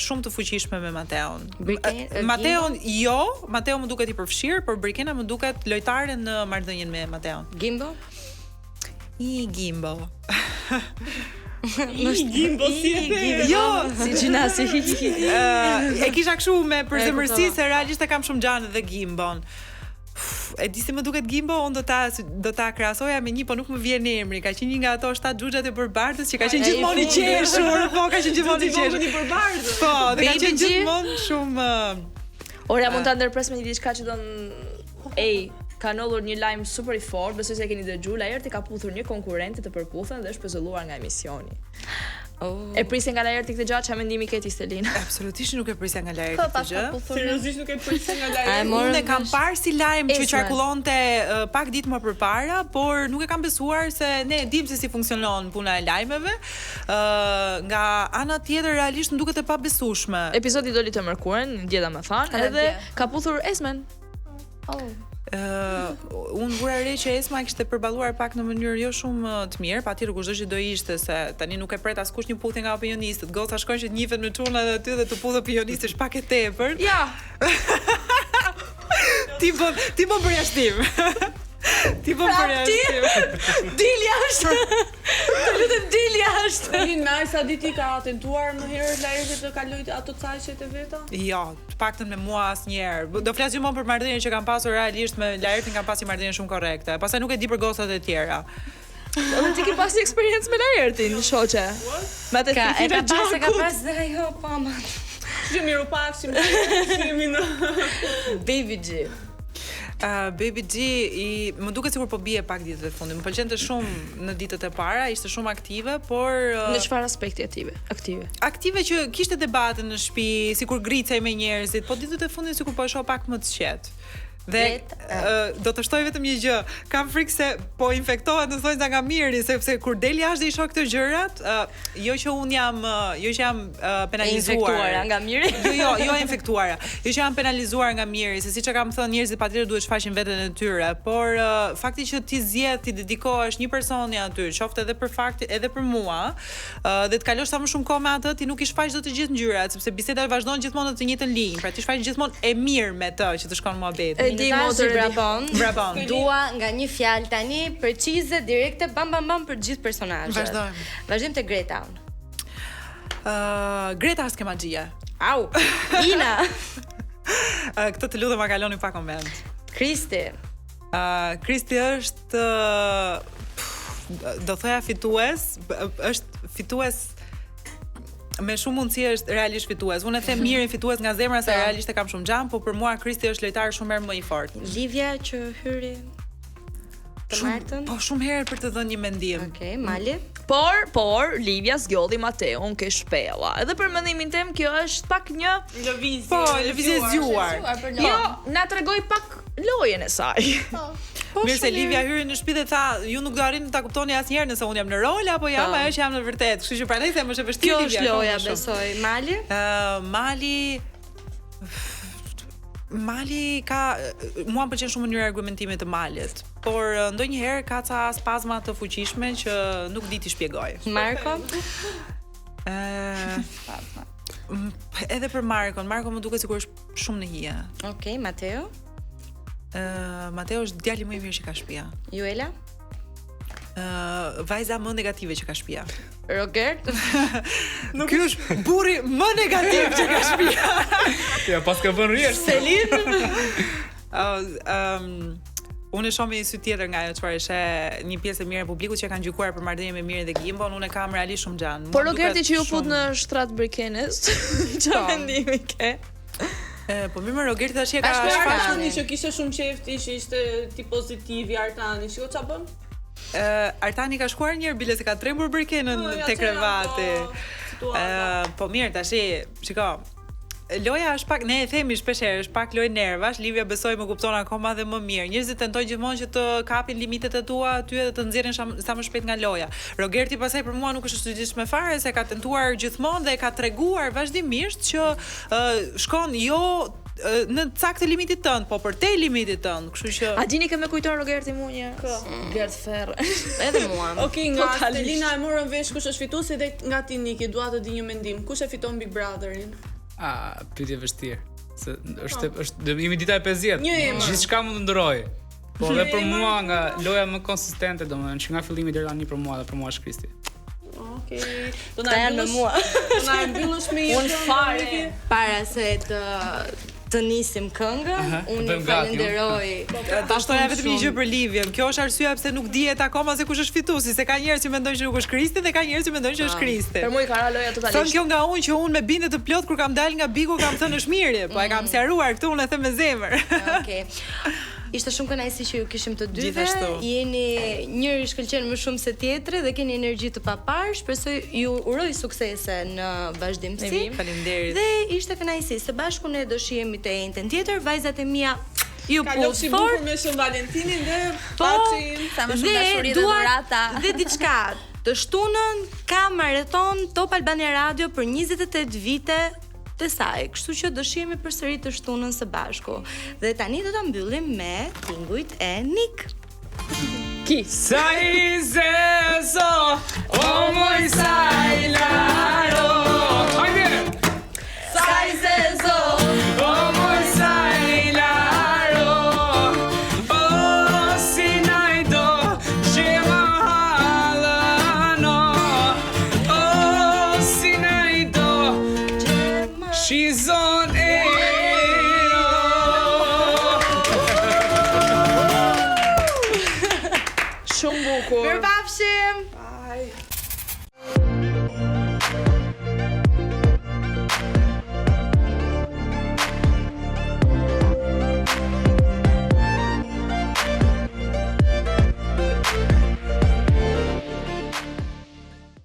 [SPEAKER 7] shumë të fuqishme me
[SPEAKER 1] Mateon.
[SPEAKER 7] Mateon jo, Mateo më duket i përfshirë, por Brikena më duket lojtare në marrëdhënien me Mateon.
[SPEAKER 1] Gimbo?
[SPEAKER 7] I Gimbo.
[SPEAKER 6] I Gimbo si e
[SPEAKER 7] the. Jo,
[SPEAKER 5] si gjinasi.
[SPEAKER 7] e kisha kështu me përzemërsi se realisht e kam shumë xhan dhe Gimbon. E di si më duket Gimbo, unë do ta do ta krahasoja me një, po nuk më vjen emri. Ka qenë një nga ato shtatë xhuxhat e Borëbardhës që ka qenë gjithmonë i qeshur, po ka qenë gjithmonë i
[SPEAKER 6] qeshur. I Borëbardhës.
[SPEAKER 7] Po, dhe ka qenë gjithmonë shumë
[SPEAKER 5] Ora mund ta ndërpres me një diçka që do Ej, ka ndodhur një lajm super i fortë, besoj se e keni dëgjuar, Laerti ka puthur një konkurrente të Përputhen dhe është pezulluar nga emisioni. Oh. E prisje nga Laerti këtë gjë, çfarë mendimi ke ti
[SPEAKER 7] Stelina? Absolutisht nuk e prisja nga Laerti po,
[SPEAKER 6] këtë gjë. Seriozisht nuk e prisja nga Laerti.
[SPEAKER 7] Unë e kam parë si lajm që qarkullonte uh, pak ditë më përpara, por nuk e kam besuar se ne e dimë se si funksionon puna e lajmeve. Ë uh, nga ana tjetër realisht më duket e pabesueshme.
[SPEAKER 5] Episodi doli të mërkurën, dje domethënë, edhe ka puthur Esmen.
[SPEAKER 7] Oh. Uh, unë vura re që Esma kishte përballuar pak në mënyrë jo shumë të mirë, patjetër kushdo që do ishte se tani nuk e pret askush një puthje nga opinionistët. Goca shkon që të njihen me çuna edhe aty dhe të puth opinionisti është pak e
[SPEAKER 5] tepërt. Ja.
[SPEAKER 7] ti bën ti bën përjashtim. Ti bën përjashtim.
[SPEAKER 1] Dil jashtë. Të lutem dil jashtë.
[SPEAKER 6] Selin, me aq sa di ti ka tentuar më herët Laerti të kalojë ato caqet e veta?
[SPEAKER 7] Jo, të paktën me mua asnjëherë. Do flas gjithmonë për marrëdhënien që kam pasur realisht me Laertin, kam pasur një marrëdhënie shumë korrekte. Pastaj nuk e di për gocat e tjera.
[SPEAKER 5] Edhe ti ke pas një eksperiencë me Laertin, shoqe. Me atë
[SPEAKER 1] Ka, e
[SPEAKER 5] thithjen
[SPEAKER 1] ka
[SPEAKER 5] e
[SPEAKER 1] pas, e ka
[SPEAKER 5] gjakut.
[SPEAKER 1] pas dhe ajo, po ama.
[SPEAKER 6] Kështu që miru pafshim, jemi në
[SPEAKER 1] Baby G.
[SPEAKER 7] Uh, Baby G i më duket sikur po bie pak ditët e fundit. Më pëlqente shumë në ditët e para, ishte shumë aktive, por uh,
[SPEAKER 5] Në çfarë aspekti aktive? Aktive.
[SPEAKER 7] aktive që kishte debate në shtëpi, sikur gricej me njerëzit, po ditët e fundit sikur po e shoh pak më të qetë. Dhe
[SPEAKER 1] Vetë,
[SPEAKER 7] ë, do të shtoj vetëm një gjë, kam frikë se po infektohet në thonjza nga Miri, sepse kur del jashtë dhe i shoh këto gjërat, ë, jo që un jam, ë, jo që jam ë, penalizuar.
[SPEAKER 1] Infektuara nga Miri.
[SPEAKER 7] Jo, jo, jo e infektuara. Jo që jam penalizuar nga Miri, se siç e kam thënë, njerëzit patjetër duhet shfaqin veten e tyre, por uh, fakti që ti zgjedh ti dedikohesh një personi aty, qoftë edhe për fakti, edhe për mua, uh, dhe të kalosh sa më shumë kohë me atë, ti nuk i shfaq dot të gjithë ngjyrat, sepse biseda vazhdon gjithmonë në të njëjtën linjë. Pra ti shfaq gjithmonë e mirë me të që të shkon muhabeti.
[SPEAKER 5] E di
[SPEAKER 1] Minutazhi
[SPEAKER 5] motër, e di.
[SPEAKER 1] vrapon.
[SPEAKER 7] Vrapon.
[SPEAKER 1] Dua nga një fjalë tani precize, direkte, bam bam bam për të gjithë personazhet.
[SPEAKER 7] Vazhdojmë.
[SPEAKER 1] Vazhdojmë te Greta.
[SPEAKER 7] Uh, Greta është skemaxhia.
[SPEAKER 1] Au. Ina,
[SPEAKER 7] Uh, këtë të lutem ma kaloni pa koment.
[SPEAKER 1] Kristi.
[SPEAKER 7] Uh, Kristi është uh, pff, do thoja fitues, është fitues me shumë mundësi është realisht fitues. Unë e them mirin fitues nga zemra se realisht e kam shumë xhan, po për mua Kristi është lojtar shumë herë më i fortë.
[SPEAKER 1] Livja që hyri të martën.
[SPEAKER 7] Po shumë herë për të dhënë një mendim.
[SPEAKER 1] Okej, Mali.
[SPEAKER 5] Por, por, Livja zgjodhi Mateon ke shpella. Edhe për mendimin tim kjo është pak një
[SPEAKER 6] lëvizje.
[SPEAKER 7] Po, lëvizje e zgjuar.
[SPEAKER 5] Jo, na tregoi pak lojën e saj.
[SPEAKER 7] Po, Mirë se Livja hyri në shtëpi dhe tha, ju nuk do arrini ta kuptoni asnjëherë nëse unë jam në rol apo jam
[SPEAKER 1] Po.
[SPEAKER 7] ajo që jam në vërtet. Kështu që prandaj them është e vështirë
[SPEAKER 1] Kjo
[SPEAKER 7] Livja,
[SPEAKER 1] është loja,
[SPEAKER 7] akoma shumë.
[SPEAKER 1] besoj. Mali.
[SPEAKER 7] Ë, Mali Mali ka mua më pëlqen shumë mënyra e argumentimit të Malit, por ndonjëherë ka ca spazma të fuqishme që nuk di t'i shpjegoj.
[SPEAKER 1] Marko.
[SPEAKER 7] Ë edhe për Markon, Marko më duket sikur është shumë në hije.
[SPEAKER 1] Okej, Mateo.
[SPEAKER 7] Ë Mateo është djali më i mirë që ka shtëpia.
[SPEAKER 1] Juela.
[SPEAKER 7] Ë vajza më negative që ka shtëpia.
[SPEAKER 1] Rogert.
[SPEAKER 7] Ky është burri më negativ që ka shtëpia.
[SPEAKER 9] Ja, pas ka vënë rrjesht.
[SPEAKER 7] Selin. Ë ëm unë e shoh me një sy tjetër nga ajo çfarë e sheh një pjesë e mirë e publikut që e kanë gjykuar për marrëdhënie me Mirin dhe Gimbon, unë e kam realisht shumë xhan. Mua
[SPEAKER 5] Por
[SPEAKER 7] më duket
[SPEAKER 5] Rogerti që ju fut
[SPEAKER 7] shumë-
[SPEAKER 5] në shtrat Brikenes, çfarë mendimi ke?
[SPEAKER 7] E, po mirë, më Rogerti tash e ka
[SPEAKER 6] Bashkë me
[SPEAKER 7] shfaqur.
[SPEAKER 6] Artani që kishte shumë qejf ti që ishte ti pozitiv i Artani. Shiko ç'a bën?
[SPEAKER 7] Ë, Artani ka shkuar një herë bile se ka trembur Brikenën
[SPEAKER 6] Po, ja
[SPEAKER 7] te
[SPEAKER 6] që
[SPEAKER 7] krevati.
[SPEAKER 6] janë po, situata.
[SPEAKER 7] Ë, po mirë tash, shiko. Loja është pak, ne e themi shpesh herë, është pak lojë nervash, Livia besoj më kupton akoma dhe më mirë. Njerëzit tentojnë gjithmonë që të kapin limitet e tua aty edhe të nxjerrin sa më shpejt nga loja. Rogerti pastaj për mua nuk është e çuditshme fare se ka tentuar gjithmonë dhe e ka treguar vazhdimisht që ë, shkon jo ë, në cak të limitit tënd, po për te limitit tënd, kështu që
[SPEAKER 5] A dini kë më kujton Rogerti mua një? Gert Ferre.
[SPEAKER 1] Edhe mua.
[SPEAKER 6] Okej, nga
[SPEAKER 5] Totalisht.
[SPEAKER 6] Stelina e morëm vesh kush është fituesi dhe nga ti Niki, dua të di një mendim. Kush e fiton Big Brotherin?
[SPEAKER 9] A, pyetje vështirë. Se është është do jemi dita e 50.
[SPEAKER 6] Një emër.
[SPEAKER 9] Gjithçka mund të ndërrojë. Po
[SPEAKER 6] Një
[SPEAKER 9] edhe për
[SPEAKER 6] emër.
[SPEAKER 9] mua nga loja më konsistente, domethënë që nga fillimi deri tani për mua dhe për mua është Kristi.
[SPEAKER 6] Okej. Do na
[SPEAKER 1] Këta janë me
[SPEAKER 6] mbyllësh-
[SPEAKER 1] mua.
[SPEAKER 6] Do na e mbyllësh me një
[SPEAKER 5] Unë
[SPEAKER 6] këngë,
[SPEAKER 5] fare.
[SPEAKER 6] Niki?
[SPEAKER 1] Para se të të nisim këngën, unë ju
[SPEAKER 9] bëjmë gati,
[SPEAKER 1] falenderoj.
[SPEAKER 7] Do shtoja vetëm një gjë për Livjen. Kjo është arsyeja pse nuk dihet akoma se kush është fituesi, se ka njerëz që mendojnë që nuk është Kristi dhe ka njerëz që mendojnë që është Kristi.
[SPEAKER 5] Për mua i ka ra loja
[SPEAKER 7] Thënë
[SPEAKER 5] totalisht.
[SPEAKER 7] kjo nga unë që unë me bindje të plot kur kam dalë nga Bigu kam thënë është Miri, po e kam sqaruar këtu unë e them me zemër.
[SPEAKER 1] Okej. Ishte shumë kënaqësi që ju kishim të dyve.
[SPEAKER 7] Gjithashtu.
[SPEAKER 1] Jeni njëri shkëlqen më shumë se tjetri dhe keni energji të papar. Shpresoj ju uroj suksese në vazhdimësi.
[SPEAKER 7] Faleminderit.
[SPEAKER 1] Dhe ishte kënaqësi. Së bashku ne do shihemi të enjten tjetër. Vajzat e mia ju puth
[SPEAKER 6] Kalofshi bukur
[SPEAKER 1] fort.
[SPEAKER 6] me Shën Valentinin dhe
[SPEAKER 1] Po,
[SPEAKER 6] paqin.
[SPEAKER 4] Sa më shumë dashuri dhe
[SPEAKER 1] dua-
[SPEAKER 4] dhurata.
[SPEAKER 1] Dhe diçka, të shtunën ka maraton Top Albania Radio për 28 vite të saj, kështu që do shihemi përsëri të shtunën së bashku. Dhe tani do ta mbyllim me tingujt e Nick.
[SPEAKER 9] Sa i zezo, o moj sa i laro. Hajde!
[SPEAKER 1] Sa i zezo.
[SPEAKER 9] O moj sa i laro. O si naj She's on air.
[SPEAKER 5] Shumë bukur.
[SPEAKER 1] Mirupafshim.
[SPEAKER 6] Bye.